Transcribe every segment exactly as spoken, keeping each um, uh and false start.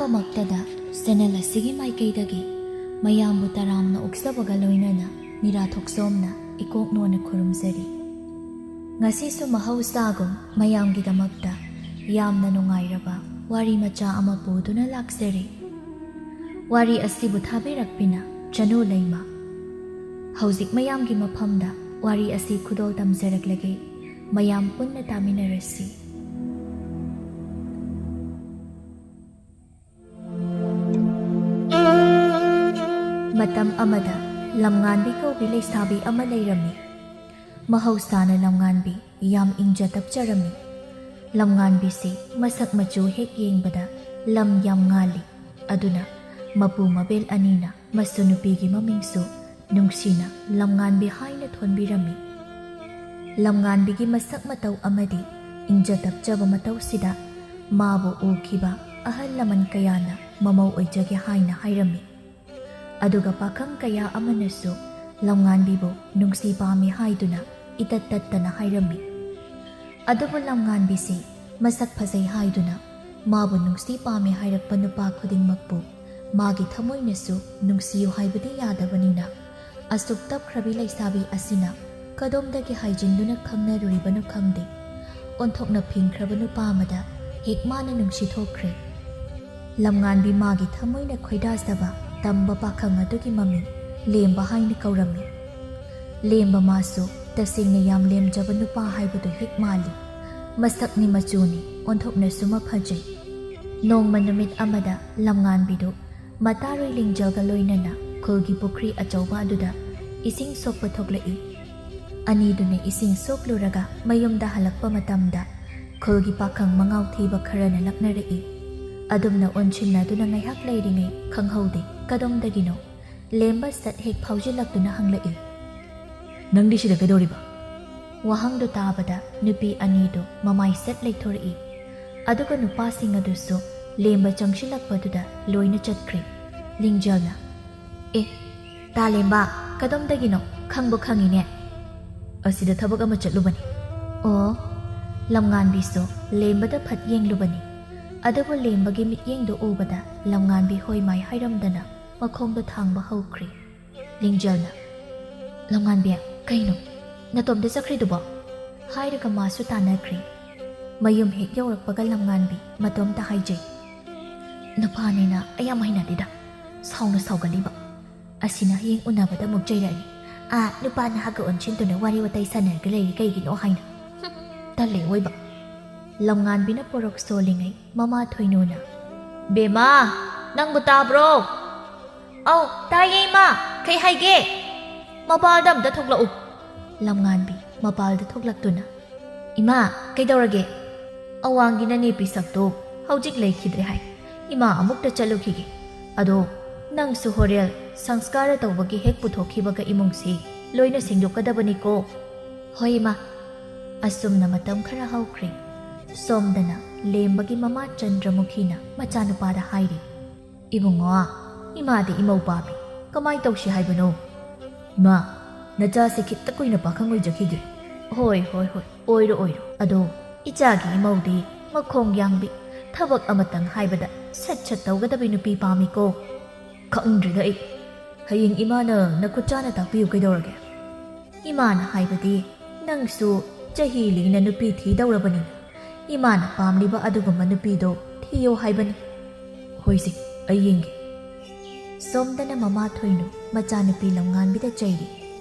ꯃꯛꯇꯗ channel ꯑꯁꯤꯒꯤ ꯃꯥꯏꯀꯩꯗꯒꯤ ꯃꯌꯥꯝꯕꯨ ꯇꯔꯥꯝꯅ ꯑꯣꯛꯆꯕꯒ ꯂꯣꯏꯅꯅ ꯃꯤꯔꯥ ꯊꯣꯛꯆꯣꯝꯅ ꯏꯀꯣꯛ ꯅꯣꯟꯅ ꯈꯨꯔꯨꯝꯖꯔꯤ꯫ ꯉꯁꯤꯁꯨ ꯃꯍꯧꯁꯥꯒꯨꯝ ꯃꯌꯥꯝꯒꯤꯗꯃꯛꯇ ꯌꯥꯝꯅ ꯅꯨꯡꯉꯥꯏꯔꯕ ꯋꯥꯔꯤ ꯃꯆꯥ ꯑꯃ ꯄꯨꯗꯨꯅ ꯂꯥꯛꯆꯔꯤ꯫ ꯋꯥꯔꯤ ꯑꯁꯤꯕꯨ ꯊꯥꯕꯤꯔꯛꯄꯤꯅ ꯆꯅꯨ ꯂꯩꯃ꯫ ꯍꯧꯖꯤꯛ ꯃꯌꯥꯝꯒꯤ ꯃꯐꯝꯗ ꯋꯥꯔꯤ ꯑꯁꯤ ꯈꯨꯗꯣꯜ ꯇꯝꯖꯔꯛꯂꯒꯦ꯫ ꯃꯌꯥꯝ ꯄꯨꯟꯅ ꯇꯥꯃꯤꯟꯅꯔꯁꯤ꯫ ꯃꯇꯝ ꯑꯃꯗ ꯂꯝꯉꯥꯟꯕꯤ ꯀꯧꯕꯤ ꯂꯩꯁꯥꯕꯤ ꯑꯃ ꯂꯩꯔꯝꯃꯤ꯫ ꯃꯍꯧꯁꯥꯅ ꯂꯝꯉꯥꯟꯕꯤ ꯌꯥꯝ ꯏꯪꯖ ꯇꯞꯆꯔꯝꯃꯤ꯫ ꯂꯝꯉꯥꯟꯕꯤꯁꯤ ꯃꯁꯛ ꯃꯆꯨ ꯍꯦꯛ ꯌꯦꯡꯕꯗ ꯂꯝ ꯌꯥꯝ ꯉꯥꯜꯂꯤ꯫ ꯑꯗꯨꯅ ꯃꯄꯨ ꯃꯕꯦꯜ ꯑꯅꯤꯅ ꯃꯁꯨ ꯅꯨꯄꯤꯒꯤ ꯃꯃꯤꯡꯁꯨ ꯅꯨꯡꯁꯤꯅ ꯂꯝꯉꯥꯟꯕꯤ ꯍꯥꯏꯅ ꯊꯣꯟꯕꯤꯔꯝꯃꯤ꯫ ꯂꯝꯉꯥꯟꯕꯤꯒꯤ ꯃꯁꯛ ꯃꯇꯧ ꯑꯃꯗꯤ ꯏꯪꯖ ꯇꯞꯆꯕ ꯃꯇꯧꯁꯤꯗ ꯃꯥꯕꯨ ꯎꯈꯤꯕ ꯑꯍꯜ ꯂꯃꯟ ꯀꯌꯥꯅ ꯃꯃꯧ ꯑꯣꯏꯖꯒꯦ ꯍꯥꯏꯅ ꯍꯥꯏꯔꯝꯃꯤ꯫ ꯑꯗꯨꯒ ꯄꯥꯈꯪ ꯀꯌꯥ ꯑꯃꯅꯁꯨ ꯂꯝꯉꯥꯟꯕꯤꯕꯨ ꯅꯨꯡꯁꯤ ꯄꯥꯝꯃꯤ ꯍꯥꯏꯗꯨꯅ ꯏꯇꯠ ꯇꯠꯇꯅ ꯍꯥꯏꯔꯝꯃꯤ꯫ ꯑꯗꯨꯕꯨ ꯂꯝꯉꯥꯟꯕꯤꯁꯤ ꯃꯁꯛ ꯐꯖꯩ ꯍꯥꯏꯗꯨꯅ ꯃꯥꯕꯨ ꯅꯨꯡꯁꯤ ꯄꯥꯝꯃꯤ ꯍꯥꯏꯔꯛꯄ ꯅꯨꯄꯥ ꯈꯨꯗꯤꯡꯃꯛꯄꯨ ꯃꯥꯒꯤ ꯊꯃꯣꯏꯅꯁꯨ ꯅꯨꯡꯁꯤꯌꯨ ꯍꯥꯏꯕꯗꯤ ꯌꯥꯗꯕꯅꯤꯅ, ꯑꯁꯨꯛ ꯇꯞꯈ꯭ꯔꯕꯤ ꯂꯩꯁꯥꯕꯤ ꯑꯁꯤꯅ ꯀꯗꯣꯝꯗꯒꯤ ꯍꯥꯏꯖꯤꯟꯗꯨꯅ ꯈꯪꯅꯔꯨꯔꯤꯕꯅꯣ ꯈꯪꯗꯦ, ꯑꯣꯟꯊꯣꯛꯅ ꯐꯤꯡꯈ꯭ꯔꯕ ꯅꯨꯄꯥ ꯑꯃꯗ ꯍꯦꯛ ꯃꯥꯅ ꯅꯨꯡꯁꯤ ꯊꯣꯛꯈ꯭ꯔꯦ꯫ ꯂꯝꯉꯥꯟꯕꯤ ꯃꯥꯒꯤ ꯊꯃꯣꯏꯅ ꯈꯣꯏꯗꯥꯖꯕ ꯇꯝꯕ ꯄꯥꯈꯪ ꯑꯗꯨꯒꯤ ꯃꯃꯤꯡ ꯂꯦꯝꯕ ꯍꯥꯏꯅ ꯀꯧꯔꯝꯃꯤ꯫ ꯂꯦꯝꯕ ꯃꯥꯁꯨ ꯇꯁꯦꯡꯅ ꯌꯥꯝ ꯂꯦꯝꯖꯕ ꯅꯨꯄꯥ ꯍꯥꯏꯕꯗꯨ ꯍꯦꯛ ꯃꯥꯜꯂꯤ꯫ ꯃꯁꯛꯅꯤ ꯃꯆꯨꯅꯤ ꯑꯣꯟꯊꯣꯛꯅꯁꯨ ꯃꯐꯖꯩ꯫ ꯅꯣꯡꯃ ꯅꯨꯃꯤꯠ ꯑꯃꯗ ꯂꯝꯉꯥꯟꯕꯤꯗꯨ ꯃꯇꯥꯔꯣꯏ ꯂꯤꯡꯖꯦꯜꯒ ꯂꯣꯏꯅꯅ ꯈꯨꯜꯒꯤ ꯄꯨꯈ꯭ꯔꯤ ꯑꯆꯧꯕ ꯑꯗꯨꯗ ꯏꯁꯤꯡ ꯁꯣꯛꯄ ꯊꯣꯛꯂꯛꯏ꯫ ꯑꯅꯤꯗꯨꯅ ꯏꯁꯤꯡ ꯁꯣꯛꯂꯨꯔꯒ ꯃꯌꯨꯝꯗ ꯍꯜꯂꯛꯄ ꯃꯇꯝꯗ ꯈꯨꯜꯒꯤ ꯄꯥꯈꯪ ꯃꯉꯥꯎ ꯊꯤꯕ ꯈꯔꯅ ꯂꯛꯅꯔꯛꯏ꯫ ꯑꯗꯨꯝꯅ ꯑꯣꯟꯁꯤꯟꯅꯗꯨꯅ ꯉꯥꯏꯍꯥꯛ ꯂꯩꯔꯤꯉꯩ ꯈꯪꯍꯧꯗꯦ ꯀꯗꯣꯝꯗꯒꯤꯅꯣ ꯂꯦꯝꯕ ꯁꯠ ꯍꯦꯛ ꯐꯥꯎꯖꯤꯜꯂꯛꯇꯨꯅ ꯍꯪꯂꯛꯏ꯫ "ꯅꯪꯗꯤ ꯁꯤꯗ ꯀꯩꯗꯧꯔꯤꯕ?" ꯋꯥꯍꯪꯗꯨ ꯇꯥꯕꯗ ꯅꯨꯄꯤ ꯑꯅꯤꯗꯨ ꯃꯃꯥꯏ ꯁꯠ ꯂꯩꯊꯣꯔꯛꯏ꯫ ꯑꯗꯨꯒ ꯅꯨꯄꯥꯁꯤꯡ ꯑꯗꯨꯁꯨ ꯂꯦꯝꯕ ꯆꯪꯁꯤꯜꯂꯛꯄꯗꯨꯗ ꯂꯣꯏꯅ ꯆꯠꯈ꯭ꯔꯦ꯫ ꯂꯤꯡꯖꯦꯜꯅ, "ꯑꯦ, ꯇꯥꯂꯦꯝꯕ, ꯀꯗꯣꯝꯗꯒꯤꯅꯣ? ꯈꯪꯕꯨ ꯈꯪꯉꯤꯅꯦ?" "ꯑꯁꯤꯗ ꯊꯕꯛ ꯑꯃ ꯆꯠꯂꯨꯕꯅꯤ꯫" "ꯑꯣ꯫" ꯂꯝꯉꯥꯟꯕꯤꯁꯨ ꯂꯦꯝꯕꯗ ꯐꯠ ꯌꯦꯡꯂꯨꯕꯅꯤ꯫ ꯑꯗꯨꯕꯨ ꯂꯦꯝꯕꯒꯤ ꯃꯤꯠꯌꯦꯡꯗꯨ ꯎꯕꯗ ꯂꯝꯉꯥꯟꯕꯤ ꯍꯣꯏ ꯃꯥꯏ ꯍꯥꯏꯔꯝꯗꯅ ꯃꯈꯣꯡꯗꯣ ꯊꯥꯡꯕ ꯍꯧꯈ꯭ꯔꯦ꯫ ꯂꯤꯡꯖꯦꯜꯅ, "ꯂꯝꯉꯥꯟꯕꯤ, ꯀꯩꯅꯣ? ꯅꯇꯣꯝꯇ ꯆꯠꯈ꯭ꯔꯤꯗꯨꯕꯣ?" ꯍꯥꯏꯔꯒ ꯃꯥꯁꯨ ꯇꯥꯟꯅꯈ꯭ꯔꯦ꯫ ꯃꯌꯨꯝ ꯍꯦꯛ ꯌꯧꯔꯛꯄꯒ ꯂꯝꯉꯥꯟꯕꯤ ꯃꯇꯣꯝꯇ ꯍꯥꯏꯖꯩ, "ꯅꯨꯄꯥꯅꯦꯅ ꯑꯩ ꯌꯥꯝ ꯍꯩꯅꯗꯦꯗ, ꯁꯥꯎꯅ ꯁꯥꯎꯒꯜꯂꯤꯕ꯫ ꯑꯁꯤꯅ ꯍꯌꯦꯡ ꯎꯅꯕꯗ ꯑꯃꯨꯛ ꯆꯩꯔꯛꯑꯅꯤ꯫ ꯑꯥ, ꯅꯨꯄꯥ ꯅꯍꯥꯒ ꯑꯣꯟꯁꯤꯟꯗꯨꯅ ꯋꯥꯔꯤ ꯋꯥꯇꯥꯏ ꯁꯥꯟꯅꯔꯒ ꯂꯩꯔꯤ ꯀꯩꯒꯤꯅꯣ ꯍꯥꯏꯅ꯫ ꯍꯨꯝ, ꯇꯜꯂꯦ ꯑꯣꯏꯕ꯫" ꯂꯝꯉꯥꯟꯕꯤꯅ ꯄꯣꯔꯣꯛ ꯁꯣꯜꯂꯤꯉꯩ ꯃꯃꯥ ꯊꯣꯏꯅꯨꯅ, "ꯕꯦꯝꯃ, ꯅꯪꯕꯨ ꯇꯥꯕ꯭ꯔꯣ?" "ꯑꯧ, ꯇꯥꯏꯌꯦ ꯏꯃꯥ, ꯀꯩ ꯍꯥꯏꯒꯦ?" "ꯃꯄꯥꯜꯗ ꯑꯝꯇ ꯊꯣꯛꯂꯛꯎ꯫" ꯂꯝꯉꯥꯟꯕꯤ ꯃꯄꯥꯜꯗ ꯊꯣꯛꯂꯛꯇꯨꯅ, "ꯏꯃꯥ, ꯀꯩꯗꯧꯔꯒꯦ?" "ꯑꯋꯥꯡꯒꯤ ꯅꯅꯦ ꯄꯤꯁꯛꯇꯣ ꯍꯧꯖꯤꯛ ꯂꯩꯈꯤꯗ꯭ꯔꯦ ꯍꯥꯏ꯫ ꯏꯃꯥ ꯑꯃꯨꯛꯇ ꯆꯠꯂꯨꯈꯤꯒꯦ꯫ ꯑꯗꯣ ꯅꯪꯁꯨ ꯍꯣꯔꯦꯜ ꯁꯪꯁꯀꯥꯔ ꯇꯧꯕꯒꯤ ꯍꯦꯛ ꯄꯨꯊꯣꯛꯈꯤꯕꯒ ꯏꯃꯨꯡꯁꯤ ꯂꯣꯏꯅ ꯁꯦꯡꯗꯣꯛꯀꯗꯕꯅꯤꯀꯣ꯫" "ꯍꯣꯏ ꯏꯃꯥ꯫" ꯑꯁꯨꯝꯅ ꯃꯇꯝ ꯈꯔ ꯍꯧꯈ꯭ꯔꯦ꯫ ꯁꯣꯝꯗꯅ ꯂꯦꯝꯕꯒꯤ ꯃꯃꯥ ꯆꯟꯗ꯭ꯔꯃꯨꯈꯤꯅ ꯃꯆꯥꯅꯨꯄꯥꯗ ꯍꯥꯏꯔꯤ, "ꯏꯕꯨꯡꯉꯣ, ꯏꯃꯥꯗꯤ ꯏꯃꯧ ꯄꯥꯝꯃꯤ꯫ ꯀꯃꯥꯏ ꯇꯧꯁꯤ ꯍꯥꯏꯕꯅꯣ?" "ꯏꯃꯥ, ꯅꯆꯥꯁꯦ ꯈꯤꯠꯇ ꯀꯨꯏꯅ ꯄꯥꯈꯪ ꯑꯣꯏꯖꯈꯤꯒꯦ꯫" "ꯍꯣꯏ, ꯍꯣꯏ, ꯍꯣꯏ, ꯑꯣꯏꯔꯣ, ꯑꯣꯏꯔꯣ꯫ ꯑꯗꯣ ꯏꯆꯥꯒꯤ ꯏꯃꯧꯗꯤ ꯃꯈꯣꯡ ꯌꯥꯡꯕꯤ, ꯊꯕꯛ ꯑꯃꯇꯪ ꯍꯥꯏꯕꯗ ꯁꯠ ꯁꯠ ꯇꯧꯒꯗꯕꯤ ꯅꯨꯄꯤ ꯄꯥꯝꯃꯤꯀꯣ꯫" "ꯈꯪꯗ꯭ꯔꯦꯗ ꯑꯩ꯫ ꯍꯌꯦꯡ ꯏꯃꯥꯅ ꯅꯈꯨꯠ ꯆꯥꯅ ꯇꯥꯛꯄꯤꯌꯨ ꯀꯩꯗꯧꯔꯒꯦ?" "ꯏꯃꯥꯅ ꯍꯥꯏꯕꯗꯤ ꯅꯪꯁꯨ ꯆꯍꯤ ꯂꯤꯅ ꯅꯨꯄꯤ ꯊꯤꯗꯧꯔꯕꯅꯤꯅ ꯏꯃꯥꯅ ꯄꯥꯝꯂꯤꯕ ꯑꯗꯨꯒꯨꯝꯕ ꯅꯨꯄꯤꯗꯣ ꯊꯤꯌꯣ ꯍꯥꯏꯕꯅꯤ꯫" "ꯍꯣꯏꯁꯦ, ꯑꯩ ꯌꯦꯡꯒꯦ꯫" ꯁꯣꯝꯗꯅ ꯃꯃꯥ ꯊꯣꯏꯅꯨ ꯃꯆꯥꯅꯨꯄꯤ ꯂꯝꯉꯥꯟꯕꯤꯗ ꯆꯩꯔꯤ,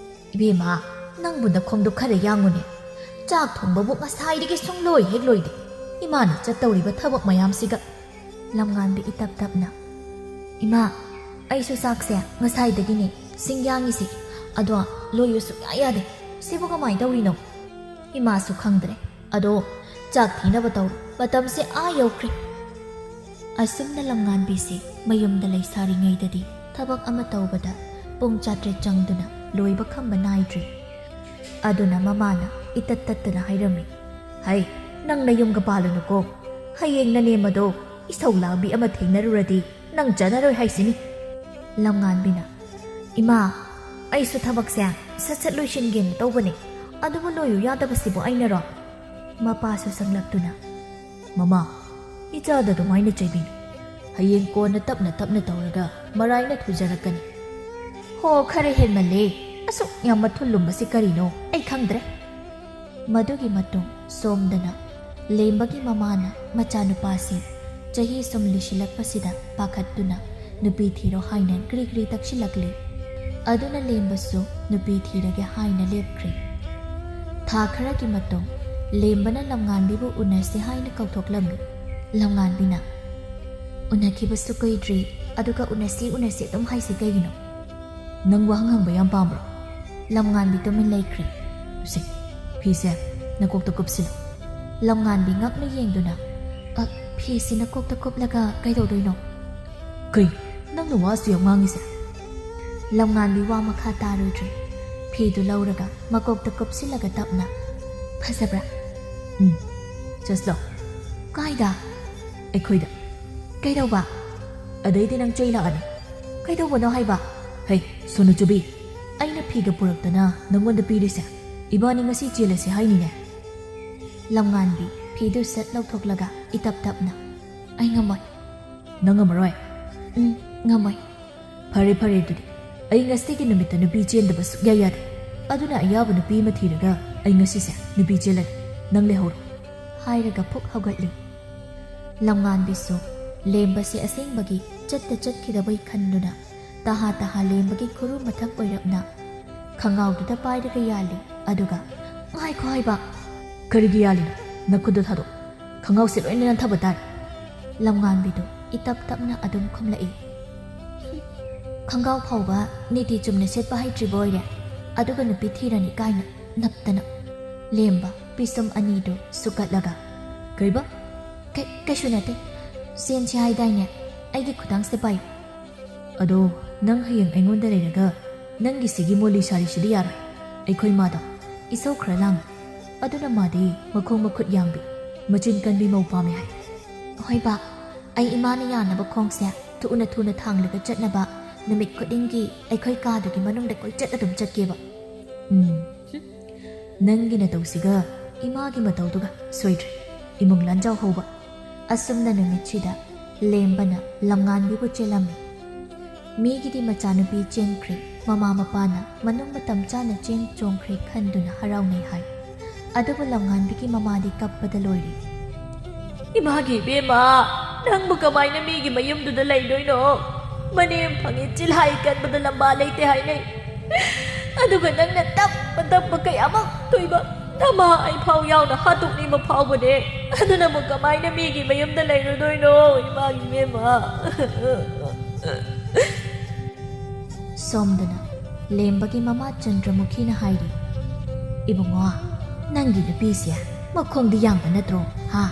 "ꯏꯕꯦꯝꯃ, ꯅꯪꯕꯨ ꯅꯈꯣꯡꯗꯣ ꯈꯔ ꯌꯥꯡꯉꯨꯅꯦ꯫ ꯆꯥꯛ ꯊꯣꯡꯕꯕꯨ ꯉꯁꯥꯏꯗꯒꯤ ꯁꯨꯡꯂꯣꯏ ꯍꯦꯛ ꯂꯣꯏꯗꯦ꯫ ꯏꯃꯥꯅ ꯆꯠꯇꯧꯔꯤꯕ ꯊꯕꯛ ꯃꯌꯥꯝꯁꯤꯒ꯫" ꯂꯝꯉꯥꯟꯕꯤ ꯏꯇꯞ ꯇꯞꯅ, "ꯏꯃꯥ, ꯑꯩꯁꯨ ꯆꯥꯛꯁꯦ ꯉꯁꯥꯏꯗꯒꯤꯅꯦ ꯁꯤꯡ ꯌꯥꯡꯉꯤꯁꯤ, ꯑꯗꯣ ꯂꯣꯏꯌꯨ ꯁꯨꯡꯌꯥ ꯌꯥꯗꯦ꯫ ꯁꯤꯕꯨ ꯀꯃꯥꯏ ꯇꯧꯔꯤꯅꯣ?" ꯏꯃꯥꯁꯨ ꯈꯪꯗ꯭ꯔꯦ꯫ "ꯑꯗꯣ ꯆꯥꯛ ꯊꯤꯅꯕ ꯇꯧꯔꯣ, ꯃꯇꯝꯁꯦ ꯑꯥ ꯌꯧꯈ꯭ꯔꯦ꯫" ꯑꯁꯨꯝꯅ ꯂꯝꯉꯥꯟꯕꯤꯁꯤ ꯃꯌꯨꯝꯗ ꯂꯩꯁꯥꯔꯤꯉꯩꯗꯗꯤ ꯊꯕꯛ ꯑꯃ ꯇꯧꯕꯗ ꯄꯨꯡ ꯆꯥꯇ꯭ꯔꯦꯠ ꯆꯪꯗꯨꯅ ꯂꯣꯏꯕ ꯈꯝꯕ ꯅꯥꯏꯗ꯭ꯔꯤ꯫ ꯑꯗꯨꯅ ꯃꯃꯥꯅ ꯏꯇꯠ ꯇꯠꯇꯅ ꯍꯥꯏꯔꯝꯃꯤ, "ꯍꯩ, ꯅꯪ ꯅꯌꯨꯝꯒ ꯄꯥꯜꯂꯨꯅꯨꯀꯣ꯫ ꯍꯌꯦꯡ ꯅꯅꯦꯝꯃꯗꯣ ꯏꯁꯧ ꯂꯥꯡꯕꯤ ꯑꯃ ꯊꯦꯡꯅꯔꯨꯔꯗꯤ ꯅꯪ ꯆꯥꯟꯅꯔꯣꯏ ꯍꯥꯏꯁꯤꯅꯤ꯫" ꯂꯝꯉꯥꯟꯕꯤꯅ, "ꯏꯃꯥ, ꯑꯩꯁꯨ ꯊꯕꯛꯁꯦ ꯁꯠ ꯁꯠ ꯂꯣꯏꯁꯤꯟꯒꯦꯅ ꯇꯧꯕꯅꯦ, ꯑꯗꯨꯕꯨ ꯂꯣꯏꯌꯨ ꯌꯥꯗꯕꯁꯤꯕꯨ ꯑꯩꯅꯔꯣ?" ꯃꯄꯥꯁꯨ ꯆꯪꯂꯛꯇꯨꯅ, "ꯃꯃꯥ, ꯏꯆꯥꯗ ꯑꯗꯨꯃꯥꯏꯅ ꯆꯩꯕꯤꯅꯨ꯫ ꯍꯌꯦꯡ ꯀꯣꯟꯅ ꯇꯞꯅ ꯇꯞꯅ ꯇꯧꯔꯒ ꯃꯔꯥꯏꯅ ꯊꯨꯖꯔꯛꯀꯅꯤ꯫ ꯍꯣ, ꯈꯔ ꯍꯦꯟꯃꯜꯂꯦ꯫ ꯑꯁꯨꯛ ꯌꯥꯝ ꯃꯊꯨꯜ ꯂꯨꯝꯕꯁꯤ ꯀꯔꯤꯅꯣ? ꯑꯩ ꯈꯪꯗ꯭ꯔꯦ꯫ ꯃꯗꯨꯒꯤ ꯃꯇꯨꯡ ꯁꯣꯝꯗꯅ ꯂꯦꯝꯕꯒꯤ ꯃꯃꯥꯅ ꯃꯆꯥꯅꯨꯄꯥꯁꯤ ꯆꯍꯤ ꯁꯨꯝ ꯂꯤꯁꯤꯜꯂꯛꯄꯁꯤꯗ ꯄꯥꯈꯠꯇꯨꯅ ꯅꯨꯄꯤ ꯊꯤꯔꯣ ꯍꯥꯏꯅ ꯀ꯭ꯔꯤ ꯀ꯭ꯔꯤ ꯇꯛꯁꯤꯜꯂꯛꯂꯤ꯫ ꯑꯗꯨꯅ ꯂꯦꯝꯕꯁꯨ ꯅꯨꯄꯤ ꯊꯤꯔꯒꯦ ꯍꯥꯏꯅ ꯂꯦꯞꯈ꯭ꯔꯦ꯫ ꯊꯥ ꯈꯔꯒꯤ ꯃꯇꯨꯡ ꯂꯦꯝꯕꯅ ꯂꯝꯉꯥꯟꯕꯤꯕꯨ ꯎꯅꯁꯤ ꯍꯥꯏꯅ ꯀꯧꯊꯣꯛꯂꯝꯃꯤ꯫ ꯂꯝꯉꯥꯟꯕꯤꯅ, "ꯎꯅꯈꯤꯕꯁꯨ ꯀꯨꯏꯗ꯭ꯔꯤ, ꯑꯗꯨꯒ ꯎꯅꯁꯤ ꯎꯅꯁꯤ ꯑꯗꯨꯝ ꯍꯥꯏꯁꯤ ꯀꯩꯒꯤꯅꯣ?" "ꯅꯪ ꯋꯥꯍꯪ ꯍꯪꯕ ꯌꯥꯝ ꯄꯥꯝꯕ꯭ꯔꯣ?" ꯂꯝꯉꯥꯟꯕꯤ ꯇꯨꯃꯤꯟ ꯂꯩꯈ꯭ꯔꯦ꯫ "ꯁꯦ, ꯐꯤꯁꯦ ꯅꯀꯣꯛꯇ ꯀꯨꯞꯁꯤꯜꯂꯨ꯫" ꯂꯝꯉꯥꯟꯕꯤ ꯉꯛꯅ ꯌꯦꯡꯗꯨꯅ, "ꯑ, ꯐꯤꯁꯤ ꯅꯀꯣꯛꯇ ꯀꯨꯞꯂꯒ ꯀꯩꯗꯧꯗꯣꯏꯅꯣ?" "ꯀꯩ, ꯅꯪꯅ ꯋꯥꯁꯨ ꯌꯥꯝ ꯉꯥꯡꯉꯤꯁꯦ?" ꯂꯝꯉꯥꯟꯕꯤ ꯋꯥ ꯃꯈꯥ ꯇꯥꯔꯨꯗ꯭ꯔꯦ꯫ ꯐꯤꯗꯨ ꯂꯧꯔꯒ ꯃꯀꯣꯛꯇ ꯀꯨꯞꯁꯤꯜꯂꯒ ꯇꯞꯅ, "ꯐꯖꯕ꯭ꯔꯥ?" "ꯎꯝ, ꯆꯠꯂꯣ꯫" "ꯀꯥꯏꯗ?" "ꯑꯩꯈꯣꯏꯗ꯫" "ꯀꯩꯗꯧꯕ?" "ꯑꯗꯩꯗꯤ ꯅꯪ ꯆꯩ ꯂꯥꯛꯑꯅꯤ꯫" "ꯀꯩꯗꯧꯕꯅꯣ ꯍꯥꯏꯕ?" "ꯍꯩ, ꯁꯣꯅꯨ ꯆꯨꯕꯤ, ꯑꯩꯅ ꯐꯤꯒ ꯄꯨꯔꯛꯇꯅ ꯅꯪꯉꯣꯟꯗ ꯄꯤꯔꯤꯁꯦ, ꯏꯕꯥꯅꯤ ꯉꯁꯤ ꯆꯦꯜꯂꯁꯦ ꯍꯥꯏꯅꯤꯅꯦ꯫" ꯂꯝꯉꯥꯟꯕꯤ ꯐꯤꯗꯨ ꯁꯠ ꯂꯧꯊꯣꯛꯂꯒ ꯏꯇꯞ ꯇꯞꯅ, "ꯑꯩ ꯉꯝꯃꯣꯏ꯫" "ꯅꯪ ꯉꯝꯃꯔꯣꯏ?" "ꯎꯝ, ꯉꯝꯃꯣꯏ꯫" "ꯐꯔꯦ, ꯐꯔꯦ, ꯑꯗꯨꯗꯤ ꯑꯩ ꯉꯁꯤꯒꯤ ꯅꯨꯃꯤꯠꯇ ꯅꯨꯄꯤ ꯆꯦꯟꯗꯕ ꯁꯨꯛꯌꯥ ꯌꯥꯗꯦ꯫ ꯑꯗꯨꯅ ꯑꯌꯥꯕ ꯅꯨꯄꯤ ꯑꯃ ꯊꯤꯔꯒ ꯑꯩ ꯉꯁꯤꯁꯦ ꯅꯨꯄꯤ ꯆꯦꯜꯂꯅꯤ꯫ ꯅꯪ ꯂꯩꯍꯧꯔꯣ꯫" ꯍꯥꯏꯔꯒ ꯐꯨꯛ ꯍꯧꯒꯠꯂꯤ꯫ ꯂꯝꯉꯥꯟꯕꯤꯁꯨ ꯂꯦꯝꯕꯁꯦ ꯑꯁꯦꯡꯕꯒꯤ ꯆꯠꯇ ꯆꯠꯈꯤꯗꯕꯩ ꯈꯟꯗꯨꯅ ꯇꯍꯥ ꯇꯍꯥ ꯂꯦꯝꯕꯒꯤ ꯈꯨꯔꯨ ꯃꯊꯛ ꯑꯣꯏꯔꯞꯅ ꯈꯪꯒꯥꯎꯗꯨꯗ ꯄꯥꯏꯔꯒ ꯌꯥꯜꯂꯤ꯫ ꯑꯗꯨꯒ, "ꯉꯥꯏꯈꯣ ꯍꯥꯏꯕ!" "ꯀꯔꯤꯒꯤ ꯌꯥꯜꯂꯤꯅꯣ? ꯅꯈꯨꯠꯇꯣ ꯊꯥꯗꯣꯛ꯫ ꯈꯪꯒꯥꯎꯁꯦ ꯂꯣꯏꯅ ꯅꯥꯟꯊꯕ ꯇꯥꯔꯦ꯫" ꯂꯝꯉꯥꯟꯕꯤꯗꯨ ꯏꯇꯞ ꯇꯞꯅ ꯑꯗꯨꯝ ꯈꯨꯝꯂꯛꯏ꯫ "ꯈꯪꯒꯥꯎ ꯐꯥꯎꯕ ꯅꯤꯇꯤ ꯆꯨꯝꯅ ꯁꯦꯠꯄ ꯍꯩꯇ꯭ꯔꯤꯕ ꯑꯣꯏꯔꯦ, ꯑꯗꯨꯒ ꯅꯨꯄꯤ ꯊꯤꯔꯅꯤ ꯀꯥꯏꯅ ꯅꯞꯇꯅ꯫" ꯂꯦꯝꯕ ꯄꯤꯁꯨꯝ ꯑꯅꯤꯗꯨ ꯁꯨꯀꯠꯂꯒ, "ꯀꯩꯕ?" "ꯀꯩ-, ꯀꯩꯁꯨ ꯅꯠꯇꯦ꯫ ꯆꯦꯟꯁꯤ ꯍꯥꯏꯗꯥꯏꯅꯦ? ꯑꯩꯒꯤ ꯈꯨꯗꯥꯡꯁꯦ ꯄꯥꯏꯌꯨ꯫" "ꯑꯗꯣ ꯅꯪ ꯍꯌꯦꯡ ꯑꯩꯉꯣꯟꯗ ꯂꯩꯔꯒ ꯅꯪꯒꯤ ꯁꯤꯒꯤ ꯃꯣꯂꯤ ꯁꯥꯔꯤꯁꯤꯗꯤ ꯌꯥꯔꯣꯏ꯫ ꯑꯩꯈꯣꯏ ꯃꯥꯗꯣ ꯏꯁꯧ ꯈꯔ ꯂꯥꯡꯉꯤ꯫ ꯑꯗꯨꯅ ꯃꯥꯗꯤ ꯃꯈꯣꯡ ꯃꯈꯨꯠ ꯌꯥꯡꯕꯤ, ꯃꯆꯤꯟ ꯀꯟꯕꯤ ꯃꯧ ꯄꯥꯝꯃꯦ ꯍꯥꯏ꯫" "ꯍꯣꯏ ꯕꯥ, ꯑꯩ ꯏꯃꯥꯅ ꯌꯥꯅꯕ ꯈꯣꯡꯁꯦ ꯊꯨꯅ ꯊꯨꯅ ꯊꯥꯡꯂꯒ ꯆꯠꯅꯕ ꯅꯨꯃꯤꯠ ꯈꯨꯗꯤꯡꯒꯤ ꯑꯩꯈꯣꯏ ꯀꯥꯗꯨꯒꯤ ꯃꯅꯨꯡꯗ ꯀꯣꯏꯆꯠ ꯑꯗꯨꯝ ꯆꯠꯀꯦꯕ꯫" "ꯎꯝ, ꯍꯨꯝ꯫ ꯅꯪꯒꯤ ꯅꯇꯧꯁꯤꯒ ꯏꯃꯥꯒꯤ ꯃꯇꯧꯗꯨꯒ ꯁꯣꯏꯗ꯭ꯔꯦ꯫ ꯏꯃꯨꯡ ꯂꯥꯟꯖꯥꯎ ꯍꯧꯕ꯫" ꯑꯁꯨꯝꯅ ꯅꯨꯃꯤꯠꯁꯤꯗ ꯂꯦꯝꯕꯅ ꯂꯝꯉꯥꯟꯕꯤꯕꯨ ꯆꯦꯜꯂꯝꯃꯤ꯫ ꯃꯤꯒꯤꯗꯤ ꯃꯆꯥꯅꯨꯄꯤ ꯆꯦꯟꯈ꯭ꯔꯦ, ꯃꯃꯥ ꯃꯄꯥꯅ ꯃꯅꯨꯡ ꯃꯇꯝ ꯆꯥꯅ ꯆꯦꯟ ꯆꯣꯡꯈ꯭ꯔꯦ ꯈꯟꯗꯨꯅ ꯍꯔꯥꯎꯅꯩ ꯍꯥꯏ꯫ ꯑꯗꯨꯕꯨ ꯂꯝꯉꯥꯟꯕꯤꯒꯤ ꯃꯃꯥꯗꯤ ꯀꯞꯄꯗ ꯂꯣꯏꯔꯦ꯫ "ꯏꯃꯥꯒꯤ ꯏꯕꯦꯝꯃ, ꯅꯪꯕꯨ ꯀꯃꯥꯏꯅ ꯃꯤꯒꯤ ꯃꯌꯨꯝꯗꯨꯗ ꯂꯩꯗꯣꯏꯅꯣ? ꯃꯅꯦꯝ ꯐꯪꯉꯤ, ꯆꯤꯜꯍꯥꯏ ꯀꯟꯕꯗ ꯂꯝꯕꯥ ꯂꯩꯇꯦ ꯍꯥꯏꯅꯩ꯫ ꯑꯗꯨꯒ ꯅꯪꯅ ꯇꯞꯄ ꯇꯞꯄ ꯀꯌꯥꯃꯛ ꯊꯣꯏꯕ ꯅꯃꯥ ꯑꯩ ꯐꯥꯎ ꯌꯥꯎꯅ ꯍꯥꯠꯇꯣꯛꯅꯤꯡꯕ ꯐꯥꯎꯕꯅꯦ꯫ ꯑꯗꯨꯅꯕꯨ ꯀꯃꯥꯏꯅ ꯃꯤꯒꯤ ꯃꯌꯨꯝꯗ ꯂꯩꯔꯨꯗꯣꯏꯅꯣ, ꯏꯃꯥꯒꯤ ꯏꯕꯦꯝꯃ?" ꯁꯣꯝꯗꯅ ꯂꯦꯝꯕꯒꯤ ꯃꯃꯥ ꯆꯟꯗ꯭ꯔꯃꯨꯈꯤꯅ ꯍꯥꯏꯔꯤ, "ꯏꯕꯨꯡꯉꯣ, ꯅꯪꯒꯤ ꯅꯨꯄꯤꯁꯦ ꯃꯈꯣꯡꯗꯤ ꯌꯥꯡꯕ ꯅꯠꯇ꯭ꯔꯣ? ꯍꯥ?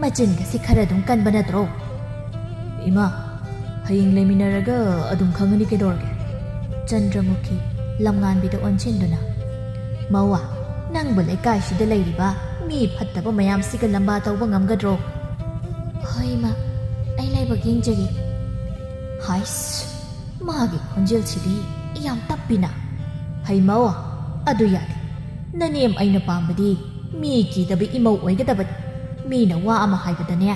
ꯃꯆꯤꯟꯒꯁꯤ ꯈꯔ ꯑꯗꯨꯝ ꯀꯟꯕ ꯅꯠꯇ꯭ꯔꯣ?" "ꯏꯃꯥ, ꯍꯌꯦꯡ ꯂꯩꯃꯤꯟꯅꯔꯒ ꯑꯗꯨꯝ ꯈꯪꯉꯅꯤ ꯀꯩꯗꯧꯔꯒꯦ?" ꯆꯟꯗ꯭ꯔꯃꯨꯈꯤ ꯂꯝꯉꯥꯟꯕꯤꯗ ꯑꯣꯟꯁꯤꯟꯗꯨꯅ, "ꯃꯧꯋꯥ, ꯅꯪꯕꯨ ꯂꯩꯀꯥꯏꯁꯤꯗ ꯂꯩꯔꯤꯕ ꯃꯤ ꯐꯠꯇꯕ ꯃꯌꯥꯝꯁꯤꯒ ꯂꯝꯕꯥ ꯇꯧꯕ ꯉꯝꯒꯗ꯭ꯔꯣ?" "ꯍꯣꯏ, ꯏꯃꯥ, ꯑꯩ ꯂꯥꯏꯕꯛ ꯌꯦꯡꯖꯒꯦ꯫" ꯍꯥꯏꯁ, ꯃꯥꯒꯤ ꯈꯣꯟꯖꯦꯜꯁꯤꯗꯤ ꯌꯥꯝ ꯇꯞꯄꯤꯅ꯫ "ꯍꯩꯃꯧ, ꯑꯗꯨ ꯌꯥꯗꯦ꯫ ꯅꯅꯦꯝ ꯑꯩꯅ ꯄꯥꯝꯕꯗꯤ ꯃꯤ ꯀꯤꯗꯕ ꯏꯃꯧ ꯑꯣꯏꯒꯗꯕꯅꯤ꯫ ꯃꯤꯅ ꯋꯥ ꯑꯃ ꯍꯥꯏꯕꯗꯅꯦ,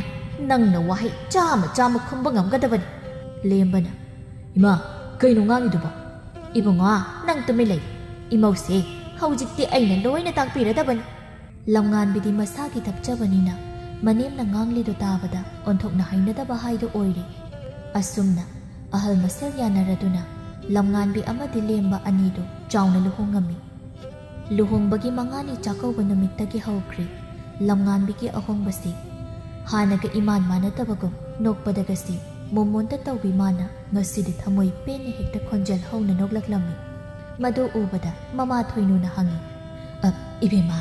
ꯅꯪꯅ ꯋꯥꯍꯩ ꯆꯥꯝꯃ ꯆꯥꯝꯃ ꯈꯨꯝꯕ ꯉꯝꯒꯗꯕꯅꯤ꯫" ꯂꯦꯝꯕꯅ, "ꯏꯃꯥ, ꯀꯩꯅꯣ ꯉꯥꯡꯉꯤꯗꯨꯕꯣ?" "ꯏꯕꯨꯡꯉꯣ, ꯅꯪ ꯇꯨꯃꯤꯟ ꯂꯩ꯫ ꯏꯃꯧꯁꯦ ꯍꯧꯖꯤꯛꯇꯤ ꯑꯩꯅ ꯂꯣꯏꯅ ꯇꯥꯛꯄꯤꯔꯗꯕꯅꯤ꯫" ꯂꯝꯉꯥꯟꯕꯤꯗꯤ ꯃꯁꯥꯒꯤ ꯊꯞꯆꯕꯅꯤꯅ ꯃꯅꯦꯝꯅ ꯉꯥꯡꯂꯤꯗꯨ ꯇꯥꯕꯗ ꯑꯣꯟꯊꯣꯛꯅ ꯍꯩꯅꯗꯕ ꯍꯥꯏꯗꯨ ꯑꯣꯏꯔꯦ꯫ ꯑꯁꯨꯝꯅ ꯑꯍꯜ ꯃꯁꯦꯜ ꯌꯥꯅꯔꯗꯨꯅ ꯂꯝꯉꯥꯟꯕꯤ ꯑꯃꯗꯤ ꯂꯦꯝꯕ ꯑꯅꯤꯗꯨ ꯆꯥꯎꯅ ꯂꯨꯍꯣꯡꯉꯝꯃꯤ꯫ ꯂꯨꯍꯣꯡꯕꯒꯤ ꯃꯉꯥꯅꯤ ꯆꯥꯛꯀꯧꯕ ꯅꯨꯃꯤꯠꯇꯒꯤ ꯍꯧꯈ꯭ꯔꯦ ꯂꯝꯉꯥꯟꯕꯤꯒꯤ ꯑꯍꯣꯡꯕꯁꯤ꯫ ꯍꯥꯟꯅꯒ ꯏꯃꯥꯟ ꯃꯥꯟꯅꯗꯕꯒꯨꯝ ꯅꯣꯛꯄꯗꯒꯁꯤ ꯃꯣꯃꯣꯟꯇ ꯇꯧꯕꯤ ꯃꯥꯅ ꯉꯁꯤꯗꯤ ꯊꯃꯣꯏ ꯄꯦꯟꯅ ꯍꯦꯛꯇ ꯈꯣꯟꯖꯦꯜ ꯍꯧꯅ ꯅꯣꯛꯂꯛꯂꯝꯃꯤ꯫ ꯃꯗꯨ ꯎꯕꯗ ꯃꯃꯥ ꯊꯣꯏꯅꯨꯅ ꯍꯪꯉꯤ, "ꯑ, ꯏꯕꯦꯝꯃ,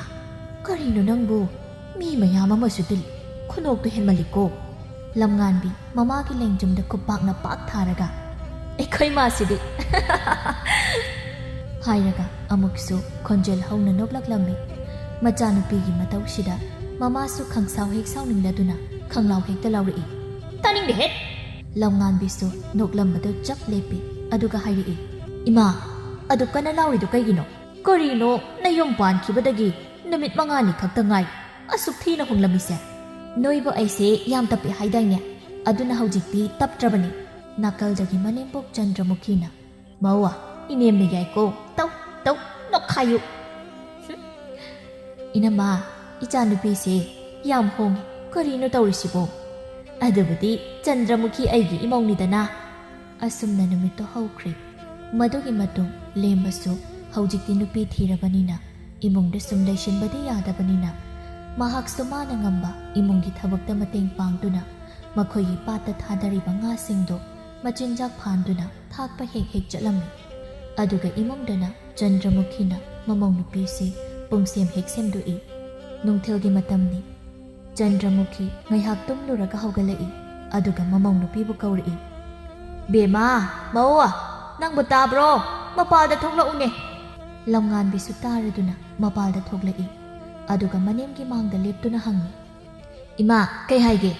ꯀꯔꯤꯅꯣ ꯅꯪꯕꯨ? ꯃꯤ ꯃꯌꯥꯝ ꯑꯃꯁꯨ ꯇꯤꯜꯂꯤ, ꯈꯨꯅꯣꯛꯇꯨ ꯍꯦꯟꯃꯜꯂꯤꯀꯣ꯫" ꯂꯝꯉꯥꯟꯕꯤ ꯃꯃꯥꯒꯤ ꯂꯦꯡꯖꯨꯝꯗ ꯈꯨꯄꯥꯛꯅ ꯄꯥꯛ ꯊꯥꯔꯒ, "ꯑꯩꯈꯣꯏ ꯃꯥꯁꯤꯗꯤ!" ꯍꯥꯏꯔꯒ ꯑꯃꯨꯛꯁꯨ ꯈꯣꯟꯖꯦꯜ ꯍꯧꯅ ꯅꯣꯛꯂꯛꯂꯝꯃꯤ꯫ ꯃꯆꯥꯅꯨꯄꯤꯒꯤ ꯃꯇꯧꯁꯤꯗ ꯃꯃꯥꯁꯨ ꯈꯪꯁꯥꯎ ꯍꯦꯛ ꯁꯥꯎꯅꯤꯡꯂꯗꯨꯅ ꯈꯪꯂꯥꯎ ꯍꯦꯛꯇ ꯂꯥꯎꯔꯛꯏ, "ꯇꯥꯅꯤꯡꯗꯦꯍꯦ!" ꯂꯝꯉꯥꯟꯕꯤꯁꯨ ꯅꯣꯛꯂꯝꯕꯗꯨ ꯆꯞ ꯂꯦꯞꯄꯤ꯫ ꯑꯗꯨꯒ ꯍꯥꯏꯔꯛꯏ, "ꯏꯃꯥ, ꯑꯗꯨ ꯀꯟꯅ ꯂꯥꯎꯔꯤꯗꯨ ꯀꯩꯒꯤꯅꯣ? ꯀꯔꯤꯅꯣ, ꯅꯌꯨꯝ ꯄꯥꯟꯈꯤꯕꯗꯒꯤ ꯅꯨꯃꯤꯠ ꯃꯉꯥꯅꯤ ꯈꯛꯇ ꯉꯥꯏ ꯑꯁꯨꯛ ꯊꯤꯅ ꯍꯣꯡꯂꯝꯃꯤꯁꯦ?" "ꯅꯣꯏꯕꯨ ꯑꯩꯁꯦ ꯌꯥꯝ ꯇꯞꯄꯤ ꯍꯥꯏꯗꯥꯏꯅꯦ? ꯑꯗꯨꯅ ꯍꯧꯖꯤꯛꯇꯤ ꯇꯞꯇ꯭ꯔꯕꯅꯤ"꯫ ꯅꯥꯀꯜꯗꯒꯤ ꯃꯅꯦꯝꯕꯣꯛ ꯆꯟꯗ꯭ꯔꯃꯨꯈꯤꯅ, "ꯃꯧꯋꯥ, ꯏꯅꯦꯝꯅ ꯌꯥꯏꯀꯣ, ꯇꯧ, ꯇꯧ, ꯅꯣꯛꯈꯥꯏꯌꯨ"꯫ "ꯏꯅꯝꯃ, ꯏꯆꯥꯅꯨꯄꯤꯁꯦ ꯌꯥꯝ ꯍꯣꯡꯉꯦ, ꯀꯔꯤꯅꯣ ꯇꯧꯔꯤꯁꯤꯕꯣ? ꯑꯗꯨꯕꯨꯗꯤ ꯆꯟꯗ꯭ꯔꯃꯨꯈꯤ ꯑꯩꯒꯤ ꯏꯃꯧꯅꯤꯗꯅ"꯫ ꯑꯁꯨꯝꯅ ꯅꯨꯃꯤꯠꯇꯣ ꯍꯧꯈ꯭ꯔꯦ꯫ ꯃꯗꯨꯒꯤ ꯃꯇꯨꯡ ꯂꯦꯝꯕꯁꯨ ꯍꯧꯖꯤꯛꯇꯤ ꯅꯨꯄꯤ ꯊꯤꯔꯕꯅꯤꯅ ꯏꯃꯨꯡꯗ ꯁꯨꯝ ꯂꯩꯁꯤꯟꯕꯗꯤ ꯌꯥꯗꯕꯅꯤꯅ ꯃꯍꯥꯛꯁꯨ ꯃꯥꯅ ꯉꯝꯕ ꯏꯃꯨꯡꯒꯤ ꯊꯕꯛꯇ ꯃꯇꯦꯡ ꯄꯥꯡꯗꯨꯅ ꯃꯈꯣꯏꯒꯤ ꯄꯥꯠꯇ ꯊꯥꯗꯔꯤꯕ ꯉꯥꯁꯤꯡꯗꯨ ꯃꯆꯤꯟꯖꯥꯛ ꯐꯥꯟꯗꯨꯅ ꯊꯥꯛꯄ ꯍꯦꯛ ꯍꯦꯛ ꯆꯠꯂꯝꯃꯤ꯫ ꯑꯗꯨꯒ ꯏꯃꯨꯡꯗꯅ ꯆꯟꯗ꯭ꯔꯃꯨꯈꯤꯅ ꯃꯃꯧ ꯅꯨꯄꯤꯁꯤ ꯄꯨꯡꯁꯦꯝ ꯍꯦꯛ ꯁꯦꯝꯗꯣꯛꯏ꯫ ꯅꯨꯡꯊꯤꯜꯒꯤ ꯃꯇꯝꯅꯤ꯫ ꯆꯟꯗ꯭ꯔꯃꯨꯈꯤ ꯉꯥꯏꯍꯥꯛ ꯇꯨꯝꯂꯨꯔꯒ ꯍꯧꯒꯠꯂꯛꯏ꯫ ꯑꯗꯨꯒ ꯃꯃꯧ ꯅꯨꯄꯤꯕꯨ ꯀꯧꯔꯛꯏ꯫ "ꯕꯦꯝꯃ, ꯃꯧ, ꯅꯪꯕꯨ ꯇꯥꯕ꯭ꯔꯣ? ꯃꯄꯥꯜꯗ ꯊꯣꯛꯂꯛꯎꯅꯦ"꯫ ꯂꯝꯉꯥꯟꯕꯤꯁꯨ ꯇꯥꯔꯗꯨꯅ ꯃꯄꯥꯜꯗ ꯊꯣꯛꯂꯛꯏ꯫ ꯑꯗꯨꯒ ꯃꯅꯦꯝꯒꯤ ꯃꯥꯡꯗ ꯂꯦꯞꯇꯨꯅ ꯍꯪꯉꯤ, "ꯏꯃꯥ, ꯀꯩ ꯍꯥꯏꯒꯦ?"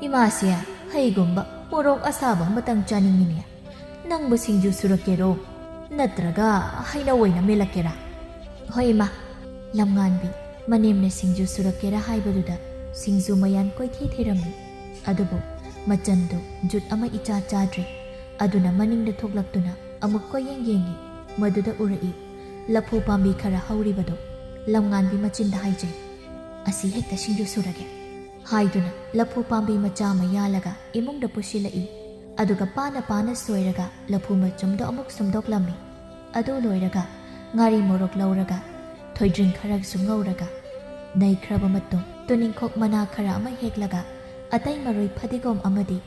"ꯏꯃꯥꯁꯦ ꯍꯩꯒꯨꯝꯕ ꯃꯣꯔꯣꯛ ꯑꯁꯥꯕ ꯑꯃꯇꯪ ꯆꯥꯅꯤꯡꯉꯤꯅꯦ꯫ ꯅꯪꯕꯨ ꯁꯤꯡꯖꯨ ꯁꯨꯔꯛꯀꯦꯔꯣ? ꯅꯠꯇ꯭ꯔꯒ ꯍꯩꯅꯧ ꯑꯣꯏꯅ ꯃꯦꯠꯂꯛꯀꯦꯔꯥ?" "ꯍꯣꯏ, ꯏꯃꯥ"꯫ ꯂꯝꯉꯥꯟꯕꯤ ꯃꯅꯦꯝꯅ ꯁꯤꯡꯖꯨ ꯁꯨꯔꯛꯀꯦꯔꯥ ꯍꯥꯏꯕꯗꯨꯗ ꯁꯤꯡꯖꯨ ꯃꯌꯥꯟ ꯀꯣꯏꯊꯤ ꯊꯤꯔꯝꯃꯤ꯫ ꯑꯗꯨꯕꯨ ꯃꯆꯟꯗꯨ ꯖꯨꯠ ꯑꯃ ꯏꯆꯥ ꯆꯥꯗ꯭ꯔꯦ꯫ ꯑꯗꯨꯅ ꯃꯅꯤꯡꯗ ꯊꯣꯛꯂꯛꯇꯨꯅ ꯑꯃꯨꯛ ꯀꯣꯏꯌꯦꯡ ꯌꯦꯡꯉꯤ꯫ ꯃꯗꯨꯗ ꯎꯔꯛꯏ ꯂꯐꯨ ꯄꯥꯝꯕꯤ ꯈꯔ ꯍꯧꯔꯤꯕꯗꯨ꯫ ꯂꯝꯉꯥꯟꯕꯤ ꯃꯆꯤꯟꯗ ꯍꯥꯏꯖꯩ, "ꯑꯁꯤ ꯍꯦꯛꯇ ꯁꯤꯡꯖꯨ ꯁꯨꯔꯒꯦ" ꯍꯥꯏꯗꯨꯅ ꯂꯐꯨ ꯄꯥꯝꯕꯤ ꯃꯆꯥ ꯑꯃ ꯌꯥꯜꯂꯒ ꯏꯃꯨꯡꯗ ꯄꯨꯁꯤꯜꯂꯛꯏ꯫ ꯑꯗꯨꯒ ꯄꯥꯅ ꯄꯥꯅ ꯁꯣꯏꯔꯒ ꯂꯐꯨ ꯃꯆꯨꯝꯗꯣ ꯑꯃꯨꯛ ꯁꯨꯝꯗꯣꯛꯂꯝꯃꯤ꯫ ꯑꯗꯨ ꯂꯣꯏꯔꯒ ꯉꯥꯔꯤ ꯃꯣꯔꯣꯛ ꯂꯧꯔꯒ ꯊꯣꯏꯗ꯭ꯔꯤꯡ ꯈꯔꯁꯨ ꯉꯧꯔꯒ ꯅꯩꯈ꯭ꯔꯕ ꯃꯇꯨꯡ ꯇꯨꯅꯤꯡꯈꯣꯛ ꯃꯅꯥ ꯈꯔ ꯑꯃ ꯍꯦꯛꯂꯒ ꯑꯇꯩ ꯃꯔꯣꯏ ꯐꯗꯤꯒꯣꯝ ꯑꯃꯗꯤ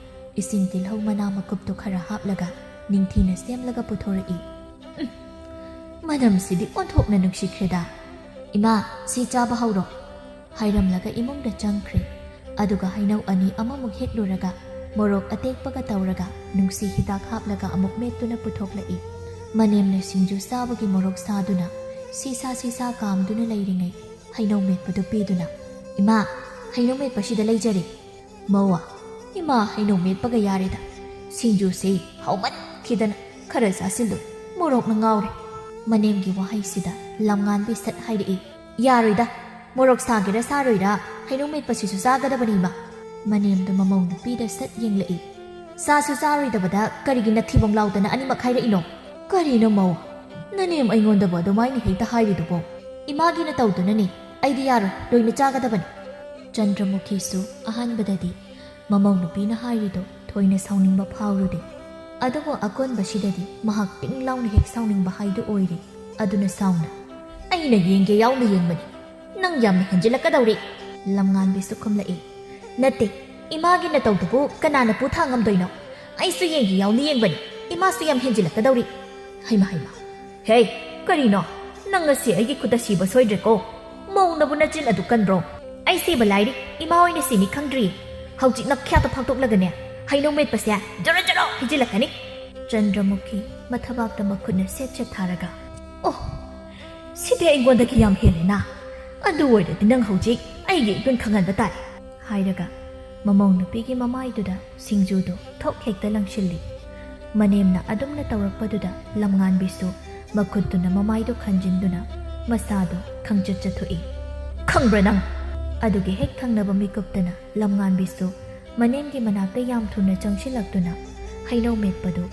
ꯏꯁꯤꯡ ꯇꯤꯜꯍꯧ ꯃꯅꯥ ꯃꯀꯨꯞꯇꯨ ꯈꯔ ꯍꯥꯞꯂꯒ ꯅꯤꯡꯊꯤꯅ ꯁꯦꯝꯂꯒ ꯄꯨꯊꯣꯔꯛꯏ꯫ "ꯎꯝ, ꯃꯅꯝꯁꯤꯗꯤ ꯑꯣꯟꯊꯣꯛꯅ ꯅꯨꯡꯁꯤꯈ꯭ꯔꯦꯗ꯫ ꯏꯃꯥ, ꯁꯤ ꯆꯥꯕ ꯍꯧꯔꯣ" ꯍꯥꯏꯔꯝꯂꯒ ꯏꯃꯨꯡꯗ ꯆꯪꯈ꯭ꯔꯦ꯫ ꯑꯗꯨꯒ ꯍꯩꯅꯧ ꯑꯅꯤ ꯑꯃꯃꯨꯛ ꯍꯦꯛꯂꯨꯔꯒ ꯃꯣꯔꯣꯛ ꯑꯇꯦꯛꯄꯒ ꯇꯧꯔꯒ ꯅꯨꯡꯁꯤ ꯍꯤꯗꯥꯛ ꯍꯥꯞꯂꯒ ꯑꯃꯨꯛ ꯃꯦꯠꯇꯨꯅ ꯄꯨꯊꯣꯛꯂꯛꯏ꯫ ꯃꯅꯦꯝꯅ ꯁꯤꯡꯖꯨ ꯆꯥꯕꯒꯤ ꯃꯣꯔꯣꯛ ꯁꯥꯗꯨꯅ ꯁꯤꯁꯥ ꯁꯤꯁꯥ ꯀꯥꯝꯗꯨꯅ ꯂꯩꯔꯤꯉꯩ ꯍꯩꯅꯧ ꯃꯦꯠꯄꯗꯨ ꯄꯤꯗꯨꯅ, "ꯏꯃꯥ, ꯍꯩꯅꯧ ꯃꯦꯠꯄꯁꯤꯗ ꯂꯩꯖꯔꯦ"꯫ "ꯃꯧꯋꯥ, ꯏꯃꯥ ꯍꯩꯅꯧ ꯃꯦꯠꯄꯒ ꯌꯥꯔꯦꯗ꯫ ꯁꯤꯡꯖꯨꯁꯤ ꯍꯥꯎꯃꯟꯈꯤꯗꯅ ꯈꯔ ꯆꯥꯁꯤꯜꯂꯨ, ꯃꯣꯔꯣꯛꯅ ꯉꯥꯎꯔꯦ"꯫ ꯃꯅꯦꯝꯒꯤ ꯋꯥꯍꯩꯁꯤꯗ ꯂꯝꯉꯥꯟꯕꯤ ꯁꯠ ꯍꯥꯏꯔꯛꯏ, "ꯌꯥꯔꯣꯏꯗ, ꯃꯣꯔꯣꯛ ꯁꯥꯒꯦꯔꯥ ꯁꯥꯔꯣꯏꯔꯥ, ꯍꯩꯅꯧ ꯃꯦꯠꯄꯁꯤꯁꯨ ꯆꯥꯒꯗꯕꯅꯤ, ꯏꯃꯥ꯫ ꯃꯅꯦꯝꯗꯣ ꯃꯃꯧ ꯅꯨꯄꯤꯗ ꯁꯠ ꯌꯦꯡꯂꯛꯏ꯫ ꯆꯥꯁꯨ ꯆꯥꯔꯣꯏꯗꯕꯗ ꯀꯔꯤꯒꯤ ꯅꯊꯤꯕꯣꯡ ꯂꯥꯎꯗꯅ ꯑꯅꯤꯃꯛ ꯍꯥꯏꯔꯛꯏꯅꯣ? ꯀꯔꯤꯅꯣ ꯃꯧ? ꯅꯅꯦꯝ ꯑꯩꯉꯣꯟꯗꯕꯨ ꯑꯗꯨꯃꯥꯏꯅ ꯍꯦꯛꯇ ꯍꯥꯏꯔꯤꯗꯨꯕꯣ? ꯏꯃꯥꯒꯤ ꯅꯇꯧꯗꯨꯅꯅꯤ, ꯑꯩꯗꯤ ꯌꯥꯔꯣꯏ, ꯂꯣꯏꯅ ꯆꯥꯒꯗꯕꯅꯤ꯫ ꯆꯟꯗ꯭ꯔꯃꯨꯈꯤꯁꯨ ꯑꯍꯥꯟꯕꯗꯗꯤ ꯃꯃꯧ ꯅꯨꯄꯤꯅ ꯍꯥꯏꯔꯤꯗꯨ ꯊꯣꯏꯅ ꯁꯥꯎꯅꯤꯡꯕ ꯐꯥꯎꯔꯨꯗꯦ꯫ ꯑꯗꯨꯕꯨ ꯑꯀꯣꯟꯕꯁꯤꯗꯗꯤ ꯃꯍꯥꯛ ꯄꯤꯡ ꯂꯥꯎꯅ ꯍꯦꯛ ꯁꯥꯎꯅꯤꯡꯕ ꯍꯥꯏꯗꯨ ꯑꯣꯏꯔꯦ꯫ ꯑꯗꯨꯅ ꯁꯥꯎꯅ, "ꯑꯩꯅ ꯌꯦꯡꯒꯦ ꯌꯥꯎꯅ ꯌꯦꯡꯕꯅꯤ꯫ ꯅꯪ ꯌꯥꯝꯅ ꯍꯦꯟꯖꯤꯜꯂꯛꯀꯗꯧꯔꯤ!" ꯂꯝꯉꯥꯟꯕꯤꯁꯨ ꯈꯨꯝꯂꯛꯏ꯫ "ꯅꯠꯇꯦ, ꯏꯃꯥꯒꯤ ꯅꯇꯧꯗꯨꯕꯨ ꯀꯅꯥꯅ ꯄꯨ ꯊꯥꯡ ꯉꯝꯗꯣꯏꯅꯣ? ꯑꯩꯁꯨ ꯌꯦꯡꯒꯦ ꯌꯥꯎꯅ ꯌꯦꯡꯕꯅꯤ꯫ ꯏꯃꯥꯁꯨ ꯌꯥꯝ ꯍꯦꯟꯖꯤꯜꯂꯛꯀꯗꯧꯔꯤ꯫ ꯍꯩꯃ, ꯍꯩꯃ꯫ ꯍꯦ, ꯀꯔꯤꯅꯣ? ꯅꯪ ꯉꯁꯤ ꯑꯩꯒꯤ ꯈꯨꯠꯇ ꯁꯤꯕ ꯁꯣꯏꯗ꯭ꯔꯦꯀꯣ꯫ ꯃꯧꯅꯕꯨ ꯅꯆꯤꯟ ꯑꯗꯨ ꯀꯟꯕ꯭ꯔꯣ? ꯑꯩ ꯁꯤꯕ ꯂꯥꯏꯔꯤ, ꯏꯃꯥ ꯑꯣꯏꯅ ꯁꯤꯅꯤ ꯈꯪꯗ꯭ꯔꯤ꯫ ꯍꯧꯖꯤꯛ ꯅꯈ꯭ꯌꯥꯠꯇ ꯐꯥꯛꯇꯣꯛꯂꯒꯅꯦ, ꯍꯩꯅꯧ ꯃꯦꯠꯄꯁꯦ ꯖꯔꯣ ꯖꯔꯣ ꯍꯩꯖꯤꯜꯂꯛꯀꯅꯤ꯫" ꯆꯟꯗ꯭ꯔꯃꯨꯈꯤ ꯃꯊꯕꯥꯛꯇ ꯃꯈꯨꯠꯅ ꯁꯦꯠ ꯁꯦꯠ ꯊꯥꯔꯒ, "ꯑꯣ, ꯁꯤꯗꯤ ꯑꯩꯉꯣꯟꯗꯒꯤ ꯌꯥꯝ ꯍꯦꯜꯂꯦꯅ꯫ ꯑꯗꯨ ꯑꯣꯏꯔꯗꯤ ꯅꯪ ꯍꯧꯖꯤꯛ ꯑꯩꯒꯤ ꯏꯒꯨꯟ ꯈꯪꯍꯟꯕ ꯇꯥꯔꯦ," ꯍꯥꯏꯔꯒ ꯃꯃꯧ ꯅꯨꯄꯤꯒꯤ ꯃꯃꯥꯏꯗꯨꯗ ꯁꯤꯡꯖꯨꯗꯨ ꯊꯣꯛ ꯍꯦꯛꯇ ꯂꯪꯁꯤꯜꯂꯤ꯫ ꯃꯅꯦꯝꯅ ꯑꯗꯨꯝꯅ ꯇꯧꯔꯛꯄꯗꯨꯗ ꯂꯝꯉꯥꯟꯕꯤꯁꯨ ꯃꯈꯨꯠꯇꯨꯅ ꯃꯃꯥꯏꯗꯨ ꯈꯟꯖꯤꯟꯗꯨꯅ ꯃꯁꯥꯗꯨ ꯈꯪꯆꯠ ꯆꯠꯊꯣꯛꯏ꯫ "ꯈꯪꯕ꯭ꯔꯥ ꯅꯪ?" ꯑꯗꯨꯒꯤ ꯍꯦꯛ ꯊꯪꯅꯕ ꯃꯤꯀꯨꯞꯇꯅ ꯂꯝꯉꯥꯟꯕꯤꯁꯨ ꯃꯅꯦꯝꯒꯤ ꯃꯅꯥꯛꯇ ꯌꯥꯝ ꯊꯨꯅ ꯆꯪꯁꯤꯜꯂꯛꯇꯨꯅ ꯍꯩꯅꯧ ꯃꯦꯠꯄꯗꯨ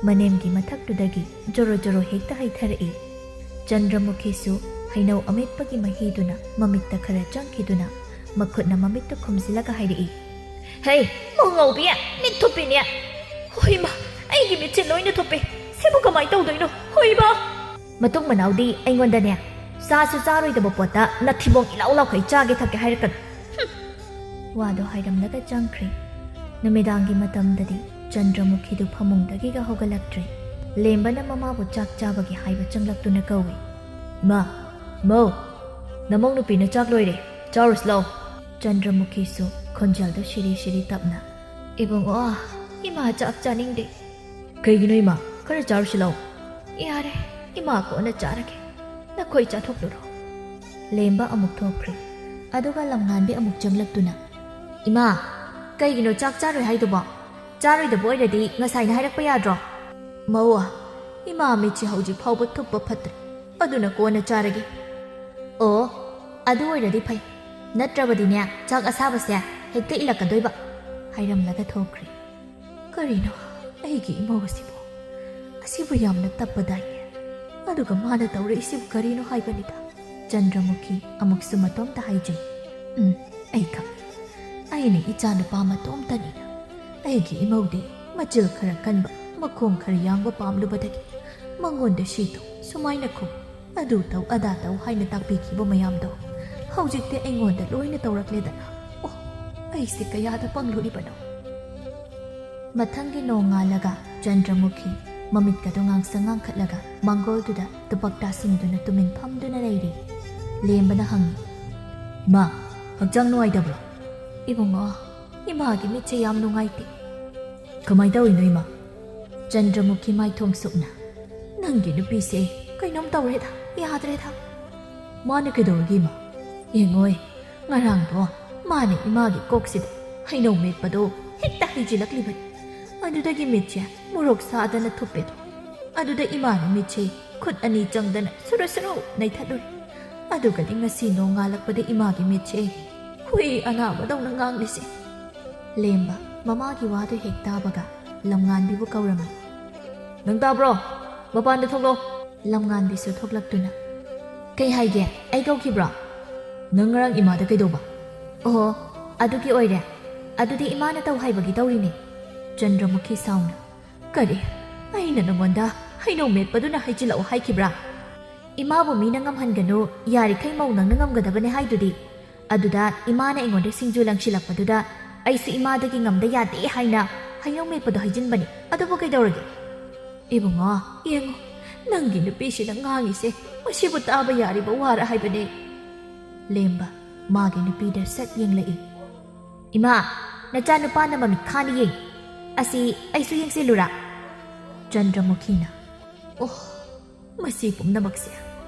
ꯃꯅꯦꯝꯒꯤ ꯃꯊꯛꯇꯨꯗꯒꯤ ꯖꯣꯔꯣ ꯖꯣꯔꯣ ꯍꯦꯛꯇ ꯍꯩꯊꯔꯛꯏ꯫ ꯆꯟꯗ꯭ꯔꯃꯨꯈꯤꯁꯨ ꯍꯩꯅꯧ ꯑꯃꯦꯠꯄꯒꯤ ꯃꯍꯤꯗꯨꯅ ꯃꯃꯤꯠꯇ ꯈꯔ ꯆꯪꯈꯤꯗꯨꯅ ꯃꯈꯨꯠꯅ ꯃꯃꯤꯠꯇꯨ ꯈꯨꯝꯖꯤꯜꯂꯒ ꯍꯥꯏꯔꯛꯏ, "ꯍꯦ, ꯃꯉꯥꯎꯕꯤ, ꯃꯤꯠ ꯊꯨꯞꯄꯤꯅꯦ꯫ ꯍꯣꯏꯃ, ꯑꯩꯒꯤ ꯃꯤꯠꯁꯦ ꯂꯣꯏꯅ ꯊꯨꯞꯄꯦ꯫ ꯁꯤꯕꯨ ꯀꯃꯥꯏ ꯇꯧꯗꯣꯏꯅꯣ? ꯍꯣꯏꯃ!" "ꯃꯇꯨꯡ ꯃꯅꯥꯎꯗꯤ ꯑꯩꯉꯣꯟꯗꯅꯦ, ꯆꯥꯁꯨ ꯆꯥꯔꯣꯏꯗꯕ ꯄꯣꯠꯇ ꯅꯊꯤꯕꯣꯡ ꯏꯂꯥꯎ ꯂꯥꯎꯈꯩ ꯆꯥꯒꯦ ꯊꯛꯀꯦ ꯍꯥꯏꯔꯛꯀꯅꯨ꯫" ꯍꯨꯝ꯫ ꯋꯥꯗꯣ ꯍꯥꯏꯔꯝꯂꯒ ꯆꯪꯈ꯭ꯔꯦ꯫ ꯅꯨꯃꯤꯗꯥꯡꯒꯤ ꯃꯇꯝꯗꯗꯤ ꯆꯟꯗ꯭ꯔꯃꯨꯈꯤꯗꯨ ꯐꯃꯨꯡꯗꯒꯤꯒ ꯍꯧꯒꯠꯂꯛꯇ꯭ꯔꯦ꯫ ꯂꯦꯝꯕꯅ ꯃꯃꯥꯕꯨ ꯆꯥꯛ ꯆꯥꯕꯒꯤ ꯍꯥꯏꯕ ꯆꯪꯂꯛꯇꯨꯅ ꯀꯧꯏ, "ꯏꯃꯥ, ꯃꯧ, ꯅꯃꯧ ꯅꯨꯄꯤꯅ ꯆꯥꯛ ꯂꯣꯏꯔꯦ, ꯆꯥꯔꯨꯁꯤ ꯂꯥꯎ꯫" ꯆꯟꯗ꯭ꯔꯃꯨꯈꯤꯁꯨ ꯈꯣꯟꯖꯦꯜꯗꯨ ꯁꯤꯔꯤ ꯁꯤꯔꯤ ꯇꯞꯅ, "ꯏꯕꯨꯡꯉꯣ, ꯏꯃꯥ ꯆꯥꯛ ꯆꯥꯅꯤꯡꯗꯦ꯫" "ꯀꯩꯒꯤꯅꯣ ꯏꯃꯥ? ꯈꯔ ꯆꯥꯔꯨꯁꯤ ꯂꯥꯎ꯫" "ꯌꯥꯔꯦ, ꯏꯃꯥ ꯀꯣꯟꯅ ꯆꯥꯔꯒꯦ꯫ ꯅꯈꯣꯏ ꯆꯥꯊꯣꯛꯂꯨꯔꯣ꯫" ꯂꯦꯝꯕ ꯑꯃꯨꯛ ꯊꯣꯛꯈ꯭ꯔꯦ꯫ ꯑꯗꯨꯒ ꯂꯝꯉꯥꯟꯕꯤ ꯑꯃꯨꯛ ꯆꯪꯂꯛꯇꯨꯅ, "ꯏꯃꯥ, ꯀꯩꯒꯤꯅꯣ ꯆꯥꯛ ꯆꯥꯔꯣꯏ ꯍꯥꯏꯗꯨꯕꯣ? ꯆꯥꯔꯣꯏꯗꯕ ꯑꯣꯏꯔꯗꯤ ꯉꯁꯥꯏꯅ ꯍꯥꯏꯔꯛꯄ ꯌꯥꯗ꯭ꯔꯣ?" "ꯃꯧ, ꯏꯃꯥ ꯃꯤꯠꯁꯤ ꯍꯧꯖꯤꯛ ꯐꯥꯎꯕ ꯊꯨꯞꯄ ꯐꯠꯇ꯭ꯔꯦ, ꯑꯗꯨꯅ ꯀꯣꯟꯅ ꯆꯥꯔꯒꯦ꯫" "ꯑꯣ, "ꯑꯗꯨ ꯑꯣꯏꯔꯗꯤ ꯐꯩ, ꯅꯠꯇ꯭ꯔꯕꯗꯤꯅꯦ ꯆꯥꯛ ꯑꯁꯥꯕꯁꯦ ꯍꯦꯛꯇ ꯏꯜꯂꯛꯀꯗꯣꯏꯕ" ꯍꯥꯏꯔꯝꯂꯒ ꯊꯣꯛꯈ꯭ꯔꯦ꯫ "ꯀꯔꯤꯅꯣ ꯑꯩꯒꯤ ꯏꯃꯧ ꯑꯁꯤꯕꯨ? ꯑꯁꯤꯕꯨ ꯌꯥꯝꯅ ꯇꯞꯄꯗꯥꯏꯅꯦ? ꯑꯗꯨꯒ ꯃꯥꯅ ꯇꯧꯔꯛꯏꯁꯤꯕꯨ ꯀꯔꯤꯅꯣ ꯍꯥꯏꯕꯅꯤꯗ?" ꯆꯟꯗ꯭ꯔꯃꯨꯈꯤ ꯑꯃꯨꯛꯁꯨ ꯃꯇꯣꯝꯇ ꯍꯥꯏꯖꯩ꯫ "ꯎꯝ, ꯑꯩ ꯈꯪꯏ꯫ ꯑꯩꯅ ꯏꯆꯥ ꯅꯨꯄꯥ ꯃꯇꯣꯝꯇꯅꯤꯅ꯫ ꯑꯩꯒꯤ ꯏꯃꯧꯗꯤ ꯃꯆꯤꯜ ꯈꯔ ꯀꯟꯕ, ꯃꯈꯣꯡ ꯈꯔ ꯌꯥꯡꯕ ꯄꯥꯝꯂꯨꯕꯗꯒꯤ ꯃꯉꯣꯟꯗ ꯁꯤ ꯇꯧ, ꯁꯨꯃꯥꯏꯅ ꯈꯨꯝ, ꯑꯗꯨ ꯇꯧ, ꯑꯗꯥ ꯇꯧ ꯍꯥꯏꯅ ꯇꯥꯛꯄꯤꯈꯤꯕ ꯃꯌꯥꯝꯗꯣ ꯍꯧꯖꯤꯛꯇꯤ ꯑꯩꯉꯣꯟꯗ ꯂꯣꯏꯅ ꯇꯧꯔꯛꯂꯦꯗꯅ꯫ ꯑꯣ, ꯑꯩꯁꯦ ꯀꯌꯥꯗ ꯄꯪꯂꯨꯔꯤꯕꯅꯣ!" ꯃꯊꯪꯒꯤ ꯅꯣꯡꯉꯥꯜꯂꯒ ꯆꯟꯗ꯭ꯔꯃꯨꯈꯤ ꯃꯃꯤꯠꯀꯗꯣ ꯉꯥꯡꯁꯪ ꯉꯥꯡꯈꯠꯂꯒ ꯃꯥꯡꯒꯣꯜꯗꯨꯗ ꯇꯨꯄꯛ ꯇꯥꯁꯤꯟꯗꯨꯅ ꯇꯨꯃꯤꯟ ꯐꯝꯗꯨꯅ ꯂꯩꯔꯤ꯫ ꯂꯦꯝꯕꯅ ꯍꯪꯉꯤ, "ꯏꯃꯥ, ꯍꯛꯆꯥꯡ ꯅꯨꯡꯉꯥꯏꯇꯕ꯭ꯔꯣ?" "ꯏꯕꯨꯡꯉꯣ, ꯏꯃꯥꯒꯤ ꯃꯤꯠꯁꯦ ꯌꯥꯝ ꯅꯨꯡꯉꯥꯏꯇꯦ꯫" "ꯀꯃꯥꯏ ꯇꯧꯔꯤꯅꯣ ꯏꯃꯥ?" ꯆꯟꯗ꯭ꯔꯃꯨꯈꯤ ꯃꯥꯏꯊꯣꯡ ꯁꯨꯞꯅ, "ꯅꯪꯒꯤ ꯅꯨꯄꯤꯁꯦ ꯀꯩꯅꯣꯝ ꯇꯧꯔꯦꯗ, ꯌꯥꯗ꯭ꯔꯦꯗ꯫" "ꯃꯥꯅ ꯀꯩꯗꯧꯔꯒꯦ ꯏꯃꯥ?" "ꯌꯦꯡꯉꯣꯏ, ꯉꯔꯥꯡꯗꯣ ꯃꯥꯅ ꯏꯃꯥꯒꯤ ꯀꯣꯛꯁꯤꯗ ꯍꯩꯅꯧ ꯃꯦꯠꯄꯗꯣ ꯍꯦꯛꯇ ꯍꯩꯖꯤꯜꯂꯛꯂꯤꯕꯅꯤ꯫ ꯑꯗꯨꯗꯒꯤ ꯃꯤꯠꯁꯦ ꯃꯣꯔꯣꯛ ꯁꯥꯗꯅ ꯊꯨꯞꯄꯦꯗꯣ꯫ ꯑꯗꯨꯗ ꯏꯃꯥꯅ ꯃꯤꯠꯁꯦ ꯈꯨꯠ ꯑꯅꯤ ꯆꯪꯗꯅ ꯁꯨꯔꯨ ꯁꯨꯔꯨ ꯅꯩꯊꯠꯂꯨꯔꯦ꯫ ꯑꯗꯨꯒꯗꯤ ꯉꯁꯤ ꯅꯣꯡꯉꯥꯜꯂꯛꯄꯗ ꯏꯃꯥꯒꯤ ꯃꯤꯠꯁꯦ ꯍꯨꯏ ꯑꯅꯥꯕꯗꯧꯅ ꯉꯥꯡꯂꯤꯁꯦ꯫" ꯂꯦꯝꯕ ꯃꯃꯥꯒꯤ ꯋꯥꯗꯨ ꯍꯦꯛ ꯇꯥꯕꯒ ꯂꯝꯉꯥꯟꯕꯤꯕꯨ ꯀꯧꯔꯝꯃꯤ꯫ "ꯅꯪ ꯇꯥꯕ꯭ꯔꯣ? ꯃꯄꯥꯟꯗ ꯊꯣꯛꯂꯛꯑꯣ꯫" ꯂꯝꯉꯥꯟꯕꯤꯁꯨ ꯊꯣꯛꯂꯛꯇꯨꯅ, "ꯀꯩ ꯍꯥꯏꯒꯦ? ꯑꯩ ꯀꯧꯈꯤꯕ꯭ꯔꯣ?" "ꯅꯪ ꯉꯔꯥꯡ ꯏꯃꯥꯗ ꯀꯩꯗꯧꯕ?" "ꯑꯣꯍꯣ, ꯑꯗꯨꯒꯤ ꯑꯣꯏꯔꯦ꯫ ꯑꯗꯨꯗꯤ ꯏꯃꯥꯅ ꯇꯧ ꯍꯥꯏꯕꯒꯤ ꯇꯧꯔꯤꯅꯦ꯫" ꯆꯟꯗ꯭ꯔꯃꯨꯈꯤ ꯁꯥꯎꯅ, "ꯀꯔꯤ? ꯑꯩꯅ ꯅꯉꯣꯟꯗ ꯍꯩꯅꯧ ꯃꯦꯠꯄꯗꯨꯅ ꯍꯩꯖꯤꯜꯂꯛꯑꯣ ꯍꯥꯏꯈꯤꯕ꯭ꯔꯥ? ꯏꯃꯥꯕꯨ ꯃꯤꯅ ꯉꯝꯍꯟꯒꯅꯨ, ꯌꯥꯔꯤꯈꯩ ꯃꯧ ꯅꯪꯅ ꯉꯝꯒꯗꯕꯅꯦ ꯍꯥꯏꯗꯨꯗꯤ꯫ ꯑꯗꯨꯗ ꯏꯃꯥꯅ ꯑꯩꯉꯣꯟꯗ ꯁꯤꯡꯖꯨ ꯂꯪꯁꯤꯜꯂꯛꯄꯗꯨꯗ ꯑꯩꯁꯨ ꯏꯃꯥꯗꯒꯤ ꯉꯝꯗ ꯌꯥꯗꯦ ꯍꯥꯏꯅ ꯍꯩꯅꯧ ꯃꯦꯠꯄꯗꯣ ꯍꯩꯖꯤꯟꯕꯅꯤ꯫ ꯑꯗꯨꯕꯨ ꯀꯩꯗꯧꯔꯒꯦ?" "ꯏꯕꯨꯡꯉꯣ, ꯌꯦꯡꯉꯣ, ꯅꯪꯒꯤ ꯅꯨꯄꯤꯁꯤꯅ ꯉꯥꯡꯉꯤꯁꯦ ꯃꯁꯤꯕꯨ ꯇꯥꯕ ꯌꯥꯔꯤꯕ ꯋꯥꯔ ꯍꯥꯏꯕꯅꯦ꯫" ꯂꯦꯝꯕ ꯃꯥꯒꯤ ꯅꯨꯄꯤꯗ ꯁꯠ ꯌꯦꯡꯂꯛꯏ꯫ "ꯏꯃꯥ, ꯅꯆꯥꯅꯨꯄꯥꯅ ꯃꯃꯤꯠ ꯈꯥꯅ ꯌꯦꯡ꯫ ꯑꯁꯤ ꯑꯩꯁꯨ ꯌꯦꯡꯁꯤꯜꯂꯨꯔꯥ?" ꯆꯟꯗ꯭ꯔꯃꯨꯈꯤꯅ, "ꯑꯣ, ꯃꯁꯤ ꯄꯨꯝꯅꯃꯛꯁꯦ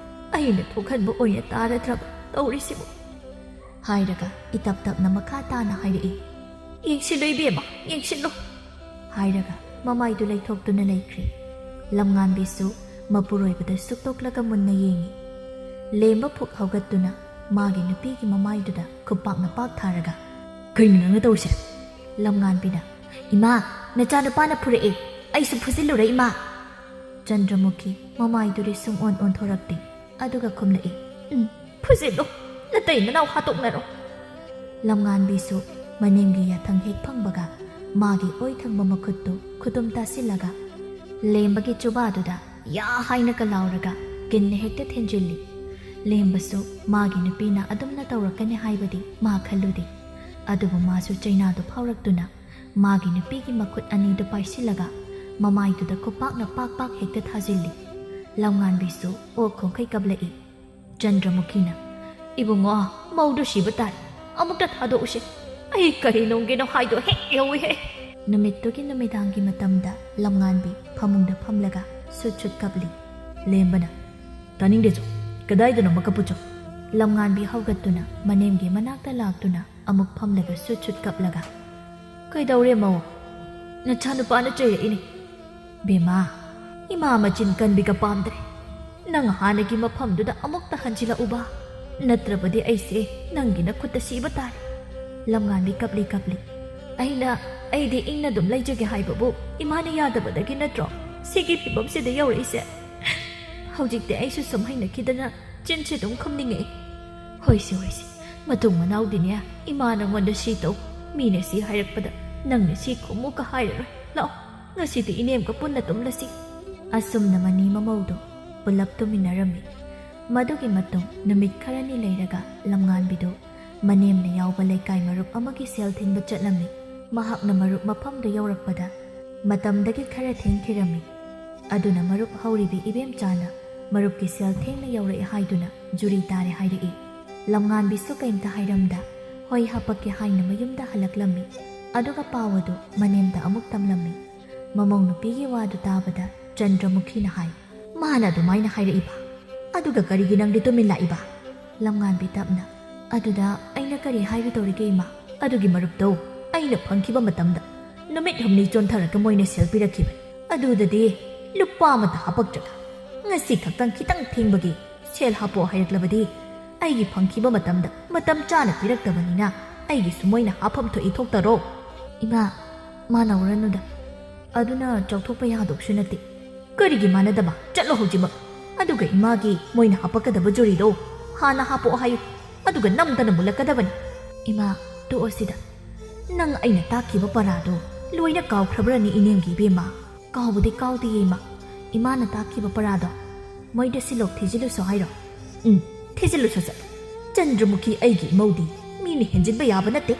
ꯑꯩꯅ ꯊꯣꯛꯍꯟꯕ ꯑꯣꯏꯅ ꯇꯥꯔꯗ꯭ꯔꯕ ꯇꯧꯔꯤꯁꯤꯕꯨ?" ꯍꯥꯏꯔꯒ ꯏꯇꯞ ꯇꯞꯅ ꯃꯈꯥ ꯇꯥꯅ ꯍꯥꯏꯔꯛꯏ, "ꯌꯦꯡꯁꯤꯜꯂꯨ ꯏꯕꯦꯝꯃ, ꯌꯦꯡꯁꯤꯜꯂꯨ꯫" ꯍꯥꯏꯔꯒ ꯃꯃꯥꯏꯗꯨ ꯂꯩꯊꯣꯛꯇꯨꯅ ꯂꯩꯈ꯭ꯔꯦ꯫ ꯂꯝꯉꯥꯟꯕꯤꯁꯨ ꯃꯄꯨꯔꯣꯏꯕꯗ ꯁꯨꯛꯇꯣꯛꯂꯒ ꯃꯨꯟꯅ ꯌꯦꯡꯉꯤ꯫ ꯂꯦꯝꯕ ꯐꯨꯛ ꯍꯧꯒꯠꯇꯨꯅ, ꯃꯥꯒꯤ ꯅꯨꯄꯤꯒꯤ ꯃꯃꯥꯏꯗꯨꯗ ꯈꯨꯄꯥꯛꯅ ꯄꯥꯛ ꯊꯥꯔꯒ, "ꯀꯩꯅꯣ ꯅꯪꯅ ꯇꯧꯔꯤꯁꯦ?" ꯂꯝꯉꯥꯟꯕꯤꯅ, "ꯏꯃꯥ, ꯅꯆꯥꯅꯨꯄꯥꯅ ꯐꯨꯔꯛꯑꯦ, ꯑꯩꯁꯨ ꯐꯨꯖꯤꯜꯂꯨꯔꯦ ꯏꯃꯥ!" ꯆꯟꯗ꯭ꯔꯃꯨꯈꯤ ꯃꯃꯥꯏꯗꯨꯗꯤ ꯁꯨꯡꯑꯣꯟ ꯑꯣꯟꯊꯣꯔꯛꯇꯦ꯫ ꯑꯗꯨꯒ ꯈꯨꯝꯂꯛꯏ, "ꯎꯝ, ꯐꯨꯖꯤꯜꯂꯨ, ꯅꯇꯩ ꯅꯅꯥꯎ ꯍꯥꯠꯇꯣꯛꯅꯔꯣ!" ꯂꯝꯉꯥꯟꯕꯤꯁꯨ ꯃꯅꯦꯝꯒꯤ ꯌꯥꯊꯪ ꯍꯦꯛ ꯐꯪꯕꯒ ꯃꯥꯒꯤ ꯑꯣꯏ ꯊꯪꯕ ꯃꯈꯨꯠꯇꯨ ꯈꯨꯗꯨꯝ ꯇꯥꯁꯤꯜꯂꯒ ꯂꯦꯝꯕꯒꯤ ꯆꯨꯕꯥꯗꯨꯗ ꯌꯥ ꯍꯥꯏꯅꯒ ꯂꯥꯎꯔꯒ ꯀꯤꯟꯅ ꯍꯦꯛꯇ ꯊꯤꯟꯖꯤꯜꯂꯤ꯫ ꯂꯦꯝꯕꯁꯨ ꯃꯥꯒꯤ ꯅꯨꯄꯤꯅ ꯑꯗꯨꯝꯅ ꯇꯧꯔꯛꯀꯅꯤ ꯍꯥꯏꯕꯗꯤ ꯃꯥ ꯈꯜꯂꯨꯗꯦ꯫ ꯑꯗꯨꯕꯨ ꯃꯥꯁꯨ ꯆꯩꯅꯥꯗꯨ ꯐꯥꯎꯔꯛꯇꯨꯅ ꯃꯥꯒꯤ ꯅꯨꯄꯤꯒꯤ ꯃꯈꯨꯠ ꯑꯅꯤꯗꯨ ꯄꯥꯏꯁꯤꯜꯂꯒ ꯃꯃꯥꯏꯗꯨꯗ ꯈꯨꯄꯥꯛꯅ ꯄꯥꯛ ꯄꯥꯛ ꯍꯦꯛꯇ ꯊꯥꯖꯤꯜꯂꯤ꯫ ꯂꯝꯉꯥꯟꯕꯤꯁꯨ ꯑꯣꯛ ꯈꯣꯡꯈꯩ ꯀꯞꯂꯛꯏ꯫ ꯆꯟꯗ꯭ꯔꯃꯨꯈꯤꯅ, "ꯏꯕꯨꯡꯉꯣ, ꯃꯧꯗꯨ ꯁꯤꯕ ꯇꯥꯔꯦ꯫ ꯑꯃꯨꯛꯇ ꯊꯥꯗꯣꯛꯎꯁꯦ꯫ ꯑꯩ ꯀꯔꯤ ꯅꯨꯡꯒꯤꯅꯣ ꯍꯥꯏꯗꯣ ꯍꯦꯛ ꯌꯧꯏꯍꯦ!" ꯅꯨꯃꯤꯠꯇꯨꯒꯤ ꯅꯨꯃꯤꯗꯥꯡꯒꯤ ꯃꯇꯝꯗ ꯂꯝꯉꯥꯟꯕꯤ ꯐꯃꯨꯡꯗ ꯐꯝꯂꯒ ꯁꯨꯠ ꯁꯨꯠ ꯀꯞꯂꯤ꯫ ꯂꯦꯝꯕꯅ, "ꯇꯥꯅꯤꯡꯗꯦꯆꯣ, ꯀꯗꯥꯏꯗꯅꯣ ꯃꯀꯞꯄꯨꯆꯣ?" ꯂꯝꯉꯥꯟꯕꯤ ꯍꯧꯒꯠꯇꯨꯅ ꯃꯅꯦꯝꯒꯤ ꯃꯅꯥꯛꯇ ꯂꯥꯛꯇꯨꯅ ꯑꯃꯨꯛ ꯐꯝꯂꯒ ꯁꯨꯠ ꯁꯨꯠ ꯀꯞꯂꯒ, "ꯀꯩꯗꯧꯔꯦ ꯃꯧ? ꯅꯆꯥꯅꯨꯄꯥꯅ ꯆꯩꯔꯛꯏꯅꯦ꯫ ꯕꯦꯝꯃ, ꯏꯃꯥ ꯃꯆꯤꯟ ꯀꯟꯕꯤꯒ ꯄꯥꯝꯗ꯭ꯔꯦ꯫ ꯅꯪ ꯍꯥꯟꯅꯒꯤ ꯃꯐꯝꯗꯨꯗ ꯑꯃꯨꯛꯇ ꯍꯟꯖꯤꯜꯂꯛꯎꯕ, ꯅꯠꯇ꯭ꯔꯕꯗꯤ ꯑꯩꯁꯦ ꯅꯪꯒꯤ ꯅꯈꯨꯠꯇ ꯁꯤꯕ ꯇꯥꯔꯦ꯫" ꯂꯝꯉꯥꯟꯕꯤ ꯀꯞꯂꯤ ꯀꯞꯂꯤ, "ꯑꯩꯅ, ꯑꯩꯗꯤ ꯏꯪꯅ ꯑꯗꯨꯝ ꯂꯩꯖꯒꯦ ꯍꯥꯏꯕꯕꯨ ꯏꯃꯥꯅ ꯌꯥꯗꯕꯗꯒꯤ ꯅꯠꯇ꯭ꯔꯣ ꯁꯤꯒꯤ ꯐꯤꯕꯝꯁꯤꯗ ꯌꯧꯔꯛꯏꯁꯦ? ꯍꯧꯖꯤꯛꯇꯤ ꯑꯩꯁꯨ ꯁꯨꯝ ꯍꯩꯅꯈꯤꯗꯅ ꯆꯤꯟꯁꯦ ꯑꯗꯨꯝ ꯈꯨꯝꯅꯤꯡꯉꯛꯏ꯫ ꯍꯣꯏꯁꯦ, ꯍꯣꯏꯁꯦ, ꯃꯇꯨꯡ ꯃꯅꯥꯎꯗꯤꯅꯦ, ꯏꯃꯥ ꯅꯉꯣꯟꯗ ꯁꯤ ꯇꯧ, ꯃꯤꯅ ꯁꯤ ꯍꯥꯏꯔꯛꯄꯗ ꯅꯪꯅ ꯁꯤ ꯈꯨꯝꯃꯨꯒ ꯍꯥꯏꯔꯔꯣꯏ꯫ ꯂꯥꯛꯑꯣ, ꯉꯁꯤꯗꯤ ꯏꯅꯦꯝꯒ ꯄꯨꯟꯅ ꯇꯨꯝꯂꯁꯤ꯫" ꯑꯁꯨꯝꯅ ꯃꯅꯤ ꯃꯃꯧꯗꯨ ꯄꯨꯂꯞ ꯇꯨꯃꯤꯟꯅꯔꯝꯃꯤ꯫ ꯃꯗꯨꯒꯤ ꯃꯇꯨꯡ ꯅꯨꯃꯤꯠ ꯈꯔꯅꯤ ꯂꯩꯔꯒ ꯂꯝꯉꯥꯟꯕꯤꯗꯨ ꯃꯅꯦꯝꯅ ꯌꯥꯎꯕ ꯂꯩꯀꯥꯏ ꯃꯔꯨꯞ ꯑꯃꯒꯤ ꯁꯦꯜ ꯊꯤꯟꯕ ꯆꯠꯂꯝꯃꯤ꯫ ꯃꯍꯥꯛꯅ ꯃꯔꯨꯞ ꯃꯐꯝꯗꯨ ꯌꯧꯔꯛꯄꯗ ꯃꯇꯝꯗꯒꯤ ꯈꯔ ꯊꯦꯡꯈꯤꯔꯝꯃꯤ꯫ ꯑꯗꯨꯅ ꯃꯔꯨꯞ ꯍꯧꯔꯤꯕꯤ ꯏꯕꯦꯝꯆꯥꯅ ꯃꯔꯨꯞꯀꯤ ꯁꯦꯜ ꯊꯦꯡꯅ ꯌꯧꯔꯛꯑꯦ ꯍꯥꯏꯗꯨꯅ ꯖꯨꯔꯤ ꯇꯥꯔꯦ ꯍꯥꯏꯔꯛꯏ꯫ ꯂꯝꯉꯥꯟꯕꯤꯁꯨ ꯀꯩꯝꯇ ꯍꯥꯏꯔꯝꯗ ꯍꯣꯏ ꯍꯥꯄꯛꯀꯦ ꯍꯥꯏꯅ ꯃꯌꯨꯝꯗ ꯍꯜꯂꯛꯂꯝꯃꯤ꯫ ꯑꯗꯨꯒ ꯄꯥꯎ ꯑꯗꯨ ꯃꯅꯦꯝꯗ ꯑꯃꯨꯛ ꯇꯝꯂꯝꯃꯤ꯫ ꯃꯃꯧ ꯅꯨꯄꯤꯒꯤ ꯋꯥꯗꯨ ꯇꯥꯕꯗ ꯆꯟꯗ꯭ꯔꯃꯨꯈꯤꯅ ꯍꯥꯏ, "ꯃꯥꯅ ꯑꯗꯨꯃꯥꯏꯅ ꯍꯥꯏꯔꯛꯏꯕ? ꯑꯗꯨꯒ ꯀꯔꯤꯒꯤ ꯅꯪꯗꯤ ꯇꯨꯃꯤꯟ ꯂꯥꯛꯏꯕ?" ꯂꯝꯉꯥꯟꯕꯤ ꯇꯞꯅ, "ꯑꯗꯨꯗ ꯑꯩꯅ ꯀꯔꯤ ꯍꯥꯏꯒꯗꯧꯔꯤꯒꯦ ꯏꯃꯥ? ꯑꯗꯨꯒꯤ ꯃꯔꯨꯞꯇꯣ ꯑꯩꯅ ꯐꯪꯈꯤꯕ ꯃꯇꯝꯗ ꯅꯨꯃꯤꯠ ꯍꯨꯝꯅꯤ ꯆꯣꯟꯊꯔꯒ ꯃꯣꯏꯅ ꯁꯦꯜ ꯄꯤꯔꯛꯈꯤꯕꯅꯤ꯫ ꯑꯗꯨꯗꯗꯤ ꯂꯨꯄꯥ ꯑꯃꯠꯇ ꯍꯥꯄꯛꯇ꯭ꯔꯒ ꯉꯁꯤ ꯈꯛꯇꯪ ꯈꯤꯇꯪ ꯊꯦꯡꯕꯒꯤ ꯁꯦꯜ ꯍꯥꯞꯄꯣ ꯍꯥꯏꯔꯛꯂꯕꯗꯤ ꯑꯩꯒꯤ ꯐꯪꯈꯤꯕ ꯃꯇꯝꯗ ꯃꯇꯝ ꯆꯥꯅ ꯄꯤꯔꯛꯇꯕꯅꯤꯅ ꯑꯩꯒꯤꯁꯨ ꯃꯣꯏꯅ ꯍꯥꯞꯐꯝ ꯊꯣꯛꯏ ꯊꯣꯛꯇꯔꯣ? ꯏꯃꯥ, ꯃꯥꯟꯅꯧꯔꯅꯨꯗ꯫ ꯑꯗꯨꯅ ꯆꯥꯎꯊꯣꯛꯄ ꯌꯥꯗꯧꯁꯨ ꯅꯠꯇꯦ꯫ ꯀꯔꯤꯒꯤ ꯃꯥꯟꯅꯗꯕ? ꯆꯠꯂꯣ ꯍꯧꯖꯤꯛꯃꯛ꯫ ꯑꯗꯨꯒ ꯏꯃꯥꯒꯤ ꯃꯣꯏꯅ ꯍꯥꯞꯄꯛꯀꯗꯕ ꯖꯨꯔꯤꯗꯣ ꯍꯥꯟꯅ ꯍꯥꯞꯄꯛꯑꯣ ꯍꯥꯏꯌꯨ꯫ ꯑꯗꯨꯒ ꯅꯝꯗꯅ ꯃꯨꯜꯂꯛꯀꯗꯕꯅꯤ꯫ ꯏꯃꯥ, ꯇꯣꯛꯑꯣ ꯁꯤꯗ꯫ ꯅꯪ ꯑꯩꯅ ꯇꯥꯛꯈꯤꯕ ꯄꯔꯥꯗꯣ ꯂꯣꯏꯅ ꯀꯥꯎꯈ꯭ꯔꯕ꯭ꯔꯅꯤ ꯏꯅꯦꯝꯒꯤ ꯏꯕꯦꯝꯃ? ꯀꯥꯎꯕꯗꯤ ꯀꯥꯎꯗꯦꯌꯦ ꯏꯃꯥ꯫ ꯏꯃꯥꯅ ꯇꯥꯛꯈꯤꯕ ꯄꯔꯥꯗꯣ ꯃꯣꯏꯗ ꯁꯤꯂꯣꯛ ꯊꯤꯖꯤꯜꯂꯨꯁꯣ ꯍꯥꯏꯔꯣ? ꯎꯝ, ꯊꯤꯖꯤꯜꯂꯨꯁꯣ ꯁꯠ꯫ ꯆꯟꯗ꯭ꯔꯃꯨꯈꯤ ꯑꯩꯒꯤ ꯏꯃꯧꯗꯤ ꯃꯤꯅ ꯍꯦꯟꯖꯤꯟꯕ ꯌꯥꯕ ꯅꯠꯇꯦ꯫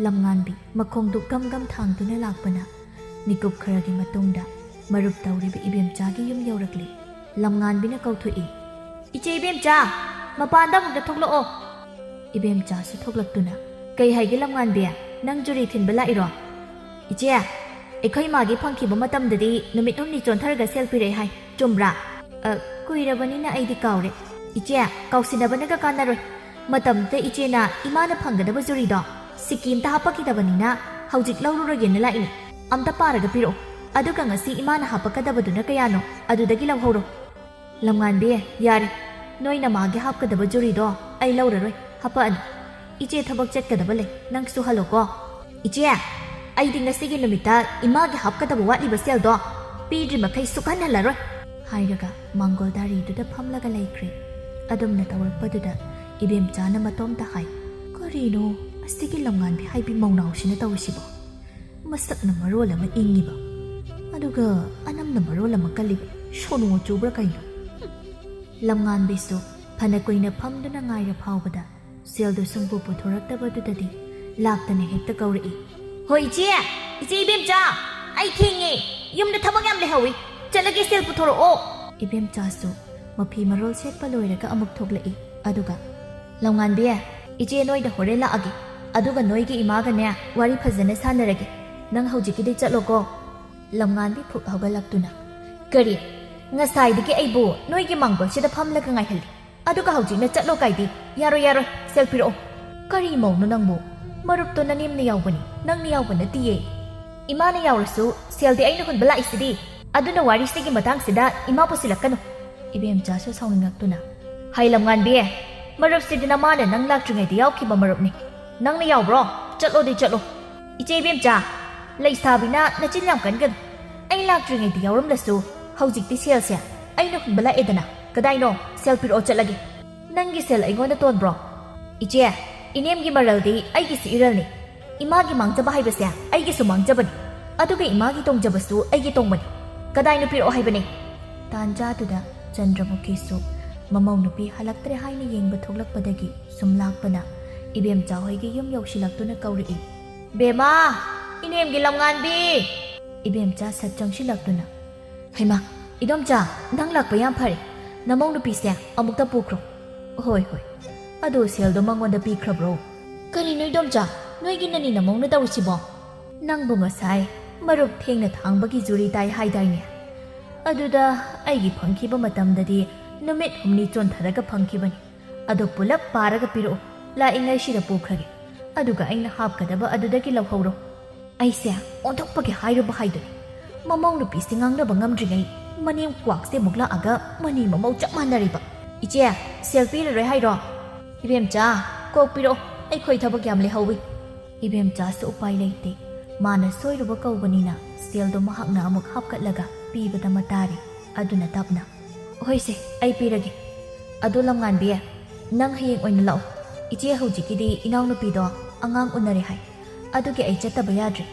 ꯂꯝꯉꯥꯟꯕꯤ ꯃꯈꯣꯡꯗꯨ ꯒꯝ ꯒꯝ ꯊꯥꯡꯗꯨꯅ ꯂꯥꯛꯄꯅ ꯃꯤꯀꯨꯞ ꯈꯔꯒꯤ ꯃꯇꯨꯡꯗ ꯃꯔꯨꯞ ꯇꯧꯔꯤꯕ ꯏꯕꯦꯝꯆꯥꯒꯤ ꯌꯨꯝ ꯌꯧꯔꯛꯂꯤ꯫ ꯂꯝꯉꯥꯟꯕꯤꯅ ꯀꯧꯊꯣꯛꯏ, "ꯏꯆꯦ ꯏꯕꯦꯝꯆꯥ, ꯃꯄꯥꯟꯗ ꯑꯃꯨꯛꯇ ꯊꯣꯛꯂꯛꯑꯣ!" ꯏꯕꯦꯝꯆꯥꯁꯨ ꯊꯣꯛꯂꯛꯇꯨꯅ, "ꯀꯩ ꯍꯥꯏꯒꯦ ꯂꯝꯉꯥꯟꯕꯤ? ꯅꯪ ꯖꯨꯔꯤ ꯊꯤꯟꯕ ꯂꯥꯛꯏꯔꯣ?" "ꯏꯆꯦ, ꯑꯩꯈꯣꯏ ꯃꯥꯒꯤ ꯐꯪꯈꯤꯕ ꯃꯇꯝꯗꯗꯤ ꯅꯨꯃꯤꯠ ꯍꯨꯝꯅꯤ ꯆꯣꯟꯊꯔꯒ ꯁꯦꯜ ꯄꯤꯔꯛꯑꯦ ꯍꯥꯏ, ꯆꯨꯝꯕ꯭ꯔꯥ?" "ꯑ, ꯀꯨꯏꯔꯕꯅꯤꯅ ꯑꯩꯗꯤ ꯀꯥꯎꯔꯦ꯫ ꯏꯆꯦ, ꯀꯥꯎꯁꯤꯟꯅꯕꯅꯒ ꯀꯥꯟꯅꯔꯣꯏ꯫ ꯃꯇꯝꯗꯨꯗ ꯏꯆꯦꯅ ꯏꯃꯥꯅ ꯐꯪꯒꯗꯕ ꯖꯨꯔꯤꯗꯣ ꯁꯤꯀꯤ ꯑꯝꯇ ꯍꯥꯞꯄꯛꯈꯤꯗꯕꯅꯤꯅ ꯍꯧꯖꯤꯛ ꯂꯧꯔꯨꯔꯒꯦꯅ ꯂꯥꯛꯏꯅꯦ꯫ ꯑꯝꯇ ꯄꯥꯔꯒ ꯄꯤꯔꯛꯑꯣ꯫ ꯑꯗꯨꯒ ꯉꯁꯤ ꯏꯃꯥꯅ ꯍꯥꯞꯄꯛꯀꯗꯕꯗꯨꯅ ꯀꯌꯥꯅꯣ, ꯑꯗꯨꯗꯒꯤ ꯂꯧꯍꯧꯔꯣ꯫" "ꯂꯝꯉꯥꯟꯕꯤ, ꯌꯥꯔꯦ꯫ ꯅꯣꯏ ꯅꯃꯥꯒꯤ ꯍꯥꯞꯀꯗꯕ ꯖꯨꯔꯤꯗꯣ ꯑꯩ ꯂꯧꯔꯔꯣꯏ, ꯍꯥꯞꯄꯛꯑꯅꯨ꯫ ꯏꯆꯦ ꯊꯕꯛ ꯆꯠꯀꯗꯕ ꯂꯩ, ꯅꯪꯁꯨ ꯍꯜꯂꯣꯀꯣ꯫" "ꯏꯆꯦ, ꯑꯩꯗꯤ ꯉꯁꯤꯒꯤ ꯅꯨꯃꯤꯠꯇ ꯏꯃꯥꯒꯤ ꯍꯥꯞꯀꯗꯕ ꯋꯥꯠꯂꯤꯕ ꯁꯦꯜꯗꯣ ꯄꯤꯗ꯭ꯔꯤ ꯃꯈꯩ ꯁꯨꯛꯍꯟ ꯍꯜꯂꯔꯣꯏ," ꯍꯥꯏꯔꯒ ꯃꯥꯡꯒꯣꯜ ꯗꯥꯔꯤꯗꯨꯗ ꯐꯝꯂꯒ ꯂꯩꯈ꯭ꯔꯦ꯫ ꯑꯗꯨꯝꯅ ꯇꯧꯔꯛꯄꯗꯨꯗ ꯏꯕꯦꯝꯆꯥꯅ ꯃꯇꯣꯝꯇ ꯍꯥꯏ, "ꯀꯔꯤꯅꯣ ꯑꯁꯤꯒꯤ ꯂꯝꯉꯥꯟꯕꯤ ꯍꯥꯏꯕꯤ ꯃꯧꯅꯥꯎꯁꯤꯅ ꯇꯧꯔꯤꯁꯤꯕꯣ? ꯃꯁꯛꯅ ꯃꯔꯣꯜ ꯑꯃ ꯏꯪꯉꯤꯕ, ꯑꯗꯨꯒ ꯑꯅꯝꯅ ꯃꯔꯣꯜ ꯑꯃ ꯀꯜꯂꯤꯕ, ꯁꯣꯅꯣ ꯆꯨꯕ꯭ꯔꯥ ꯀꯩꯅꯣ?" ꯍꯨꯝ꯫ ꯂꯝꯉꯥꯟꯕꯤꯁꯨ ꯐꯅ ꯀꯨꯏꯅ ꯐꯝꯗꯨꯅ ꯉꯥꯏꯔ ꯐꯥꯎꯕꯗ ꯁꯦꯜꯗꯨ ꯁꯨꯡꯄꯨ ꯄꯨꯊꯣꯔꯛꯇꯕꯗꯨꯗꯗꯤ ꯂꯥꯛꯇꯅ ꯍꯦꯛꯇ ꯀꯧꯔꯛꯏ, "ꯍꯣ ꯏꯆꯦ, ꯏꯆꯦ ꯏꯕꯦꯝꯆꯥ, ꯑꯩ ꯊꯦꯡꯉꯦ, ꯌꯨꯝꯗ ꯊꯕꯛ ꯌꯥꯝ ꯂꯩꯍꯧꯏ, ꯆꯠꯂꯒꯦ, ꯁꯦꯜ ꯄꯨꯊꯣꯔꯛꯑꯣ꯫" ꯏꯕꯦꯝꯆꯥꯁꯨ ꯃꯐꯤ ꯃꯔꯣꯜ ꯁꯦꯠꯄ ꯂꯣꯏꯔꯒ ꯑꯃꯨꯛ ꯊꯣꯛꯂꯛꯏ꯫ ꯑꯗꯨꯒ, "ꯂꯝꯉꯥꯟꯕꯤ, ꯏꯆꯦ ꯅꯣꯏꯗ ꯍꯣꯔꯦꯟ ꯂꯥꯛꯑꯒꯦ, ꯑꯗꯨꯒ ꯅꯣꯏꯒꯤ ꯏꯃꯥꯒꯅꯦ ꯋꯥꯔꯤ ꯐꯖꯅ ꯁꯥꯟꯅꯔꯒꯦ, ꯅꯪ ꯍꯧꯖꯤꯛꯀꯤꯗꯤ ꯆꯠꯂꯣꯀꯣ꯫" ꯂꯝꯉꯥꯟꯕꯤ ꯐꯨꯛ ꯍꯧꯒꯠꯂꯛꯇꯨꯅ, "ꯀꯔꯤ? ꯉꯁꯥꯏꯗꯒꯤ ꯑꯩꯕꯨ ꯅꯣꯏꯒꯤ ꯃꯥꯡꯒꯣꯜꯁꯤꯗ ꯐꯝꯂꯒ ꯉꯥꯏꯍꯜꯂꯤ, ꯑꯗꯨꯒ ꯍꯧꯖꯤꯛꯅ ꯆꯠꯂꯣ ꯀꯥꯏꯗꯤ? ꯌꯥꯔꯣꯏ, ꯌꯥꯔꯣꯏ, ꯁꯦꯜ ꯄꯤꯔꯛꯑꯣ꯫" "ꯀꯔꯤ ꯃꯧꯅꯣ ꯅꯪꯕꯨ? ꯃꯔꯨꯞꯇꯣ ꯅꯅꯦꯝꯅ ꯌꯥꯎꯕꯅꯤ, ꯅꯪꯅ ꯌꯥꯎꯕ ꯅꯠꯇꯤꯌꯦ꯫ ꯏꯃꯥꯅ ꯌꯥꯎꯔꯁꯨ ꯁꯦꯜꯗꯤ ꯑꯩꯅ ꯍꯨꯟꯕ ꯂꯥꯛꯏꯁꯤꯗꯤ, ꯑꯗꯨꯅ ꯋꯥꯔꯤꯁꯤꯒꯤ ꯃꯇꯥꯡꯁꯤꯗ ꯏꯃꯥ ꯄꯨꯁꯤꯜꯂꯛꯀꯅꯨ꯫" ꯏꯕꯦꯝꯆꯥꯁꯨ ꯁꯥꯎꯅꯤꯡꯉꯛꯇꯨꯅ, "ꯍꯥꯏ ꯂꯝꯉꯥꯟꯕꯤ, ꯃꯔꯨꯞꯁꯤꯗꯤ ꯅꯃꯥꯅ ꯅꯪ ꯂꯥꯛꯇ꯭ꯔꯤꯉꯩꯗ ꯌꯥꯎꯈꯤꯕ ꯃꯔꯨꯞꯅꯤ꯫ ꯅꯪꯅ ꯌꯥꯎꯕ꯭ꯔꯣ? ꯆꯠꯂꯣꯗꯤ ꯆꯠꯂꯣ꯫ ꯏꯆꯦ ꯏꯕꯦꯝꯆꯥ, ꯂꯩꯁꯥꯕꯤꯅ ꯅꯆꯤꯟ ꯌꯥꯝ ꯀꯟꯒꯅꯨ꯫ ꯑꯩ ꯂꯥꯛꯇ꯭ꯔꯤꯉꯩꯗ ꯌꯥꯎꯔꯝꯂꯁꯨ ꯍꯧꯖꯤꯛꯇꯤ ꯁꯦꯜꯁꯦ ꯑꯩꯅ ꯍꯨꯟꯕ ꯂꯥꯛꯑꯦꯗꯅ꯫ ꯀꯗꯥꯏꯅꯣ? ꯁꯦꯜ ꯄꯤꯔꯛꯑꯣ ꯆꯠꯂꯒꯦ꯫ ꯅꯪꯒꯤ ꯁꯦꯜ ꯑꯩꯉꯣꯟꯗ ꯇꯣꯟꯕ꯭ꯔꯣ? ꯏꯆꯦ, ꯏꯅꯦꯝꯒꯤ ꯃꯔꯜꯗꯤ ꯑꯩꯒꯤꯁꯨ ꯏꯔꯜꯅꯤ꯫ ꯏꯃꯥꯒꯤ ꯃꯥꯡꯖꯕ ꯍꯥꯏꯕꯁꯦ ꯑꯩꯒꯤꯁꯨ ꯃꯥꯡꯖꯕꯅꯤ꯫ ꯑꯗꯨꯒ ꯏꯃꯥꯒꯤ ꯇꯣꯡꯖꯕꯁꯨ ꯑꯩꯒꯤ ꯇꯣꯡꯕꯅꯤ꯫ ꯀꯗꯥꯏꯅꯣ ꯄꯤꯔꯛꯑꯣ ꯍꯥꯏꯕꯅꯦ? ꯇꯥꯟꯖꯥꯗꯨꯗ ꯆꯟꯗ꯭ꯔꯃꯨꯈꯤꯁꯨ ꯃꯃꯧ ꯅꯨꯄꯤ ꯍꯜꯂꯛꯇ꯭ꯔꯦ ꯍꯥꯏꯅ ꯌꯦꯡꯕ ꯊꯣꯛꯂꯛꯄꯗꯒꯤ ꯁꯨꯝ ꯂꯥꯛꯄꯅ ꯏꯕꯦꯝꯆꯥ ꯍꯣꯏꯒꯤ ꯌꯨꯝ ꯌꯧꯁꯤꯜꯂꯛꯇꯨꯅ ꯀꯧꯔꯛꯏ꯫ "ꯕꯦꯃꯥ! ꯏꯅꯦꯝꯒꯤ ꯂꯝꯉꯥꯟꯕꯤ!" ꯏꯕꯦꯝꯆꯥ ꯁꯠ ꯆꯪꯁꯤꯜꯂꯛꯇꯨꯅ, "ꯍꯩꯃꯥ, ꯏꯗꯣꯝꯆꯥ, ꯅꯪ ꯂꯥꯛꯄ ꯌꯥꯝ ꯐꯔꯦ꯫ ꯅꯃꯧ ꯅꯨꯄꯤꯁꯦ ꯑꯃꯨꯛꯇ ꯄꯨꯈ꯭ꯔꯣ꯫" "ꯍꯣꯏ, ꯍꯣꯏ꯫ ꯑꯗꯣ ꯁꯦꯜꯗꯣ ꯃꯉꯣꯟꯗ ꯄꯤꯈ꯭ꯔꯕ꯭ꯔꯣ?" "ꯀꯔꯤꯅꯣ ꯏꯗꯣꯝꯆꯥ, ꯅꯣꯏꯒꯤ ꯅꯅꯤ ꯅꯃꯧꯅ ꯇꯧꯔꯤꯁꯤꯕꯣ?" "ꯅꯪꯕꯨ ꯉꯁꯥꯏ ꯃꯔꯨꯞ ꯊꯦꯡꯅ ꯊꯥꯡꯕꯒꯤ ꯖꯨꯔꯤ ꯇꯥꯏ ꯍꯥꯏꯗꯥꯏꯅꯦ? ꯑꯗꯨꯗ ꯑꯩꯒꯤ ꯐꯪꯈꯤꯕ ꯃꯇꯝꯗꯗꯤ ꯅꯨꯃꯤꯠ ꯍꯨꯝꯅꯤ ꯆꯣꯟꯊꯔꯒ ꯐꯪꯈꯤꯕꯅꯤ꯫ ꯑꯗꯣ ꯄꯨꯂꯞ ꯄꯥꯔꯒ ꯄꯤꯔꯛꯎ꯫ ꯂꯥꯛꯏꯉꯩꯁꯤꯗ ꯄꯨꯈ꯭ꯔꯒꯦ꯫ ꯑꯗꯨꯒ ꯑꯩꯅ ꯍꯥꯞꯀꯗꯕ ꯑꯗꯨꯗꯒꯤ ꯂꯧꯍꯧꯔꯣ꯫" ꯑꯩꯁꯦ ꯑꯣꯟꯊꯣꯛꯄꯒꯤ ꯍꯥꯏꯔꯨꯕ ꯍꯥꯏꯗꯨꯅꯤ꯫ ꯃꯃꯧ ꯅꯨꯄꯤꯁꯤ ꯉꯥꯡꯅꯕ ꯉꯝꯗ꯭ꯔꯤꯉꯩ ꯃꯅꯦꯝ ꯀ꯭ꯋꯥꯛꯁꯦ ꯑꯃꯨꯛ ꯂꯥꯛꯑꯒ ꯃꯅꯤ ꯃꯃꯧ ꯆꯞ ꯃꯥꯟꯅꯔꯤꯕ꯫ "ꯏꯆꯦ, ꯁꯦꯜ ꯄꯤꯔꯔꯣꯏ ꯍꯥꯏꯔꯣ?" "ꯏꯕꯦꯝꯆꯥ, ꯀꯣꯛ ꯄꯤꯔꯛꯑꯣ, ꯑꯩꯈꯣꯏ ꯊꯕꯛ ꯌꯥꯝ ꯂꯩꯍꯧꯋꯤ꯫" ꯏꯕꯦꯝꯆꯥꯁꯨ ꯎꯄꯥꯏ ꯂꯩꯇꯦ꯫ ꯃꯥꯅ ꯁꯣꯏꯔꯨꯕ ꯀꯧꯕꯅꯤꯅ ꯁꯦꯜꯗꯣ ꯃꯍꯥꯛꯅ ꯑꯃꯨꯛ ꯍꯥꯞꯀꯠꯂꯒ ꯄꯤꯕꯗ ꯃꯇꯥꯔꯤ꯫ ꯑꯗꯨꯅ ꯇꯞꯅ, "ꯍꯣꯏꯁꯦ, ꯑꯩ ꯄꯤꯔꯒꯦ꯫ ꯑꯗꯣ ꯂꯝꯉꯥꯟꯕꯤ, ꯅꯪ ꯍꯌꯦꯡ ꯑꯣꯏꯅ ꯂꯥꯛꯑꯣ꯫ ꯏꯆꯦ ꯍꯧꯖꯤꯛꯀꯤꯗꯤ ꯏꯅꯥꯎꯅꯨꯄꯤꯗꯣ ꯑꯉꯥꯡ ꯎꯅꯔꯦ ꯍꯥꯏ꯫ ꯑꯗꯨꯒꯤ ꯑꯩ ꯆꯠꯇꯕ ꯌꯥꯗ꯭ꯔꯦ꯫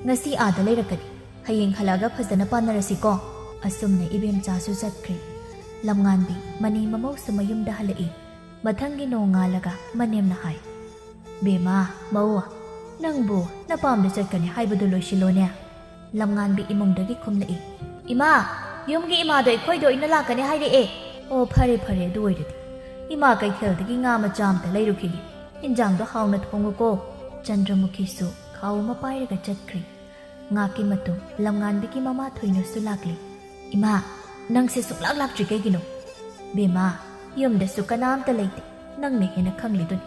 ꯉꯁꯤ ꯑꯥꯗ ꯂꯩꯔꯛꯀꯅꯤ꯫ ꯍꯌꯦꯡ ꯍꯜꯂꯛꯑꯒ ꯐꯖꯅ ꯄꯥꯟꯅꯔꯁꯤꯀꯣ꯫" ꯑꯁꯨꯝꯅ ꯏꯕꯦꯝꯆꯥꯁꯨ ꯆꯠꯈ꯭ꯔꯦ꯫ ꯂꯝꯉꯥꯟꯕꯤ ꯃꯅꯤ ꯃꯃꯧꯁꯨ ꯃꯌꯨꯝꯗ ꯍꯜꯂꯛꯏ꯫ ꯃꯊꯪꯒꯤ ꯅꯣꯡꯉꯥꯜꯂꯒ ꯃꯅꯦꯝꯅ ꯍꯥꯏ, "ꯕꯦꯝꯃ, ꯃꯧ, ꯅꯪꯕꯨ ꯅꯄꯥꯝꯗ ꯆꯠꯀꯅꯤ ꯍꯥꯏꯕꯗꯨ ꯂꯣꯏꯁꯤꯜꯂꯣꯅꯦ꯫" ꯂꯝꯉꯥꯟꯕꯤ ꯏꯃꯨꯡꯗꯒꯤ ꯈꯨꯝꯂꯛꯏ, "ꯏꯃꯥ, ꯌꯨꯝꯒꯤ ꯏꯃꯥꯗꯣ ꯑꯩꯈꯣꯏꯗ ꯑꯣꯏꯅ ꯂꯥꯛꯀꯅꯤ ꯍꯥꯏꯔꯛꯑꯦ꯫" "ꯑꯣ, ꯐꯔꯦ, ꯐꯔꯦ, ꯑꯗꯨ ꯑꯣꯏꯔꯗꯤ꯫ ꯏꯃꯥ ꯀꯩꯊꯦꯜꯗꯒꯤ ꯉꯥ ꯃꯆꯥ ꯑꯝꯇ ꯂꯩꯔꯨꯈꯤꯒꯦ꯫ ꯏꯟꯖꯥꯡꯗꯣ ꯍꯥꯎꯅ ꯊꯣꯡꯉꯨꯀꯣ꯫" ꯆꯟꯗ꯭ꯔꯃꯨꯈꯤꯁꯨ ꯈꯥꯎ ꯑꯃ ꯄꯥꯏꯔꯒ ꯆꯠꯈ꯭ꯔꯦ꯫ ꯉꯥꯛꯀꯤ ꯃꯇꯨꯡ ꯂꯝꯉꯥꯟꯕꯤꯒꯤ ꯃꯃꯥ ꯊꯣꯏꯅꯁꯨ ꯂꯥꯛꯂꯦ꯫ "ꯏꯃꯥ, ꯅꯪꯁꯦ ꯁꯨꯡꯂꯥꯛ ꯂꯥꯛꯇ꯭ꯔꯤ ꯀꯩꯒꯤꯅꯣ?" "ꯕꯦꯝꯃ, ꯌꯨꯝꯗꯁꯨ ꯀꯅꯥꯝꯇ ꯂꯩꯇꯦ, ꯅꯪꯅ ꯍꯦꯟꯅ ꯈꯪꯂꯤꯗꯨꯅꯤ꯫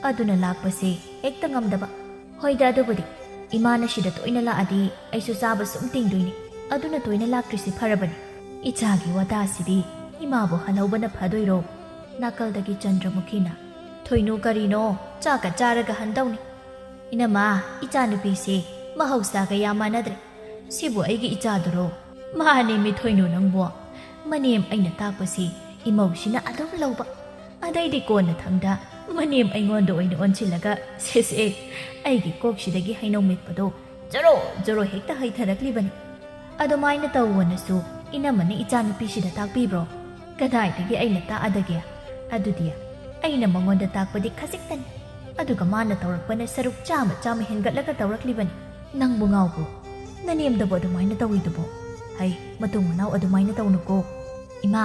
ꯑꯗꯨꯅ ꯂꯥꯛꯄꯁꯦ ꯍꯦꯛꯇ ꯉꯝꯗꯕ꯫" "ꯍꯣꯏꯗ, ꯑꯗꯨꯕꯨꯗꯤ ꯏꯃꯥꯅ ꯁꯤꯗ ꯇꯣꯏꯅ ꯂꯥꯛꯑꯗꯤ ꯑꯩꯁꯨ ꯆꯥꯕ ꯁꯨꯝ ꯇꯤꯡꯗꯣꯏꯅꯤ꯫ ꯑꯗꯨꯅ ꯇꯣꯏꯅ ꯂꯥꯛꯇ꯭ꯔꯤꯁꯤ ꯐꯔꯕꯅꯤ꯫ ꯏꯆꯥꯒꯤ ꯋꯥꯇꯥꯁꯤꯗꯤ ꯏꯃꯥꯕꯨ ꯍꯜꯍꯧꯕꯅ ꯐꯗꯣꯏꯔꯣ?" ꯅꯥꯀꯜꯗꯒꯤ ꯆꯟꯗ꯭ꯔꯃꯨꯈꯤꯅ, "ꯊꯣꯏꯅꯨ, ꯀꯔꯤꯅꯣ? ꯆꯥꯛꯀ ꯆꯥꯔꯒ ꯍꯟꯗꯧꯅꯤ꯫ ꯏꯅꯝꯃ, ꯏꯆꯥꯅꯨꯄꯤꯁꯦ ꯃꯍꯧꯁꯥꯒ ꯌꯥꯝ ꯃꯥꯟꯅꯗ꯭ꯔꯦ꯫ ꯁꯤꯕꯨ ꯑꯩꯒꯤ ꯏꯆꯥꯗꯨꯔꯣ?" "ꯃꯥꯅꯦꯃꯤ ꯊꯣꯏꯅꯨ ꯅꯪꯕꯣ꯫ ꯃꯅꯦꯝ ꯑꯩꯅ ꯇꯥꯛꯄꯁꯤ ꯏꯃꯧꯁꯤꯅ ꯑꯗꯨꯝ ꯂꯧꯕ꯫ ꯑꯗꯩꯗꯤ ꯀꯣꯟꯅ ꯊꯪꯗ ꯃꯅꯦꯝ ꯑꯩꯉꯣꯟꯗ ꯑꯣꯏꯅ ꯑꯣꯟꯁꯤꯜꯂꯒ, ꯁꯦꯁꯦ, ꯑꯩꯒꯤ ꯀꯣꯛꯁꯤꯗꯒꯤ ꯍꯩꯅꯧ ꯃꯦꯠꯄꯗꯣ ꯖꯣꯔꯣ ꯖꯣꯔꯣ ꯍꯦꯛꯇ ꯍꯩꯊꯔꯛꯂꯤꯕꯅꯤ꯫ ꯑꯗꯨꯃꯥꯏꯅ ꯇꯧꯋꯣꯅꯁꯨ ꯏꯅꯝꯃꯅ ꯏꯆꯥꯅꯨꯄꯤꯁꯤꯗ ꯇꯥꯛꯄꯤꯕ꯭ꯔꯣ? ꯀꯗꯥꯏꯗꯒꯤ ꯑꯩꯅ ꯇꯥꯛꯑꯗꯒꯦ? ꯑꯗꯨꯗꯤ ꯑꯩꯅ ꯃꯉꯣꯟꯗ ꯇꯥꯛꯄꯗꯤ ꯈꯖꯤꯛꯇꯅꯤ, ꯑꯗꯨꯒ ꯃꯥꯅ ꯇꯧꯔꯛꯄꯅ ꯁꯔꯨꯛ ꯆꯥꯝꯃ ꯆꯥꯝꯃ ꯍꯦꯟꯒꯠꯂꯒ ꯇꯧꯔꯛꯂꯤꯕꯅꯤ꯫ ꯅꯪꯕꯨ ꯉꯥꯎꯕ꯭ꯔꯣ? ꯅꯅꯦꯝꯗꯕꯨ ꯑꯗꯨꯃꯥꯏꯅ ꯇꯧꯏꯗꯨꯕꯣ? ꯍꯩ, ꯃꯇꯨꯡ ꯃꯅꯥꯎ ꯑꯗꯨꯃꯥꯏꯅ ꯇꯧꯅꯨꯀꯣ꯫ ꯏꯃꯥ,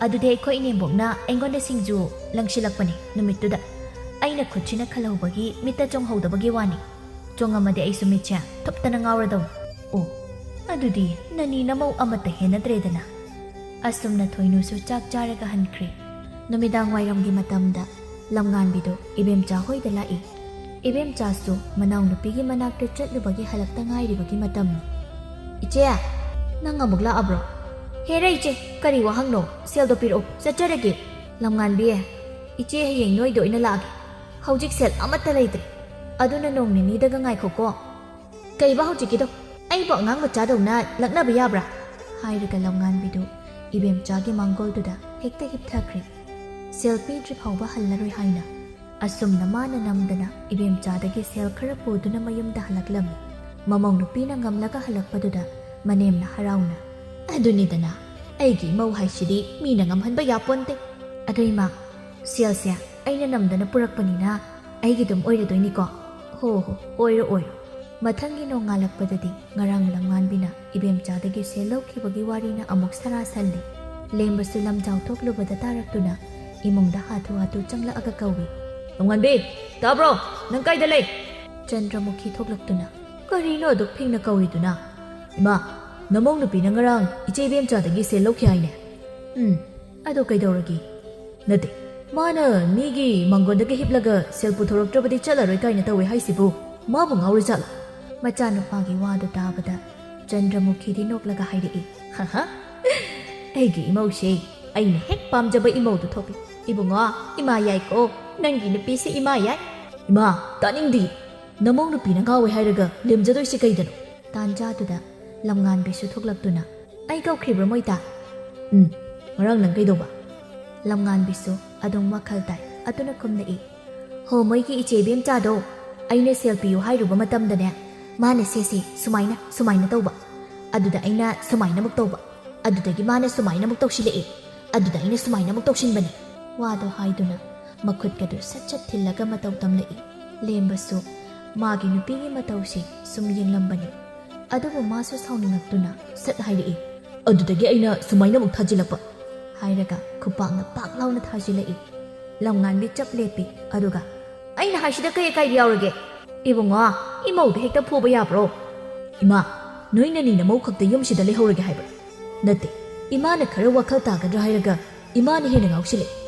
ꯑꯗꯨꯗꯤ ꯑꯩꯈꯣꯏ ꯏꯅꯦꯝꯕꯣꯛꯅ ꯑꯩꯉꯣꯟꯗ ꯁꯤꯡꯖꯨ ꯂꯪꯁꯤꯜꯂꯛꯄꯅꯦ ꯅꯨꯃꯤꯠꯇꯨꯗ꯫ ꯑꯩꯅ ꯈꯨꯠꯁꯤꯅ ꯈꯜꯍꯧꯕꯒꯤ ꯃꯤꯠꯇ ꯆꯣꯡꯍꯧꯗꯕꯒꯤ ꯋꯥꯅꯤ꯫ ꯆꯣꯡꯉꯝꯃꯗꯤ ꯑꯩꯁꯨ ꯃꯤꯠꯁꯦ ꯊꯨꯞꯇꯅ ꯉꯥꯎꯔꯗꯧꯅꯤ꯫ ꯑꯣ, ꯑꯗꯨꯗꯤ ꯅꯅꯤ ꯅꯃꯧ ꯑꯃꯠꯇ ꯍꯦꯟꯅꯗ꯭ꯔꯦꯗꯅ꯫" ꯑꯁꯨꯝꯅ ꯊꯣꯏꯅꯨꯁꯨ ꯆꯥꯛ ꯆꯥꯔꯒ ꯍꯟꯈ꯭ꯔꯦ꯫ ꯅꯨꯃꯤꯗꯥꯡ ꯋꯥꯏꯔꯝꯒꯤ ꯃꯇꯝꯗ ꯂꯝꯉꯥꯟꯕꯤꯗꯨ ꯏꯕꯦꯝꯆꯥ ꯍꯣꯏꯗ ꯂꯥꯛꯏ꯫ ꯏꯕꯦꯝꯆꯥꯁꯨ ꯃꯅꯥꯎꯅꯨꯄꯤꯒꯤ ꯃꯅꯥꯛꯇ ꯆꯠꯂꯨꯕꯒꯤ ꯍꯜꯂꯛꯇ ꯉꯥꯏꯔꯤꯕꯒꯤ ꯃꯇꯝꯅꯤ꯫ "ꯏꯆꯦ, ꯅꯪ ꯑꯃꯨꯛ ꯂꯥꯛꯑꯕ꯭ꯔꯣ?" "ꯍꯦꯔꯥ ꯏꯆꯦ, ꯀꯔꯤ ꯋꯥꯍꯪꯅꯣ? ꯁꯦꯜꯗꯣ ꯄꯤꯔꯛꯑꯣ, ꯆꯠꯆꯔꯒꯦ꯫" "ꯂꯝꯉꯥꯟꯕꯤ, ꯏꯆꯦ ꯍꯌꯦꯡ ꯅꯣꯏꯗ ꯑꯣꯏꯅ ꯂꯥꯛꯑꯒꯦ꯫ ꯍꯧꯖꯤꯛ ꯁꯦꯜ ꯑꯃꯠꯇ ꯂꯩꯇ꯭ꯔꯦ꯫ ꯑꯗꯨꯅ ꯅꯣꯡ ꯅꯤꯅꯤꯗꯒ ꯉꯥꯏꯈꯣꯀꯣ꯫" "ꯀꯩꯕ ꯍꯧꯖꯤꯛꯀꯤꯗꯣ? ꯑꯩꯕꯨ ꯑꯉꯥꯡ ꯃꯆꯥꯗꯧꯅ ꯂꯛꯅꯕ ꯌꯥꯕ꯭ꯔꯥ?" ꯍꯥꯏꯔꯒ ꯂꯝꯉꯥꯟꯕꯤꯗꯨ ꯏꯕꯦꯝꯆꯥꯒꯤ ꯃꯥꯡꯒꯣꯜꯗꯨꯗ ꯍꯦꯛꯇ ꯍꯤꯞꯊꯈ꯭ꯔꯦ꯫ ꯁꯦꯜ ꯄꯤꯗ꯭ꯔꯤ ꯐꯥꯎꯕ ꯍꯜꯂꯔꯣꯏ ꯍꯥꯏꯅ꯫ ꯑꯁꯨꯝꯅ ꯃꯥꯅ ꯅꯝꯗꯅ ꯏꯕꯦꯝꯆꯥꯗꯒꯤ ꯁꯦꯜ ꯈꯔ ꯄꯨꯗꯨꯅ ꯃꯌꯨꯝꯗ ꯍꯜꯂꯛꯂꯝꯃꯤ꯫ ꯃꯃꯧ ꯅꯨꯄꯤꯅ ꯉꯝꯂꯒ ꯍꯜꯂꯛꯄꯗꯨꯗ ꯃꯅꯦꯝꯅ ꯍꯔꯥꯎꯅ, "ꯑꯗꯨꯅꯤꯗꯅ, ꯑꯩꯒꯤ ꯏꯃꯧ ꯍꯥꯏꯁꯤꯗꯤ ꯃꯤꯅ ꯉꯝꯍꯟꯕ ꯌꯥꯄꯣꯟꯇꯦ꯫ ꯑꯗꯣ ꯏꯃꯥ, ꯁꯦꯜꯁꯦ ꯑꯩꯅ ꯅꯝꯗꯅ ꯄꯨꯔꯛꯄꯅꯤꯅ ꯑꯩꯒꯤ ꯑꯗꯨꯝ ꯑꯣꯏꯔꯗꯣꯏꯅꯤꯀꯣ?" "ꯍꯣ ꯍꯣ, ꯑꯣꯏꯔꯣ ꯑꯣꯏꯔꯣ꯫" ꯃꯊꯪꯒꯤ ꯅꯣꯡꯉꯥꯜꯂꯛꯄꯗꯗꯤ ꯉꯔꯥꯡ ꯂꯝꯉꯥꯟꯕꯤꯅ ꯏꯕꯦꯝꯆꯥꯗꯒꯤ ꯁꯦꯜ ꯂꯧꯈꯤꯕꯒꯤ ꯋꯥꯔꯤꯅ ꯑꯃꯨꯛ ꯁꯔꯥ ꯁꯜꯂꯤ꯫ ꯂꯦꯝꯕꯁꯨ ꯂꯝꯖꯥꯎ ꯊꯣꯛꯂꯨꯕꯗ ꯇꯥꯔꯛꯇꯨꯅ ꯏꯃꯨꯡꯗ ꯍꯥꯊꯨ ꯍꯥꯊꯨ ꯆꯪꯂꯛꯑꯒ ꯀꯧꯏ꯫ "ꯂꯝꯉꯥꯟꯕꯤ, ꯇꯥꯕ꯭ꯔꯣ? ꯅꯪ ꯀꯥꯏꯗ ꯂꯩ?" ꯆꯟꯗ꯭ꯔꯃꯨꯈꯤ ꯊꯣꯛꯂꯛꯇꯨꯅ, "ꯀꯔꯤꯅꯣ ꯑꯗꯨꯛ ꯐꯤꯡꯅ ꯀꯧꯔꯤꯗꯨꯅ?" "ꯏꯃꯥ, ꯅꯃꯧ ꯅꯨꯄꯤꯅ ꯉꯔꯥꯡ ꯏꯆꯦ ꯏꯕꯦꯝꯆꯥꯗꯒꯤ ꯁꯦꯜ ꯂꯧꯈꯤ ꯍꯥꯏꯅꯦ?" "ꯎꯝ, ꯑꯗꯣ ꯀꯩꯗꯧꯔꯒꯦ?" "ꯅꯠꯇꯦ, ꯃꯥꯅ ꯃꯤꯒꯤ ꯃꯥꯡꯒꯣꯟꯗꯒ ꯍꯤꯞꯂꯒ ꯁꯦꯜ ꯄꯨꯊꯣꯔꯛꯇ꯭ꯔꯕꯗꯤ ꯆꯠꯂꯔꯣꯏ ꯀꯥꯏꯅ ꯇꯧꯋꯦ ꯍꯥꯏꯁꯤꯕꯨ ꯃꯥꯕꯨ ꯉꯥꯎꯔꯖꯥꯠꯂꯣ?" ꯃꯆꯥꯅꯨꯄꯥꯒꯤ ꯋꯥꯗꯨ ꯇꯥꯕꯗ ꯆꯟꯗ꯭ꯔꯃꯨꯈꯤꯗꯤ ꯅꯣꯛꯂꯒ ꯍꯥꯏꯔꯛꯏ, "ꯍꯍ, ꯑꯩꯒꯤ ꯏꯃꯧꯁꯦ ꯑꯩꯅ ꯍꯦꯛ ꯄꯥꯝꯖꯕ ꯏꯃꯧꯗꯨ ꯊꯣꯛꯂꯦ꯫ "ꯏꯕꯨꯡꯉꯣ, ꯏꯃꯥ ꯌꯥꯏꯀꯣ, ꯅꯪꯒꯤ ꯅꯨꯄꯤꯁꯦ ꯏꯃꯥ ꯌꯥꯏ"꯫ "ꯏꯃꯥ, ꯇꯥꯅꯤꯡꯗꯤ, ꯅꯃꯧ ꯅꯨꯄꯤꯅ ꯉꯥꯎꯋꯦ ꯍꯥꯏꯔꯒ ꯂꯦꯝꯖꯗꯣꯏꯁꯦ ꯀꯩꯗꯅꯣ?" ꯇꯥꯟꯖꯥꯗꯨꯗ ꯂꯝꯉꯥꯟꯕꯤꯁꯨ ꯊꯣꯛꯂꯛꯇꯨꯅ, "ꯑꯩ ꯀꯧꯈ꯭ꯔꯤꯕ꯭ꯔꯣ ꯃꯣꯏꯇꯥ?" "ꯎꯝ, ꯉꯔꯥꯡ ꯅꯪ ꯀꯩꯗꯧꯕ?" ꯂꯝꯉꯥꯟꯕꯤꯁꯨ ꯑꯗꯨꯝ ꯋꯥꯈꯜ ꯇꯥꯏ, ꯑꯗꯨꯅ ꯈꯨꯝꯂꯛꯏ, "ꯍꯣ, ꯃꯣꯏꯒꯤ ꯏꯆꯦ ꯏꯕꯦꯝꯆꯥꯗꯣ, ꯑꯩꯅ ꯁꯦꯜ ꯄꯤꯌꯨ ꯍꯥꯏꯔꯨꯕ ꯃꯇꯝꯗꯅꯦ, ꯃꯥꯅ ꯁꯦ ꯁꯦ ꯁꯨꯃꯥꯏꯅ ꯁꯨꯃꯥꯏꯅ ꯇꯧꯕ, ꯑꯗꯨꯗ ꯑꯩꯅ ꯁꯨꯃꯥꯏꯅ ꯑꯃꯨꯛ ꯇꯧꯕ, ꯑꯗꯨꯗꯒꯤ ꯃꯥꯅ ꯁꯨꯃꯥꯏꯅ ꯑꯃꯨꯛ ꯇꯧꯁꯤꯜꯂꯛꯑꯦ, ꯑꯗꯨꯗ ꯑꯩꯅ ꯁꯨꯃꯥꯏꯅ ꯑꯃꯨꯛ ꯇꯧꯁꯤꯟꯕꯅꯦ"꯫ ꯋꯥꯗꯣ ꯍꯥꯏꯗꯨꯅ ꯃꯈꯨꯠꯀꯗꯨ ꯁꯠ ꯁꯠ ꯊꯤꯜꯂꯒ ꯃꯇꯧ ꯇꯝꯂꯛꯏ꯫ ꯂꯦꯝꯕꯁꯨ ꯃꯥꯒꯤ ꯅꯨꯄꯤꯒꯤ ꯃꯇꯧꯁꯤ ꯁꯨꯝ ꯌꯦꯡꯂꯝꯕꯅꯤ꯫ ꯑꯗꯨꯕꯨ ꯃꯥꯁꯨ ꯁꯥꯎꯅꯤꯡꯉꯛꯇꯨꯅ ꯁꯠ ꯍꯥꯏꯔꯛꯏ, "ꯑꯗꯨꯗꯒꯤ ꯑꯩꯅ ꯁꯨꯃꯥꯏꯅ ꯑꯃꯨꯛ ꯊꯥꯖꯤꯜꯂꯛꯄ" ꯍꯥꯏꯔꯒ ꯈꯨꯄꯥꯛꯅ ꯄꯥꯛ ꯂꯥꯎꯅ ꯊꯥꯖꯤꯜꯂꯛꯏ꯫ ꯂꯝꯉꯥꯟꯕꯤ ꯆꯞ ꯂꯦꯞꯄꯤ, ꯑꯗꯨꯒ, "ꯑꯩꯅ ꯍꯥꯏꯁꯤꯗ ꯀꯩ ꯑꯀꯥꯏꯕ ꯌꯥꯎꯔꯒꯦ?" "ꯏꯕꯨꯡꯉꯣ, ꯏꯃꯧꯗ ꯍꯦꯛꯇ ꯐꯨꯕ ꯌꯥꯕ꯭ꯔꯣ?" "ꯏꯃꯥ, ꯅꯣꯏꯅꯅꯤ ꯅꯃꯧ ꯈꯛꯇ ꯌꯨꯝꯁꯤꯗ ꯂꯩꯍꯧꯔꯒꯦ ꯍꯥꯏꯕ꯭ꯔꯥ?" "ꯅꯠꯇꯦ, ꯏꯃꯥꯅ ꯈꯔ ꯋꯥꯈꯜ ꯇꯥꯒꯗ꯭ꯔꯥ ꯍꯥꯏꯔꯒ ꯏꯃꯥꯅ ꯍꯦꯟꯅ ꯉꯥꯎꯁꯤꯜꯂꯛꯑꯦ꯫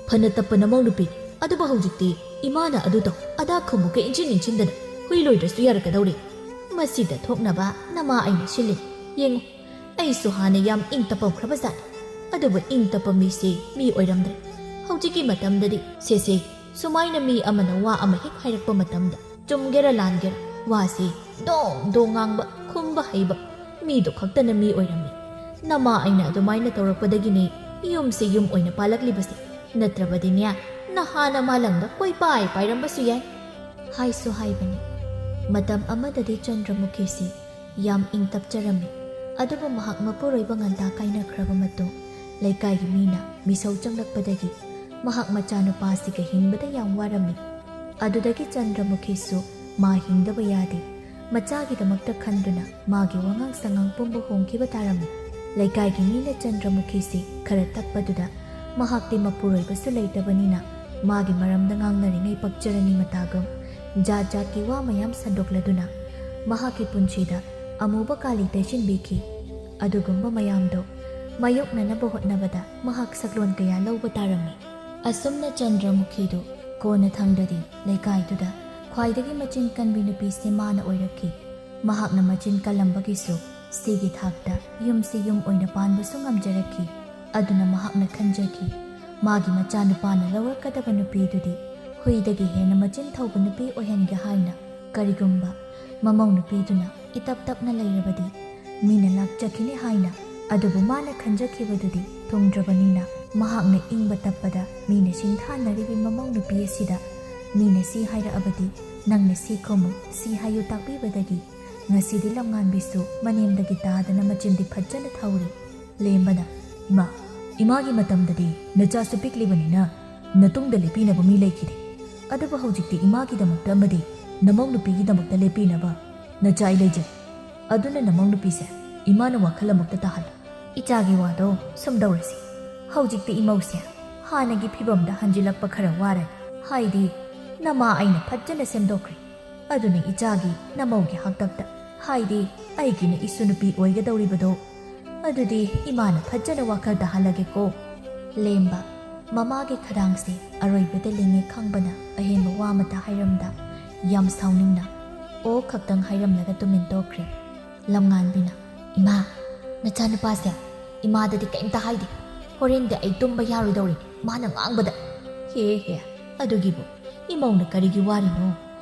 ꯐꯅ ꯇꯞꯄ ꯅꯃꯧ ꯅꯨꯄꯤꯅꯤ, ꯑꯗꯨꯕꯨ ꯍꯧꯖꯤꯛꯇꯤ ꯏꯃꯥꯅ ꯑꯗꯨ ꯇꯧ ꯑꯗꯥ ꯈꯨꯝꯃꯨꯒ ꯏꯟꯁꯤꯟ ꯏꯟꯁꯤꯟꯗꯅ ꯍꯨꯏ ꯂꯣꯏꯗ꯭ꯔꯁꯨ ꯌꯥꯔꯛꯀꯗꯧꯔꯦ꯫ ꯃꯁꯤꯗ ꯊꯣꯛꯅꯕ ꯅꯃꯥ ꯑꯩꯅ ꯁꯤꯜꯂꯤ꯫ ꯌꯦꯡꯉꯨ, ꯑꯩꯁꯨ ꯍꯥꯟꯅ ꯌꯥꯝ ꯏꯪ ꯇꯞꯄꯝꯈ꯭ꯔꯕ ꯖꯥꯠꯅꯤ, ꯑꯗꯨꯕꯨ ꯏꯪ ꯇꯞꯄ ꯃꯤꯁꯦ ꯃꯤ ꯑꯣꯏꯔꯝꯗ꯭ꯔꯦ꯫ ꯍꯧꯖꯤꯛꯀꯤ ꯃꯇꯝꯗꯗꯤ ꯁꯦꯁꯦ, ꯁꯨꯃꯥꯏꯅ ꯃꯤ ꯑꯃꯅ ꯋꯥ ꯑꯃ ꯍꯦꯛ ꯍꯥꯏꯔꯛꯄ ꯃꯇꯝꯗ ꯆꯨꯝꯒꯦꯔ ꯂꯥꯟꯒꯦꯔ ꯋꯥꯁꯤ ꯗꯣꯡ ꯗꯣꯡ ꯉꯥꯡꯕ, ꯈꯨꯝꯕ ꯍꯩꯕ ꯃꯤꯗꯨ ꯈꯛꯇꯅ ꯃꯤ ꯑꯣꯏꯔꯝꯃꯤ꯫ ꯅꯃꯥ ꯑꯩꯅ ꯑꯗꯨꯃꯥꯏꯅ ꯇꯧꯔꯛꯄꯗꯒꯤꯅꯤ ꯌꯨꯝꯁꯤ ꯌꯨꯝ ꯑꯣꯏꯅ ꯄꯥꯜꯂꯛꯂꯤꯕꯁꯦ꯫ ꯅꯠꯇ꯭ꯔꯕꯗꯤꯅꯦ, ꯅꯍꯥꯟꯅ ꯃꯥꯂꯪꯗ ꯀꯣꯏꯄꯥꯏ ꯄꯥꯏꯔꯝꯕꯁꯨ ꯌꯥꯏ"꯫ ꯍꯥꯏꯁꯨ ꯍꯥꯏꯕꯅꯤ꯫ ꯃꯇꯝ ꯑꯃꯗꯗꯤ ꯆꯟꯗ꯭ꯔꯃꯨꯈꯤꯁꯤ ꯌꯥꯝ ꯏꯪ ꯇꯞꯆꯔꯝꯃꯤ꯫ ꯑꯗꯨꯕꯨ ꯃꯍꯥꯛ ꯃꯄꯨꯔꯣꯏꯕ ꯉꯟꯇꯥ ꯀꯥꯏꯅꯈ꯭ꯔꯕ ꯃꯇꯨꯡ, ꯂꯩꯀꯥꯏꯒꯤ ꯃꯤꯅ ꯃꯤꯁꯧ ꯆꯪꯂꯛꯄꯗꯒꯤ ꯃꯍꯥꯛ ꯃꯆꯥꯅꯨꯄꯥꯁꯤꯒ ꯍꯤꯡꯕꯗ ꯌꯥꯝ ꯋꯥꯔꯝꯃꯤ꯫ ꯑꯗꯨꯗꯒꯤ ꯆꯟꯗ꯭ꯔꯃꯨꯈꯤꯁꯨ ꯃꯥ ꯍꯤꯡꯗꯕ ꯌꯥꯗꯦ꯫ ꯃꯆꯥꯒꯤꯗꯃꯛꯇ ꯈꯟꯗꯨꯅ ꯃꯥꯒꯤ ꯋꯥꯉꯥꯡ ꯁꯉꯥꯡ ꯄꯨꯝꯕ ꯍꯣꯡꯈꯤꯕ ꯇꯥꯔꯝꯃꯤ꯫ ꯂꯩꯀꯥꯏꯒꯤ ꯃꯤꯅ ꯆꯟꯗ꯭ꯔꯃꯨꯈꯤꯁꯤ ꯈꯔ ꯇꯛꯄꯗꯨꯗ ꯃꯍꯥꯛꯇꯤ ꯃꯄꯨꯔꯣꯏꯕꯁꯨ ꯂꯩꯇꯕꯅꯤꯅ ꯃꯥꯒꯤ ꯃꯔꯝꯗ ꯉꯥꯡꯅꯔꯤꯉꯩ ꯄꯛꯆꯔꯅꯤ ꯃꯇꯥꯒꯨꯝ ꯖꯥꯠ ꯖꯥꯠꯀꯤ ꯋꯥ ꯃꯌꯥꯝ ꯁꯟꯗꯣꯛꯂꯗꯨꯅ ꯃꯍꯥꯛꯀꯤ ꯄꯨꯟꯁꯤꯗ ꯑꯃꯨꯕ ꯀꯥꯂꯤ ꯇꯩꯁꯤꯟꯕꯤꯈꯤ꯫ ꯑꯗꯨꯒꯨꯝꯕ ꯃꯌꯥꯝꯗꯣ ꯃꯥꯌꯣꯛꯅꯅꯕ ꯍꯣꯠꯅꯕꯗ ꯃꯍꯥꯛ ꯁꯛꯂꯣꯟ ꯀꯌꯥ ꯂꯧꯕ ꯇꯥꯔꯝꯃꯤ꯫ ꯑꯁꯨꯝꯅ ꯆꯟꯗ꯭ꯔꯃꯨꯈꯤꯗꯨ ꯀꯣꯟꯅ ꯊꯪꯗꯗꯤ ꯂꯩꯀꯥꯏꯗꯨꯗ ꯈ꯭ꯋꯥꯏꯗꯒꯤ ꯃꯆꯤꯟ ꯀꯟꯕꯤ ꯅꯨꯄꯤꯁꯤ ꯃꯥꯅ ꯑꯣꯏꯔꯛꯈꯤ꯫ ꯃꯍꯥꯛꯅ ꯃꯆꯤꯟ ꯀꯜꯂꯝꯕꯒꯤꯁꯨ ꯁꯤꯒꯤ ꯊꯥꯛꯇ ꯌꯨꯝꯁꯤ ꯌꯨꯝ ꯑꯣꯏꯅ ꯄꯥꯟꯕꯁꯨ ꯉꯝꯖꯔꯛꯈꯤ꯫ ꯑꯗꯨꯅ ꯃꯍꯥꯛꯅ ꯈꯟꯖꯈꯤ, ꯃꯥꯒꯤ ꯃꯆꯥꯅꯨꯄꯥꯅ ꯂꯧꯔꯛꯀꯗꯕ ꯅꯨꯄꯤꯗꯨꯗꯤ ꯍꯨꯏꯗꯒꯤ ꯍꯦꯟꯅ ꯃꯆꯤꯟ ꯊꯧꯕ ꯅꯨꯄꯤ ꯑꯣꯏꯍꯟꯒꯦ ꯍꯥꯏꯅ ꯀꯔꯤꯒꯨꯝꯕ ꯃꯃꯧ ꯅꯨꯄꯤꯗꯨꯅ ꯏꯇꯞ ꯇꯞꯅ ꯂꯩꯔꯕꯗꯤ ꯃꯤꯅ ꯂꯥꯛꯆꯈꯤꯅꯤ ꯍꯥꯏꯅ꯫ ꯑꯗꯨꯕꯨ ꯃꯥꯅ ꯈꯟꯖꯈꯤꯕꯗꯨꯗꯤ ꯊꯨꯡꯗ꯭ꯔꯕꯅꯤꯅ ꯃꯍꯥꯛꯅ ꯏꯪꯕ ꯇꯞꯄꯗ ꯃꯤꯅ ꯁꯤꯡꯊꯥꯅꯔꯤꯕꯤ ꯃꯃꯧ ꯅꯨꯄꯤ ꯑꯁꯤꯗ ꯃꯤꯅ ꯁꯤ ꯍꯥꯏꯔꯛꯑꯕꯗꯤ ꯅꯪꯅ ꯁꯤ ꯈꯨꯝꯃꯨ, ꯁꯤ ꯍꯥꯏꯌꯨ ꯇꯥꯛꯄꯤꯕꯗꯒꯤ ꯉꯁꯤꯗꯤ ꯂꯝꯉꯥꯟꯕꯤꯁꯨ ꯃꯅꯦꯝꯗꯒꯤ ꯇꯥꯗꯅ ꯃꯆꯤꯟꯗꯤ ꯐꯖꯅ ꯊꯧꯔꯤ꯫ ꯂꯦꯝꯕꯅ, "ꯏꯃꯥ, ꯏꯃꯥꯒꯤ ꯃꯇꯝꯗꯗꯤ ꯅꯆꯥꯁꯨ ꯄꯤꯛꯂꯤꯕꯅꯤꯅ ꯅꯇꯨꯡꯗ ꯂꯦꯞꯄꯤꯅꯕ ꯃꯤ ꯂꯩꯈꯤꯗꯦ꯫ ꯑꯗꯨꯕꯨ ꯍꯧꯖꯤꯛꯇꯤ ꯏꯃꯥꯒꯤꯗꯃꯛꯇ ꯑꯃꯗꯤ ꯅꯃꯧ ꯅꯨꯄꯤꯒꯤꯗꯃꯛꯇ ꯂꯦꯞꯄꯤꯅꯕ ꯅꯆꯥ ꯑꯩ ꯂꯩꯖꯩ꯫ ꯑꯗꯨꯅ ꯅꯃꯧ ꯅꯨꯄꯤꯁꯦ ꯏꯃꯥꯅ ꯋꯥꯈꯜ ꯑꯃꯨꯛꯇ ꯇꯥꯍꯜꯂꯨ꯫ ꯏꯆꯥꯒꯤ ꯋꯥꯗꯣ ꯁꯨꯝ ꯇꯧꯔꯁꯤ꯫ ꯍꯧꯖꯤꯛꯇꯤ ꯏꯃꯧꯁꯦ ꯍꯥꯟꯅꯒꯤ ꯐꯤꯕꯝꯗ ꯍꯟꯖꯤꯜꯂꯛꯄ ꯈꯔ ꯋꯥꯔꯅꯤ꯫ ꯍꯥꯏꯗꯤ ꯅꯃꯥ ꯑꯩꯅ ꯐꯖꯅ ꯁꯦꯝꯗꯣꯛꯈ꯭ꯔꯦ꯫ ꯑꯗꯨꯅ ꯏꯆꯥꯒꯤ ꯅꯃꯧꯒꯤ ꯍꯥꯛꯇꯛꯇ, ꯍꯥꯏꯗꯤ ꯑꯩꯒꯤꯅ ꯏꯁꯨ ꯅꯨꯄꯤ ꯑꯣꯏꯒꯗꯧꯔꯤꯕꯗꯣ, ꯑꯗꯨꯗꯤ ꯏꯃꯥꯅ ꯐꯖꯅ ꯋꯥꯈꯜ ꯇꯥꯍꯜꯂꯒꯦꯀꯣ꯫" ꯂꯦꯝꯕ ꯃꯃꯥꯒꯤ ꯈꯗꯥꯡꯁꯦ ꯑꯔꯣꯏꯕꯗ ꯂꯤꯡꯉꯦ ꯈꯪꯕꯅ ꯑꯍꯦꯟꯕ ꯋꯥ ꯑꯃꯇ ꯍꯥꯏꯔꯝꯗ ꯌꯥꯝ ꯁꯥꯎꯅꯤꯡꯅ "ꯑꯣ" ꯈꯛꯇꯪ ꯍꯥꯏꯔꯝꯂꯒ ꯇꯨꯃꯤꯟ ꯇꯣꯛꯈ꯭ꯔꯦ꯫ ꯂꯝꯉꯥꯟꯕꯤꯅ, "ꯏꯃꯥ, ꯅꯆꯥꯅꯨꯄꯥꯁꯦ ꯏꯃꯥꯗꯗꯤ ꯀꯩꯝꯇ ꯍꯥꯏꯗꯦ꯫ ꯍꯣꯔꯦꯟꯗꯤ ꯑꯩ ꯇꯨꯝꯕ ꯌꯥꯔꯣꯏꯗꯧꯔꯤ ꯃꯥꯅ ꯉꯥꯡꯕꯗ꯫" "ꯍꯦ ꯍꯦ, ꯑꯗꯨꯒꯤꯕꯨ ꯏꯃꯧꯅ ꯀꯔꯤꯒꯤ ꯋꯥꯔꯤꯅꯣ?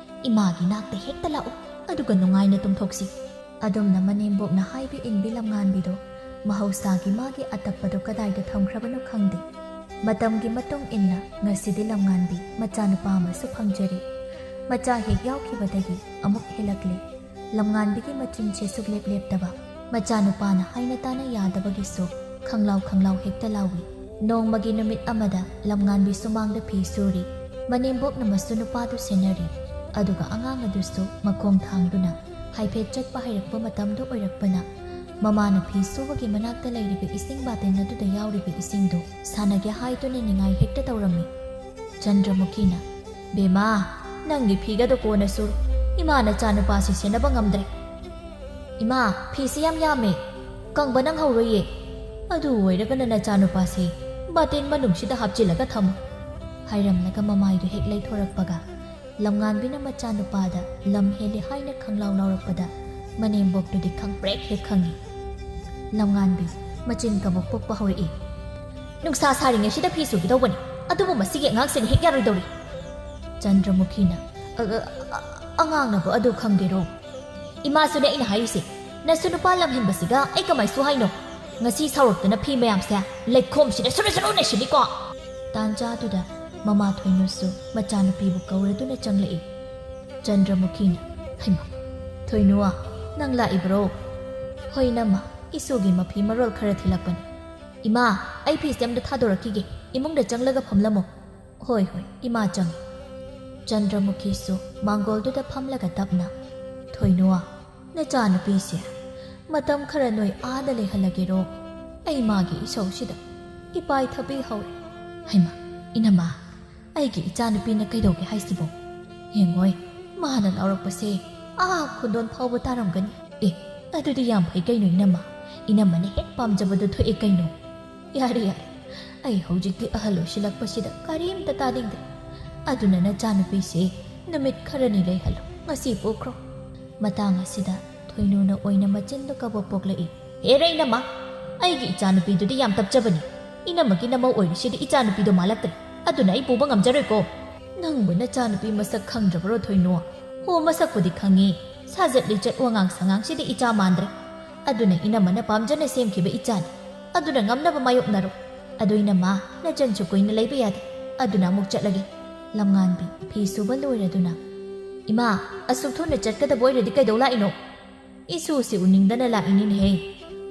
ꯏꯃꯥꯒꯤ ꯅꯥꯛꯇ ꯍꯦꯛꯇ ꯂꯥꯛꯎ, ꯑꯗꯨꯒ ꯅꯨꯡꯉꯥꯏꯅ ꯇꯨꯝꯊꯣꯛꯁꯤ꯫" ꯑꯗꯨꯝꯅ ꯃꯅꯦꯝꯕꯣꯛꯅ ꯍꯥꯏꯕ ꯏꯟꯕꯤ ꯂꯝꯉꯥꯟꯕꯤꯗꯣ ꯃꯍꯧꯁꯥꯒꯤ ꯃꯥꯒꯤ ꯑꯇꯞꯄꯗꯣ ꯀꯗꯥꯏꯗ ꯊꯝꯈ꯭ꯔꯕꯅꯣ ꯈꯪꯗꯦ꯫ ꯃꯇꯝꯒꯤ ꯃꯇꯨꯡ ꯏꯟꯅ ꯉꯁꯤꯗꯤ ꯂꯝꯉꯥꯟꯕꯤ ꯃꯆꯥꯅꯨꯄꯥ ꯑꯃꯁꯨ ꯐꯪꯖꯔꯦ꯫ ꯃꯆꯥ ꯍꯦꯛ ꯌꯥꯎꯈꯤꯕꯗꯒꯤ ꯑꯃꯨꯛ ꯍꯦꯜꯂꯛꯂꯦ꯫ ꯂꯝꯉꯥꯟꯕꯤꯒꯤ ꯃꯆꯤꯟꯁꯦ ꯁꯨꯛꯂꯦꯞ ꯂꯦꯞꯇꯕ꯫ ꯃꯆꯥꯅꯨꯄꯥꯅ ꯍꯥꯏꯅ ꯇꯥꯅ ꯌꯥꯗꯕꯒꯤꯁꯨ ꯈꯪꯂꯥꯎ ꯈꯪꯂꯥꯎ ꯍꯦꯛꯇ ꯂꯥꯎꯏ꯫ ꯅꯣꯡꯃꯒꯤ ꯅꯨꯃꯤꯠ ꯑꯃꯗ ꯂꯝꯉꯥꯟꯕꯤ ꯁꯨꯃꯥꯡꯗ ꯐꯤ ꯁꯨꯔꯤ꯫ ꯃꯅꯦꯝꯕꯣꯛꯅ ꯃꯁꯨ ꯅꯨꯄꯥꯗꯨ ꯁꯦꯟꯅꯔꯤ꯫ ꯑꯗꯨꯒ ꯑꯉꯥꯡ ꯑꯗꯨꯁꯨ ꯃꯈꯣꯡ ꯊꯥꯡꯗꯨꯅ ꯍꯥꯏꯐꯦꯠ ꯆꯠꯄ ꯍꯩꯔꯛꯄ ꯃꯇꯝꯗꯨ ꯑꯣꯏꯔꯛꯄꯅ ꯃꯃꯥꯅ ꯐꯤ ꯁꯨꯕꯒꯤ ꯃꯅꯥꯛꯇ ꯂꯩꯔꯤꯕ ꯏꯁꯤꯡ ꯕꯥꯇꯤꯟ ꯑꯗꯨꯗ ꯌꯥꯎꯔꯤꯕ ꯏꯁꯤꯡꯗꯨ ꯁꯥꯟꯅꯒꯦ ꯍꯥꯏꯗꯨꯅ ꯅꯤꯡꯉꯥꯏ ꯍꯦꯛꯇ ꯇꯧꯔꯝꯃꯤ꯫ ꯆꯟꯗ꯭ꯔꯃꯨꯈꯤꯅ, "ꯕꯦꯃꯥ, ꯅꯪꯒꯤ ꯐꯤꯒꯗꯣ ꯀꯣꯟꯅ ꯁꯨꯔꯣ꯫ ꯏꯃꯥ ꯅꯆꯥꯅꯨꯄꯥꯁꯤ ꯁꯦꯟꯅꯕ ꯉꯝꯗ꯭ꯔꯦ꯫ ꯏꯃꯥ, ꯐꯤꯁꯤ ꯌꯥꯝ ꯌꯥꯝꯃꯦ, ꯀꯪꯕ ꯅꯪꯍꯧꯔꯣꯏꯌꯦ꯫ ꯑꯗꯨ ꯑꯣꯏꯔꯒꯅ ꯅꯆꯥꯅꯨꯄꯥꯁꯤ ꯕꯥꯇꯤꯟ ꯃꯅꯨꯡꯁꯤꯗ ꯍꯥꯞꯆꯤꯜꯂꯒ ꯊꯝꯃꯨ꯫" ꯍꯥꯏꯔꯝꯂꯒ ꯃꯃꯥꯏꯗꯨ ꯍꯦꯛ ꯂꯩꯊꯣꯔꯛꯄꯒ ꯂꯝꯉꯥꯟꯕꯤꯅ ꯃꯆꯥꯅꯨꯄꯥꯗ ꯂꯝ ꯍꯦꯜꯂꯤ ꯍꯥꯏꯅ ꯈꯪꯂꯥꯎ ꯂꯥꯎꯔꯛꯄꯗ ꯃꯅꯦꯝꯕꯣꯛꯇꯨꯗꯤ ꯈꯪꯄ꯭ꯔꯦꯛ ꯍꯦꯛ ꯈꯪꯏ꯫ ꯂꯝꯉꯥꯟꯕꯤ ꯃꯆꯤꯟ ꯀꯕꯣꯛ ꯄꯣꯛꯄ ꯍꯧꯔꯛꯏ꯫ ꯅꯨꯡꯁꯥ ꯁꯥꯔꯤꯉꯩꯁꯤꯗ ꯐꯤ ꯁꯨꯒꯦ ꯇꯧꯕꯅꯤ, ꯑꯗꯨꯕꯨ ꯃꯁꯤꯒꯤ ꯑꯉꯥꯡꯁꯤꯅ ꯍꯦꯛ ꯌꯥꯔꯣꯏꯗꯧꯔꯤ꯫ ꯆꯟꯗ꯭ꯔꯃꯨꯈꯤꯅ, "ꯑ, ꯑ, ꯑ, ꯑꯉꯥꯡꯅꯕꯨ ꯑꯗꯨ ꯈꯪꯒꯦꯔꯣ?" "ꯏꯃꯥꯁꯨꯅꯦ ꯑꯩꯅ ꯍꯥꯏꯔꯤꯁꯦ, ꯅꯁꯨ ꯅꯨꯄꯥ ꯂꯝꯍꯦꯟꯕꯁꯤꯒ ꯑꯩ ꯀꯃꯥꯏꯁꯨ ꯍꯥꯏꯅꯣ? ꯉꯁꯤ ꯁꯥꯎꯔꯛꯇꯅ ꯐꯤ ꯃꯌꯥꯝꯁꯦ ꯂꯩꯈꯣꯝꯁꯤꯗ ꯁꯨꯔꯨ ꯁꯨꯔꯨ ꯅꯩꯁꯤꯜꯂꯤꯀꯣ!" ꯇꯥꯟꯖꯥꯗꯨꯗ ꯃꯃꯥ ꯊꯣꯏꯅꯨꯁꯨ ꯃꯆꯥꯅꯨꯄꯤꯕꯨ ꯀꯧꯔꯗꯨꯅ ꯆꯪꯂꯛꯏ꯫ ꯆꯟꯗ꯭ꯔꯃꯨꯈꯤꯅ, "ꯍꯩꯃꯥ, ꯊꯣꯏꯅꯨ, ꯅꯪ ꯂꯥꯛꯏꯕ꯭ꯔꯣ?" "ꯍꯣꯏ ꯏꯅꯝꯃ, ꯏꯁꯨꯒꯤ ꯃꯐꯤ ꯃꯔꯣꯜ ꯈꯔ ꯊꯤꯜꯂꯛꯄꯅꯤ꯫ ꯏꯃꯥ, ꯑꯩ ꯐꯤꯁꯦ ꯑꯝꯇ ꯊꯥꯗꯣꯔꯛꯈꯤꯒꯦ, ꯏꯃꯨꯡꯗ ꯆꯪꯂꯒ ꯐꯝꯂꯝꯃꯣ꯫" "ꯍꯣꯏ, ꯍꯣꯏ, ꯏꯃꯥ ꯆꯪꯉꯤ꯫" ꯆꯟꯗ꯭ꯔꯃꯨꯈꯤꯁꯨ ꯃꯥꯡꯒꯣꯜꯗꯨꯗ ꯐꯝꯂꯒ ꯇꯞꯅ, "ꯊꯣꯏꯅꯨ, ꯅꯆꯥꯅꯨꯄꯤꯁꯦ ꯃꯇꯝ ꯈꯔ ꯅꯣꯏ ꯑꯥꯗ ꯂꯩꯍꯜꯂꯒꯦꯔꯣ? ꯑꯩ ꯃꯥꯒꯤ ꯏꯁꯧꯁꯤꯗ ꯏꯄꯥꯏ ꯊꯕꯤ ꯍꯧꯔꯦ꯫" "ꯍꯩꯃꯥ, ꯏꯅꯝꯃ, ꯑꯩꯒꯤ ꯏꯆꯥꯅꯨꯄꯤꯅ ꯀꯩꯗꯧꯒꯦ ꯍꯥꯏꯁꯤꯕꯣ? ꯌꯦꯡꯉꯣꯏ, ꯃꯥꯅ ꯂꯥꯎꯔꯛꯄꯁꯦ ꯑꯥ ꯈꯨꯟꯗꯣꯟ ꯐꯥꯎꯕ ꯇꯥꯔꯝꯒꯅꯤ꯫" "ꯑꯦ, ꯑꯗꯨꯗꯤ ꯌꯥꯝ ꯐꯩ ꯀꯩꯅꯣ ꯏꯅꯝꯃ, ꯏꯅꯝꯃꯅ ꯍꯦꯛ ꯄꯥꯝꯖꯕꯗꯨ ꯊꯣꯛꯑꯦ ꯀꯩꯅꯣ꯫" "ꯌꯥꯔꯦ, ꯌꯥꯔꯦ, ꯑꯩ ꯍꯧꯖꯤꯛꯇꯤ ꯑꯍꯜ ꯑꯣꯏꯁꯤꯜꯂꯛꯄꯁꯤꯗ ꯀꯔꯤꯝꯇ ꯇꯥꯅꯤꯡꯗ꯭ꯔꯦ꯫ ꯑꯗꯨꯅ ꯅꯆꯥꯅꯨꯄꯤꯁꯦ ꯅꯨꯃꯤꯠ ꯈꯔꯅꯤ ꯂꯩꯍꯜꯂꯣ, ꯉꯁꯤ ꯄꯨꯈ꯭ꯔꯣ꯫" ꯃꯇꯥꯡ ꯑꯁꯤꯗ ꯊꯣꯏꯅꯨꯅ ꯑꯣꯏꯅ ꯃꯆꯤꯟꯗꯨ ꯀꯕꯛ ꯄꯣꯛꯂꯛꯏ꯫ "ꯍꯦꯔꯦ ꯏꯅꯝꯃ, ꯑꯩꯒꯤ ꯏꯆꯥꯅꯨꯄꯤꯗꯨꯗꯤ ꯌꯥꯝ ꯇꯞꯆꯕꯅꯤ꯫ ꯏꯅꯝꯃꯒꯤ ꯅꯃꯧ ꯑꯣꯏꯔꯤꯁꯤꯗꯤ ꯏꯆꯥꯅꯨꯄꯤꯗꯣ ꯃꯥꯜꯂꯛꯇ꯭ꯔꯦ꯫ ꯑꯗꯨꯅ ꯑꯩ ꯄꯨꯕ ꯉꯝꯖꯔꯣꯏꯀꯣ꯫" "ꯅꯪꯕꯨ ꯅꯆꯥꯅꯨꯄꯤ ꯃꯁꯛ ꯈꯪꯗ꯭ꯔꯕ꯭ꯔꯣ ꯊꯣꯏꯅꯨ?" "ꯍꯣ, ꯃꯁꯛꯄꯨꯗꯤ ꯈꯪꯉꯤ꯫ ꯁꯥꯖꯠ ꯂꯤꯆꯠ ꯋꯥꯉꯥꯡ ꯁꯉꯥꯡꯁꯤꯗꯤ ꯏꯆꯥ ꯃꯥꯟꯗ꯭ꯔꯦ꯫ ꯑꯗꯨꯅ ꯏꯅꯝꯃꯅ ꯄꯥꯝꯖꯅ ꯁꯦꯝꯈꯤꯕ ꯏꯆꯥꯅꯤ꯫ ꯑꯗꯨꯅ ꯉꯝꯅꯕ ꯃꯥꯌꯣꯛꯅꯔꯣ꯫ ꯑꯗꯨ ꯏꯅꯝꯃ, ꯅꯆꯟꯁꯨ ꯀꯨꯏꯅ ꯂꯩꯕ ꯌꯥꯗꯦ꯫ ꯑꯗꯨꯅ ꯑꯃꯨꯛ ꯆꯠꯂꯒꯦ꯫" ꯂꯝꯉꯥꯟꯕꯤ ꯐꯤ ꯁꯨꯕ ꯂꯣꯏꯔꯗꯨꯅ, "ꯏꯃꯥ, ꯑꯁꯨꯛ ꯊꯨꯅ ꯆꯠꯀꯗꯕ ꯑꯣꯏꯔꯗꯤ ꯀꯩꯗꯧ ꯂꯥꯛꯏꯅꯣ? ꯏꯁꯨꯁꯤ ꯎꯅꯤꯡꯗꯅ ꯂꯥꯛꯏꯅꯤꯅꯦꯍꯦ꯫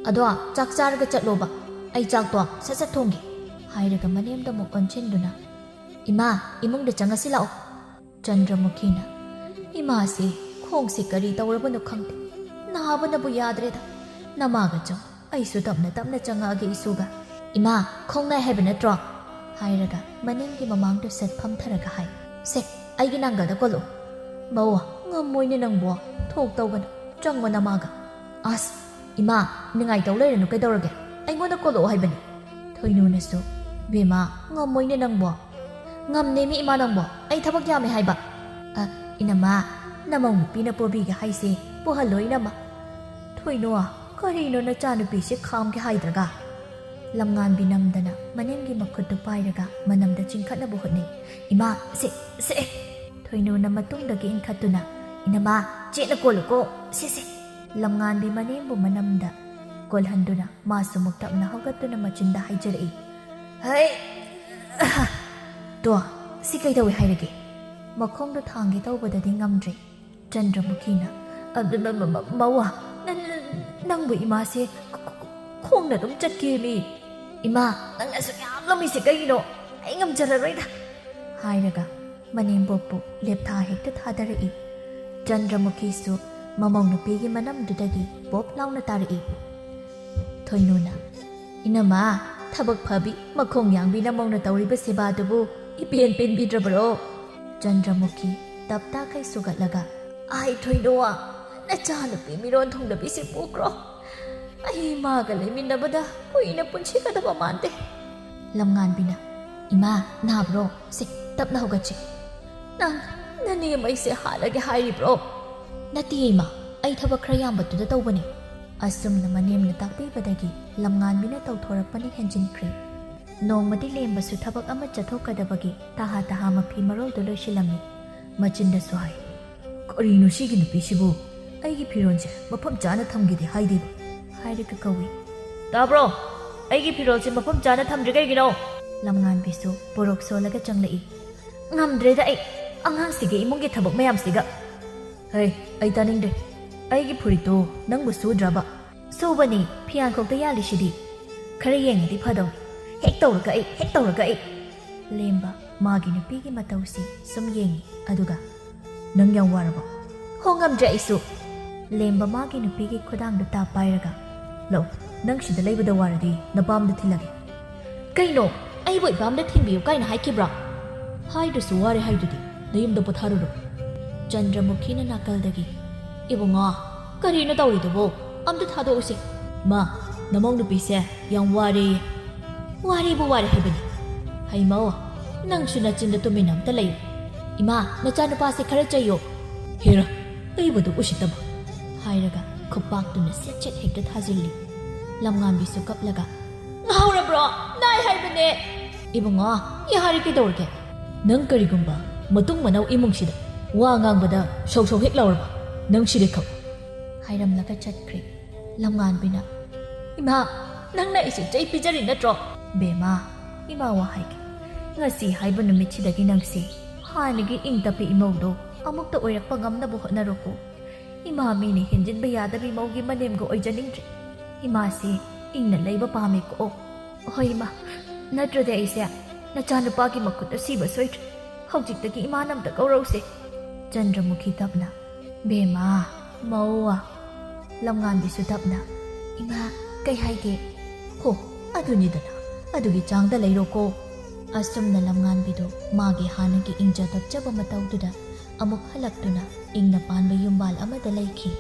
ꯑꯗꯣ ꯆꯥꯛ ꯆꯥꯔꯒ ꯆꯠꯂꯣꯕ, ꯑꯩ ꯆꯥꯛꯇꯣ ꯁꯠ ꯁꯠ ꯊꯣꯡꯒꯦ꯫" ꯍꯥꯏꯔꯒ ꯃꯅꯦꯝꯗ ꯑꯃꯨꯛ ꯑꯣꯟꯁꯤꯟꯗꯨꯅ, "ꯏꯃꯥ, ꯏꯃꯨꯡꯗ ꯆꯪꯉꯁꯤ ꯂꯥꯛꯑꯣ꯫" ꯆꯟꯗ꯭ꯔꯃꯨꯈꯤꯅ, "ꯏꯃꯥꯁꯤ ꯈꯣꯡꯁꯤ ꯀꯔꯤ ꯇꯧꯔꯕꯅꯣ ꯈꯪꯗꯦ, ꯅꯥꯕꯅꯕꯨ ꯌꯥꯗ꯭ꯔꯦꯗ꯫ ꯅꯃꯥꯒ ꯆꯪꯉꯨ, ꯑꯩꯁꯨ ꯇꯞꯅ ꯇꯞꯅ ꯆꯪꯉꯛꯑꯒꯦ ꯏꯁꯨꯒ꯫" "ꯏꯃꯥ, ꯈꯣꯡ ꯅꯥꯏ ꯍꯥꯏꯕ ꯅꯠꯇ꯭ꯔꯣ?" ꯍꯥꯏꯔꯒ ꯃꯅꯤꯡꯒꯤ ꯃꯃꯥꯡꯗ ꯁꯠ ꯐꯝꯊꯔꯒ ꯍꯥꯏ, "ꯁꯦ, ꯑꯩꯒꯤ ꯅꯥꯡꯒꯜꯗ ꯀꯣꯜꯂꯨ꯫" "ꯕꯧ, ꯉꯝꯃꯣꯏꯅꯦ ꯅꯪꯕꯣ, ꯊꯣꯛ ꯇꯧꯒꯅꯨ, ꯆꯪꯉꯣ ꯅꯃꯥꯒ꯫" "ꯑꯁ, ꯏꯃꯥ, ꯅꯤꯡꯉꯥꯏ ꯇꯧ ꯂꯩꯔꯅꯨ, ꯀꯩꯗꯧꯔꯒꯦ? ꯑꯩꯉꯣꯟꯗ ꯀꯣꯜꯂꯛꯑꯣ ꯍꯥꯏꯕꯅꯤ꯫" ꯊꯣꯏꯅꯨꯅꯁꯨ, "ꯕꯦꯝꯃ, ꯉꯝꯃꯣꯏꯅꯦ ꯅꯪꯕꯣ꯫" "ꯉꯝꯅꯦꯃꯤ ꯏꯃꯥ ꯅꯪꯕꯣ, ꯑꯩ ꯊꯕꯛ ꯌꯥꯝꯃꯦ ꯍꯥꯏꯕ꯫" "ꯑ, ꯏꯅꯝꯃ, ꯅꯃꯧ ꯅꯨꯄꯤꯅ ꯄꯣꯕꯤꯒꯦ ꯍꯥꯏꯁꯦ ꯄꯣꯍꯜꯂꯣ ꯏꯅꯝꯃ꯫" "ꯊꯣꯏꯅꯨ, ꯀꯔꯤꯅꯣ ꯅꯆꯥꯅꯨꯄꯤꯁꯦ ꯈꯥꯝꯒꯦ ꯍꯥꯏꯗ꯭ꯔꯒ?" ꯂꯝꯉꯥꯟꯕꯤ ꯅꯝꯗꯅ ꯃꯅꯦꯝꯒꯤ ꯃꯈꯨꯠꯇꯨ ꯄꯥꯏꯔꯒ ꯃꯅꯝꯗ ꯆꯤꯡꯈꯠꯅꯕ ꯍꯣꯠꯅꯩ꯫ "ꯏꯃꯥ, ꯁꯦ, ꯁꯦ!" ꯊꯣꯏꯅꯨꯅ ꯃꯇꯨꯡꯗꯒꯤ ꯏꯟꯈꯠꯇꯨꯅ, "ꯏꯅꯝꯃ, ꯆꯦꯠꯅ ꯀꯣꯜꯂꯨꯀꯣ, ꯁꯦ, ꯁꯦ!" ꯂꯝꯉꯥꯟꯕꯤ ꯃꯅꯦꯝꯕꯨ ꯃꯅꯝꯗ ꯀꯣꯜꯍꯟꯗꯨꯅ ꯃꯥꯁꯨ ꯃꯨꯛꯇꯞꯅ ꯍꯧꯒꯠꯇꯨꯅ ꯃꯆꯤꯟꯗ ꯍꯥꯏꯖꯔꯛꯏ꯫ "ꯍꯩ! ꯑꯍ! ꯇꯣ, ꯁꯤ ꯀꯩꯗꯧꯏ ꯍꯥꯏꯔꯒꯦ?" ꯃꯈꯣꯡꯗꯣ ꯊꯥꯡꯒꯦ ꯇꯧꯕꯗꯗꯤ ꯉꯝꯗ꯭ꯔꯦ꯫ ꯆꯟꯗ꯭ꯔꯃꯨꯈꯤꯅ, "ꯑ, ꯃ-, ꯃ-, ꯃ-, ꯃꯋꯥ, ꯅ-, ꯅ-, ꯅꯪꯕꯨ ꯏꯃꯥꯁꯦ ꯈ-, ꯈ-, ꯈꯣꯡꯅ ꯑꯗꯨꯝ ꯆꯠꯀꯦꯃꯤ꯫ ꯏꯃꯥ, ꯅꯪꯅ ꯑꯁꯨꯛ ꯌꯥꯝ ꯂꯨꯝꯃꯤꯁꯦ ꯀꯩꯒꯤꯅꯣ? ꯑꯩ ꯉꯝꯖꯔꯔꯣꯏꯗ," ꯍꯥꯏꯔꯒ ꯃꯅꯦꯝꯕꯣꯛꯄꯨ ꯂꯦꯞꯊꯥ ꯍꯦꯛꯇ ꯊꯥꯗꯔꯛꯏ꯫ ꯆꯟꯗ꯭ꯔꯃꯨꯈꯤꯁꯨ ꯃꯃꯧ ꯅꯨꯄꯤꯒꯤ ꯃꯅꯝꯗꯨꯗꯒꯤ ꯄꯣꯞ ꯂꯥꯎꯅ ꯇꯥꯔꯛꯏ꯫ ꯊꯣꯏꯅꯨꯅ, "ꯏꯅꯝꯃ, ꯊꯕꯛ ꯐꯕꯤ, ꯃꯈꯣꯡ ꯌꯥꯡꯕꯤ ꯅꯃꯧꯅ ꯇꯧꯔꯤꯕ ꯁꯦꯕꯥꯗꯨꯕꯨ ꯏꯄꯦꯟ ꯄꯦꯟꯕꯤꯗ꯭ꯔꯕꯔꯣ?" ꯆꯟꯗ꯭ꯔꯃꯨꯈꯤ ꯇꯞ ꯇꯥꯈꯩ ꯁꯨꯒꯠꯂꯒ, "ꯑꯥꯏ ꯊꯣꯏꯅꯨ, ꯅꯆꯥꯅꯨꯄꯤ ꯃꯤꯔꯣꯟ ꯊꯨꯡꯂꯕꯤꯁꯤ ꯄꯨꯈ꯭ꯔꯣ꯫ ꯑꯩ ꯃꯥꯒ ꯂꯩꯃꯤꯟꯅꯕꯗ ꯀꯨꯏꯅ ꯄꯨꯟꯁꯤꯒꯗꯕ ꯃꯥꯟꯗꯦ꯫" ꯂꯝꯉꯥꯟꯕꯤꯅ, "ꯏꯃꯥ, ꯅꯥꯕ꯭ꯔꯣ? ꯁꯦ, ꯇꯞꯅ ꯍꯧꯒꯠꯁꯤ꯫" "ꯅꯪ ꯅꯅꯦꯝꯃꯩꯁꯦ ꯍꯥꯠꯂꯒꯦ ꯍꯥꯏꯔꯤꯕ꯭ꯔꯣ?" "ꯅꯠꯇꯦ ꯏꯃꯥ, ꯑꯩ ꯊꯕꯛ ꯈꯔ ꯌꯥꯝꯕꯗꯨꯗ ꯇꯧꯕꯅꯤ꯫" ꯑꯁꯨꯝꯅ ꯃꯅꯦꯝꯅ ꯇꯥꯛꯄꯤꯕꯗꯒꯤ ꯂꯝꯉꯥꯟꯕꯤꯅ ꯇꯧꯊꯣꯔꯛꯄꯅ ꯍꯦꯟꯖꯤꯟꯈ꯭ꯔꯦ꯫ ꯅꯣꯡꯃꯗꯤ ꯂꯦꯝꯕꯁꯨ ꯊꯕꯛ ꯑꯃ ꯆꯠꯊꯣꯛꯀꯗꯕꯒꯤ ꯇꯍꯥ ꯇꯍꯥ ꯃꯐꯤ ꯃꯔꯣꯜꯗꯨ ꯂꯣꯏꯁꯤꯜꯂꯝꯃꯤ꯫ ꯃꯆꯤꯟꯗꯁꯨ ꯍꯥꯏ, "ꯀꯔꯤꯅꯣ ꯁꯤꯒꯤ ꯅꯨꯄꯤꯁꯤꯕꯨ? ꯑꯩꯒꯤ ꯐꯤꯔꯣꯜꯁꯦ ꯃꯐꯝ ꯆꯥꯅ ꯊꯝꯒꯦꯗꯤ ꯍꯥꯏꯗꯦꯕ?" ꯍꯥꯏꯔꯒ ꯀꯧꯏ꯫ "ꯇꯥꯕ꯭ꯔꯣ? ꯑꯩꯒꯤ ꯐꯤꯔꯣꯜꯁꯦ ꯃꯐꯝ ꯆꯥꯅ ꯊꯝꯗ꯭ꯔꯤ ꯀꯩꯒꯤꯅꯣ?" ꯂꯝꯉꯥꯟꯕꯤꯁꯨ ꯄꯣꯔꯣꯛ ꯁꯣꯜꯂꯒ ꯆꯪꯂꯛꯏ꯫ "ꯉꯝꯗ꯭ꯔꯦꯗ ꯑꯩ, ꯑꯉꯥꯡꯁꯤꯒꯤ ꯏꯃꯨꯡꯒꯤ ꯊꯕꯛ ꯃꯌꯥꯝꯁꯤꯒ꯫" "ꯍꯩ, ꯑꯩ ꯇꯥꯅꯤꯡꯗ꯭ꯔꯦ꯫ ꯑꯩꯒꯤ ꯐꯨꯔꯤꯠꯇꯣ ꯅꯪꯕꯨ ꯁꯨꯗ꯭ꯔꯕ?" "ꯁꯨꯕꯅꯤ, ꯐꯤꯌꯥꯟꯈꯣꯛꯇ ꯌꯥꯜꯂꯤꯁꯤꯗꯤ꯫ ꯈꯔ ꯌꯦꯡꯉꯗꯤ ꯐꯗꯧꯅꯤ꯫ ꯍꯦꯛ ꯇꯧꯔꯒ ꯑꯩ, ꯍꯦꯛ ꯇꯧꯔꯒ ꯑꯩ꯫" ꯂꯦꯝꯕ ꯃꯥꯒꯤ ꯅꯨꯄꯤꯒꯤ ꯃꯇꯧꯁꯤ ꯁꯨꯝ ꯌꯦꯡꯉꯤ, ꯑꯗꯨꯒ, "ꯅꯪ ꯌꯥꯝ ꯋꯥꯔꯕꯣ?" "ꯍꯣ, ꯉꯝꯗ꯭ꯔꯦ ꯑꯩꯁꯨ꯫" ꯂꯦꯝꯕ ꯃꯥꯒꯤ ꯅꯨꯄꯤꯒꯤ ꯈꯨꯗꯥꯡꯗꯨ ꯇꯥꯞ ꯄꯥꯏꯔꯒ, "ꯂꯧ, ꯅꯪ ꯁꯤꯗ ꯂꯩꯕꯗ ꯋꯥꯔꯗꯤ ꯅꯄꯥꯝꯗ ꯊꯤꯜꯂꯒꯦ꯫" "ꯀꯩꯅꯣ? ꯑꯩꯕꯨ ꯏꯄꯥꯝꯗ ꯊꯤꯟꯕꯤꯌꯨ ꯀꯥꯏꯅ ꯍꯥꯏꯈꯤꯕ꯭ꯔꯥ?" "ꯍꯥꯏꯗ꯭ꯔꯁꯨ ꯋꯥꯔꯦ ꯍꯥꯏꯗꯨꯗꯤ, ꯅꯌꯨꯝꯗ ꯄꯣꯊꯥꯔꯨꯔꯣ꯫" ꯆꯟꯗ꯭ꯔꯃꯨꯈꯤꯅ ꯅꯥꯀꯜꯗꯒꯤ, "ꯏꯕꯨꯡꯉꯣ, ꯀꯔꯤꯅꯣ ꯇꯧꯔꯤꯗꯨꯕꯨ? ꯑꯝꯇ ꯊꯥꯗꯣꯛꯎꯁꯦ꯫" "ꯃꯥ, ꯅꯃꯧ ꯅꯨꯄꯤꯁꯦ ꯌꯥꯝ ꯋꯥꯔꯦꯌꯦ꯫" "ꯋꯥꯔꯦꯕꯨ ꯋꯥꯔꯦ ꯍꯥꯏꯕꯅꯤ꯫ ꯍꯩꯃꯧ, ꯅꯪꯁꯨ ꯅꯆꯤꯟꯗ ꯇꯨꯃꯤꯟꯅ ꯑꯝꯇ ꯂꯩꯌꯨ꯫ ꯏꯃꯥ, ꯅꯆꯥꯅꯨꯄꯥꯁꯦ ꯈꯔ ꯆꯩꯌꯣ꯫" "ꯍꯦꯔꯥ, ꯑꯩꯕꯨꯗꯨ ꯎꯁꯤꯠꯇꯕ!" ꯍꯥꯏꯔꯒ ꯈꯨꯄꯥꯛꯇꯨꯅ ꯁꯦꯠ ꯁꯦꯠ ꯍꯦꯛꯇ ꯊꯥꯖꯤꯜꯂꯤ꯫ ꯂꯝꯉꯥꯟꯕꯤꯁꯨ ꯀꯞꯂꯒ, ꯍꯧꯔꯕ꯭ꯔꯣ? ꯅꯥꯏ ꯍꯥꯏꯕꯅꯦ꯫ ꯏꯕꯨꯡꯉꯣ, ꯌꯥꯔꯦ, ꯀꯩꯗꯧꯔꯒꯦ? ꯅꯪ ꯀꯔꯤꯒꯨꯝꯕ ꯃꯇꯨꯡ ꯃꯅꯥꯎ ꯏꯃꯨꯡꯁꯤꯗ ꯋꯥ ꯉꯥꯡꯕꯗ ꯁꯧ ꯁꯧ ꯍꯦꯛ ꯂꯥꯎꯔꯕ, ꯅꯪ ꯁꯤꯔꯦ ꯈꯪꯉꯨ꯫ ꯍꯥꯏꯔꯝꯂꯒ ꯆꯠꯈ꯭ꯔꯦ꯫ ꯂꯝꯉꯥꯟꯕꯤꯅ, "ꯏꯃꯥ, ꯅꯪꯅ ꯑꯩꯁꯦ ꯆꯩ ꯄꯤꯖꯔꯤ ꯅꯠꯇ꯭ꯔꯣ?" "ꯕꯦꯝꯃ, ꯏꯃꯥ ꯋꯥ ꯍꯥꯏꯒꯦ꯫ ꯉꯁꯤ ꯍꯥꯏꯕ ꯅꯨꯃꯤꯠꯁꯤꯗꯒꯤ ꯅꯪꯁꯦ ꯍꯥꯟꯅꯒꯤ ꯏꯪ ꯇꯞꯄꯤ ꯏꯃꯧꯗꯣ ꯑꯃꯨꯛꯇ ꯑꯣꯏꯔꯛꯄ ꯉꯝꯅꯕ ꯍꯣꯠꯅꯔꯣꯀꯣ꯫ ꯏꯃꯥ ꯃꯤꯅ ꯍꯦꯟꯖꯤꯟꯕ ꯌꯥꯗꯕꯤ ꯃꯧꯒꯤ ꯃꯅꯦꯝꯒ ꯑꯣꯏꯖꯅꯤꯡꯗ꯭ꯔꯦ꯫ ꯏꯃꯥꯁꯦ ꯏꯪꯅ ꯂꯩꯕ ꯄꯥꯝꯃꯦꯀꯣ꯫" "ꯍꯣꯏ ꯏꯃꯥ, ꯅꯠꯇ꯭ꯔꯗꯤ ꯑꯩꯁꯦ ꯅꯆꯥꯅꯨꯄꯥꯒꯤ ꯃꯈꯨꯠ ꯑꯁꯤꯕ ꯁꯣꯏꯗ꯭ꯔꯦ꯫ ꯍꯧꯖꯤꯛꯇꯒꯤ ꯏꯃꯥꯅ ꯑꯝꯇ ꯀꯧꯔꯧꯁꯦ꯫" ꯆꯟꯗ꯭ꯔꯃꯨꯈꯤ ꯇꯞꯅ, "ꯕꯦꯝꯃ, ꯃꯧ꯫" ꯂꯝꯉꯥꯟꯕꯤꯁꯨ ꯇꯞꯅ, "ꯏꯃꯥ, ꯀꯩ ꯍꯥꯏꯒꯦ?" "ꯍꯣ, ꯑꯗꯨꯅꯤꯗꯅ, ꯑꯗꯨꯒꯤ ꯆꯥꯡꯗ ꯂꯩꯔꯣꯀꯣ꯫" ꯑꯁꯨꯝꯅ ꯂꯝꯉꯥꯟꯕꯤꯗꯨ ꯃꯥꯒꯤ ꯍꯥꯟꯅꯒꯤ ꯏꯪꯖ ꯇꯞꯆꯕ ꯃꯇꯧꯗꯨꯗ ꯑꯃꯨꯛ ꯍꯜꯂꯛꯇꯨꯅ ꯏꯪꯅ ꯄꯥꯟꯕ ꯌꯨꯝꯕꯥꯜ ꯑꯃꯗ ꯂꯩꯈꯤ꯫